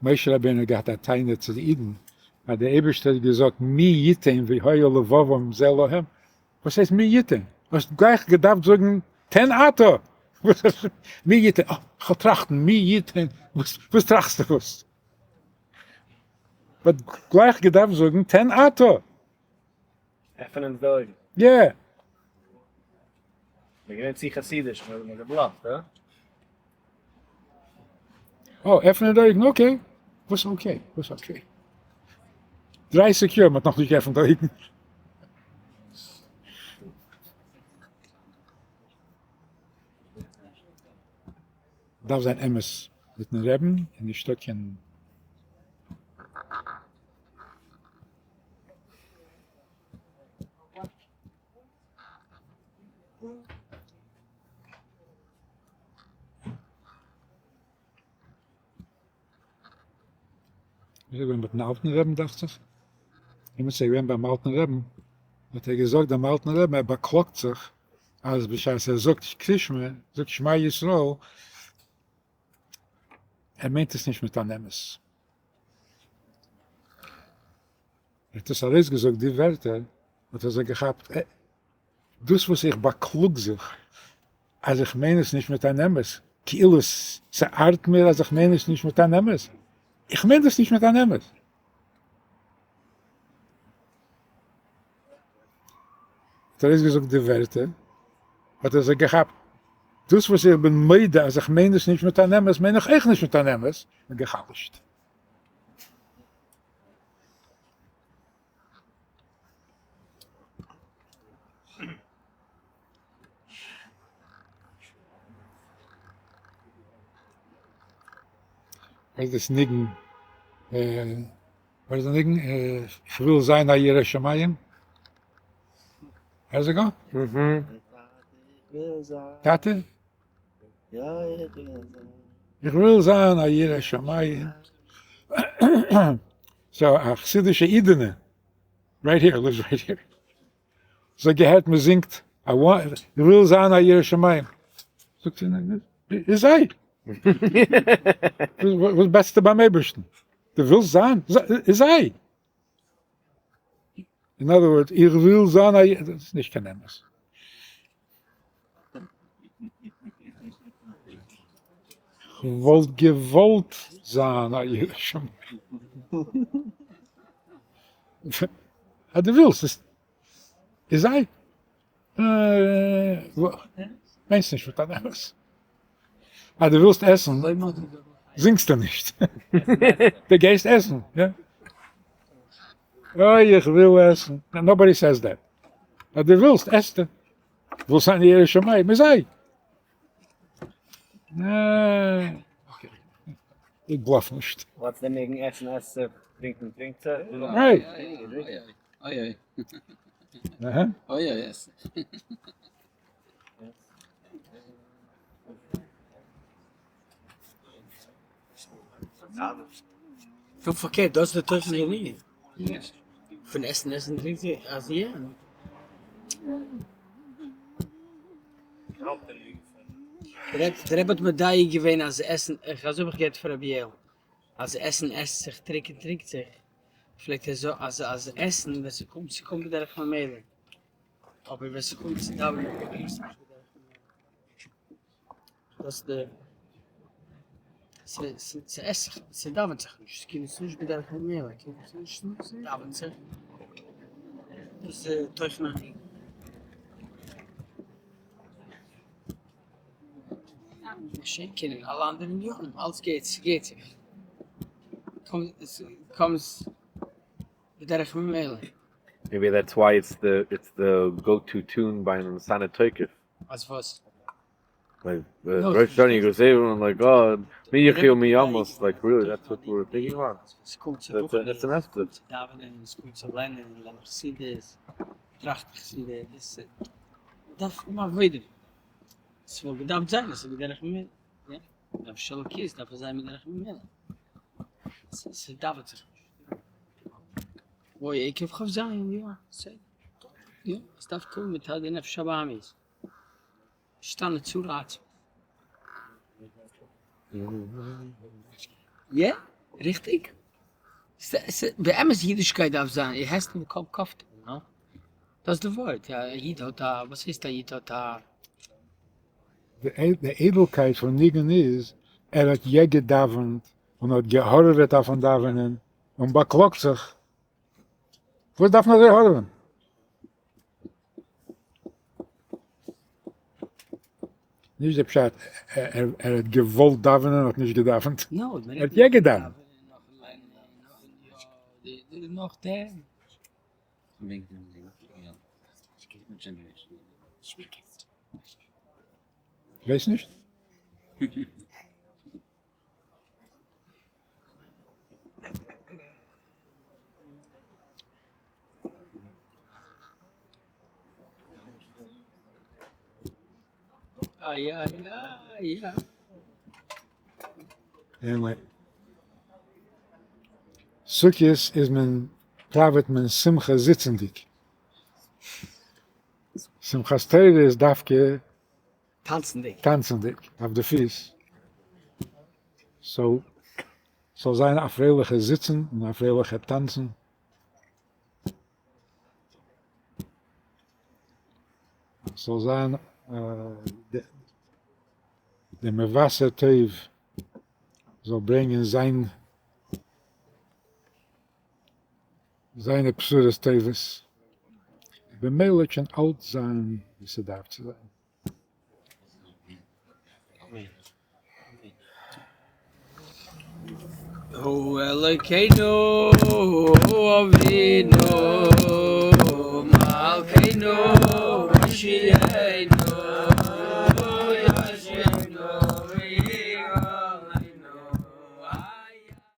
משה רבינו האט געהאט א טענה צו די אידן, אז דער אייבערשטער האט געזאגט מי יתן והיה לבבם זה להם, וואס הייסט מי יתן? האסט גלייך געדארפט זאגן תן אתה! מי יתן? אה, כ'וועל טראכטן, מי יתן? וואס טראכסטו וואס? האט גלייך געדארפט זאגן תן אתה! עפענען די אויגן. יא! מ'איז געווען צו חסידיש, מ'האט געבלאפט, הא? אה, עפענען די אויגן, okay. וואס okay? וואס okay? דרייסיג יאר מ'האט נאכנישט געעפנט די אויגן. דארף זיין אמת מיטן רעבן און נישטא קיין. איז געווען מיטן אלטן רעבן דאכט זיך, עמיצער איז געווען ביים אלטן רעבן, האט ער געזאגט דעם אלטן רעבן ער באקלאגט זיך אז בשעת ער זאגט קרישמע, זאגט שמע ישראל, ער מיינט עס נישט מיט אן אמת. ער האט עס ארויסגעזאגט די ווערטער, האט ער זיך געכאפט, אה, דאס וואס איך באקלאג זיך אז איך מיין עס נישט מיט אן אמת, כאילו ס'ארט מיר אז איך מיין עס נישט מיט אן אמת, איך מיין דאס נישט מיט אן אמת. האט ער ארויסגעזאגט די ווערטער, האט ער זיך געכאפט, דאס וואס איך בין מודה אז איך מיין עס נישט מיט אן אמת, מיין איך אויך נישט מיט אן אמת, און גע'חלש'ט. וואס איז דאס ניגון? וואס איז די ניגון? איך וויל זיין א ירא שמים. How's it go? טאטע? איך וויל זיין א ירא שמים. So א חסידישע אידענע, right here, lives right here. זי האט געהערט מען זינגט, איך וויל זיין א ירא שמים. זאגט זי, איז זיי. וואס בעטסטו ביים אייבערשטן? דו ווילסט זיין? איז זיי. In other words, איך וויל זיין א, דאס איז נישט קיין אמת. כ'וואלט געוואלט זיין א ירא שמים. אז דו ווילסט. איז זיי. מיינסט נישט מיט אן אמת. אז דו ווילסט עסן זינגסטו נישט. דו גייסט עסן, יא. אוי איך וויל עסן. Nobody says that. אז דו ווילסט עסטו. ווילסט זיין א ירא שמים, איז זיי. איך בלאף נישט. וואטס די ניגון עסן עסט זיך, טרינקען טרינקט זיך. Right. אוי אוי. אוי אוי עס. פונקט פארקערט דאס איז די תוכן פון די ניגון. פון עסן עסן טרינקט זיך אז יא. דער רבי האט מדייק געווען אז עסן, אזוי האב איך געהערט פון רבי יואל, אז עסן עסט זיך, טרינקען טרינקט זיך, פלעגט ער זאגן אז אז עסן ווען ס'קומט ס'קומט בדרך ממילא, אבער ווען ס'קומט צו דאווענען קומט עס נישט בדרך ממילא. דאס איז די, ס'עסט זיך, ס'דאווענט זיך נישט, ס'קומט נישט בדרך ממילא, ס'דאווענט זיך, דאס איז די תוכן הניגון. משא כ אין אלע אנדערע ענינים, אלץ גייט, ס'גייט זיך, comes בדרך ממילא. Maybe that's why it's the it's the go-to tune by ונתנה תוקף. אז וואס? Like ראש השנה you go say everyone like oh מי יחיה ומי ימות like really that's what we're thinking about. ס'קומט צו That's a, that's an ס'קומט צו דאווענען, ס'קומט צו לערנען, לערנען חסידות, טראכטן חסידות, דאס דארף האבן עבודה. ס'וואלט געדארפט זיין אז ס'איז בדרך ממילא, יא? נפש אלוקית דארף עס זיין בדרך ממילא. ס'דאווענט זיך נישט. אוי עקב כ"ז, יא, בסדר. יא, עס דארף קומען מיט די נפש הבהמית. השתנה צורה עצמית. יא, ריכטיג. באמת אידישקייט דארף זיין, it has to become comfortable, no? דאס איז די ווארט, א איד האט א, וואס הייסט א איד האט א. די איידלקייט פון ניגון איז, ער האט יע געדאווענט און האט געהארעוועט אויפן דאווענען און באקלאגט זיך, וואס דארף מען אזוי הארעווען? נישט די פשט ער האט געוואלט דאווענען און האט נישט געדאווענט, ער האט יע געדאווענט. כ'ווייס נישט. Anyway. סוכות איז מען פראוועט מען שמחה זיצענדיג. שמחת תורה איז דווקא טאנצנדיג. טאנצנדיג אויף די פיס. So ס'זאל זיין א פרייליכע זיצן און א פרייליכע טאנצן. ס'זאל זיין די מבשר טוב זאל ברענגען זיין זיינע בשורות טובות, במילא וועט שוין אלץ זיין ווי ס'דארף צו זיין. הוא אלוקינו אבינו מלכינו משיחנו.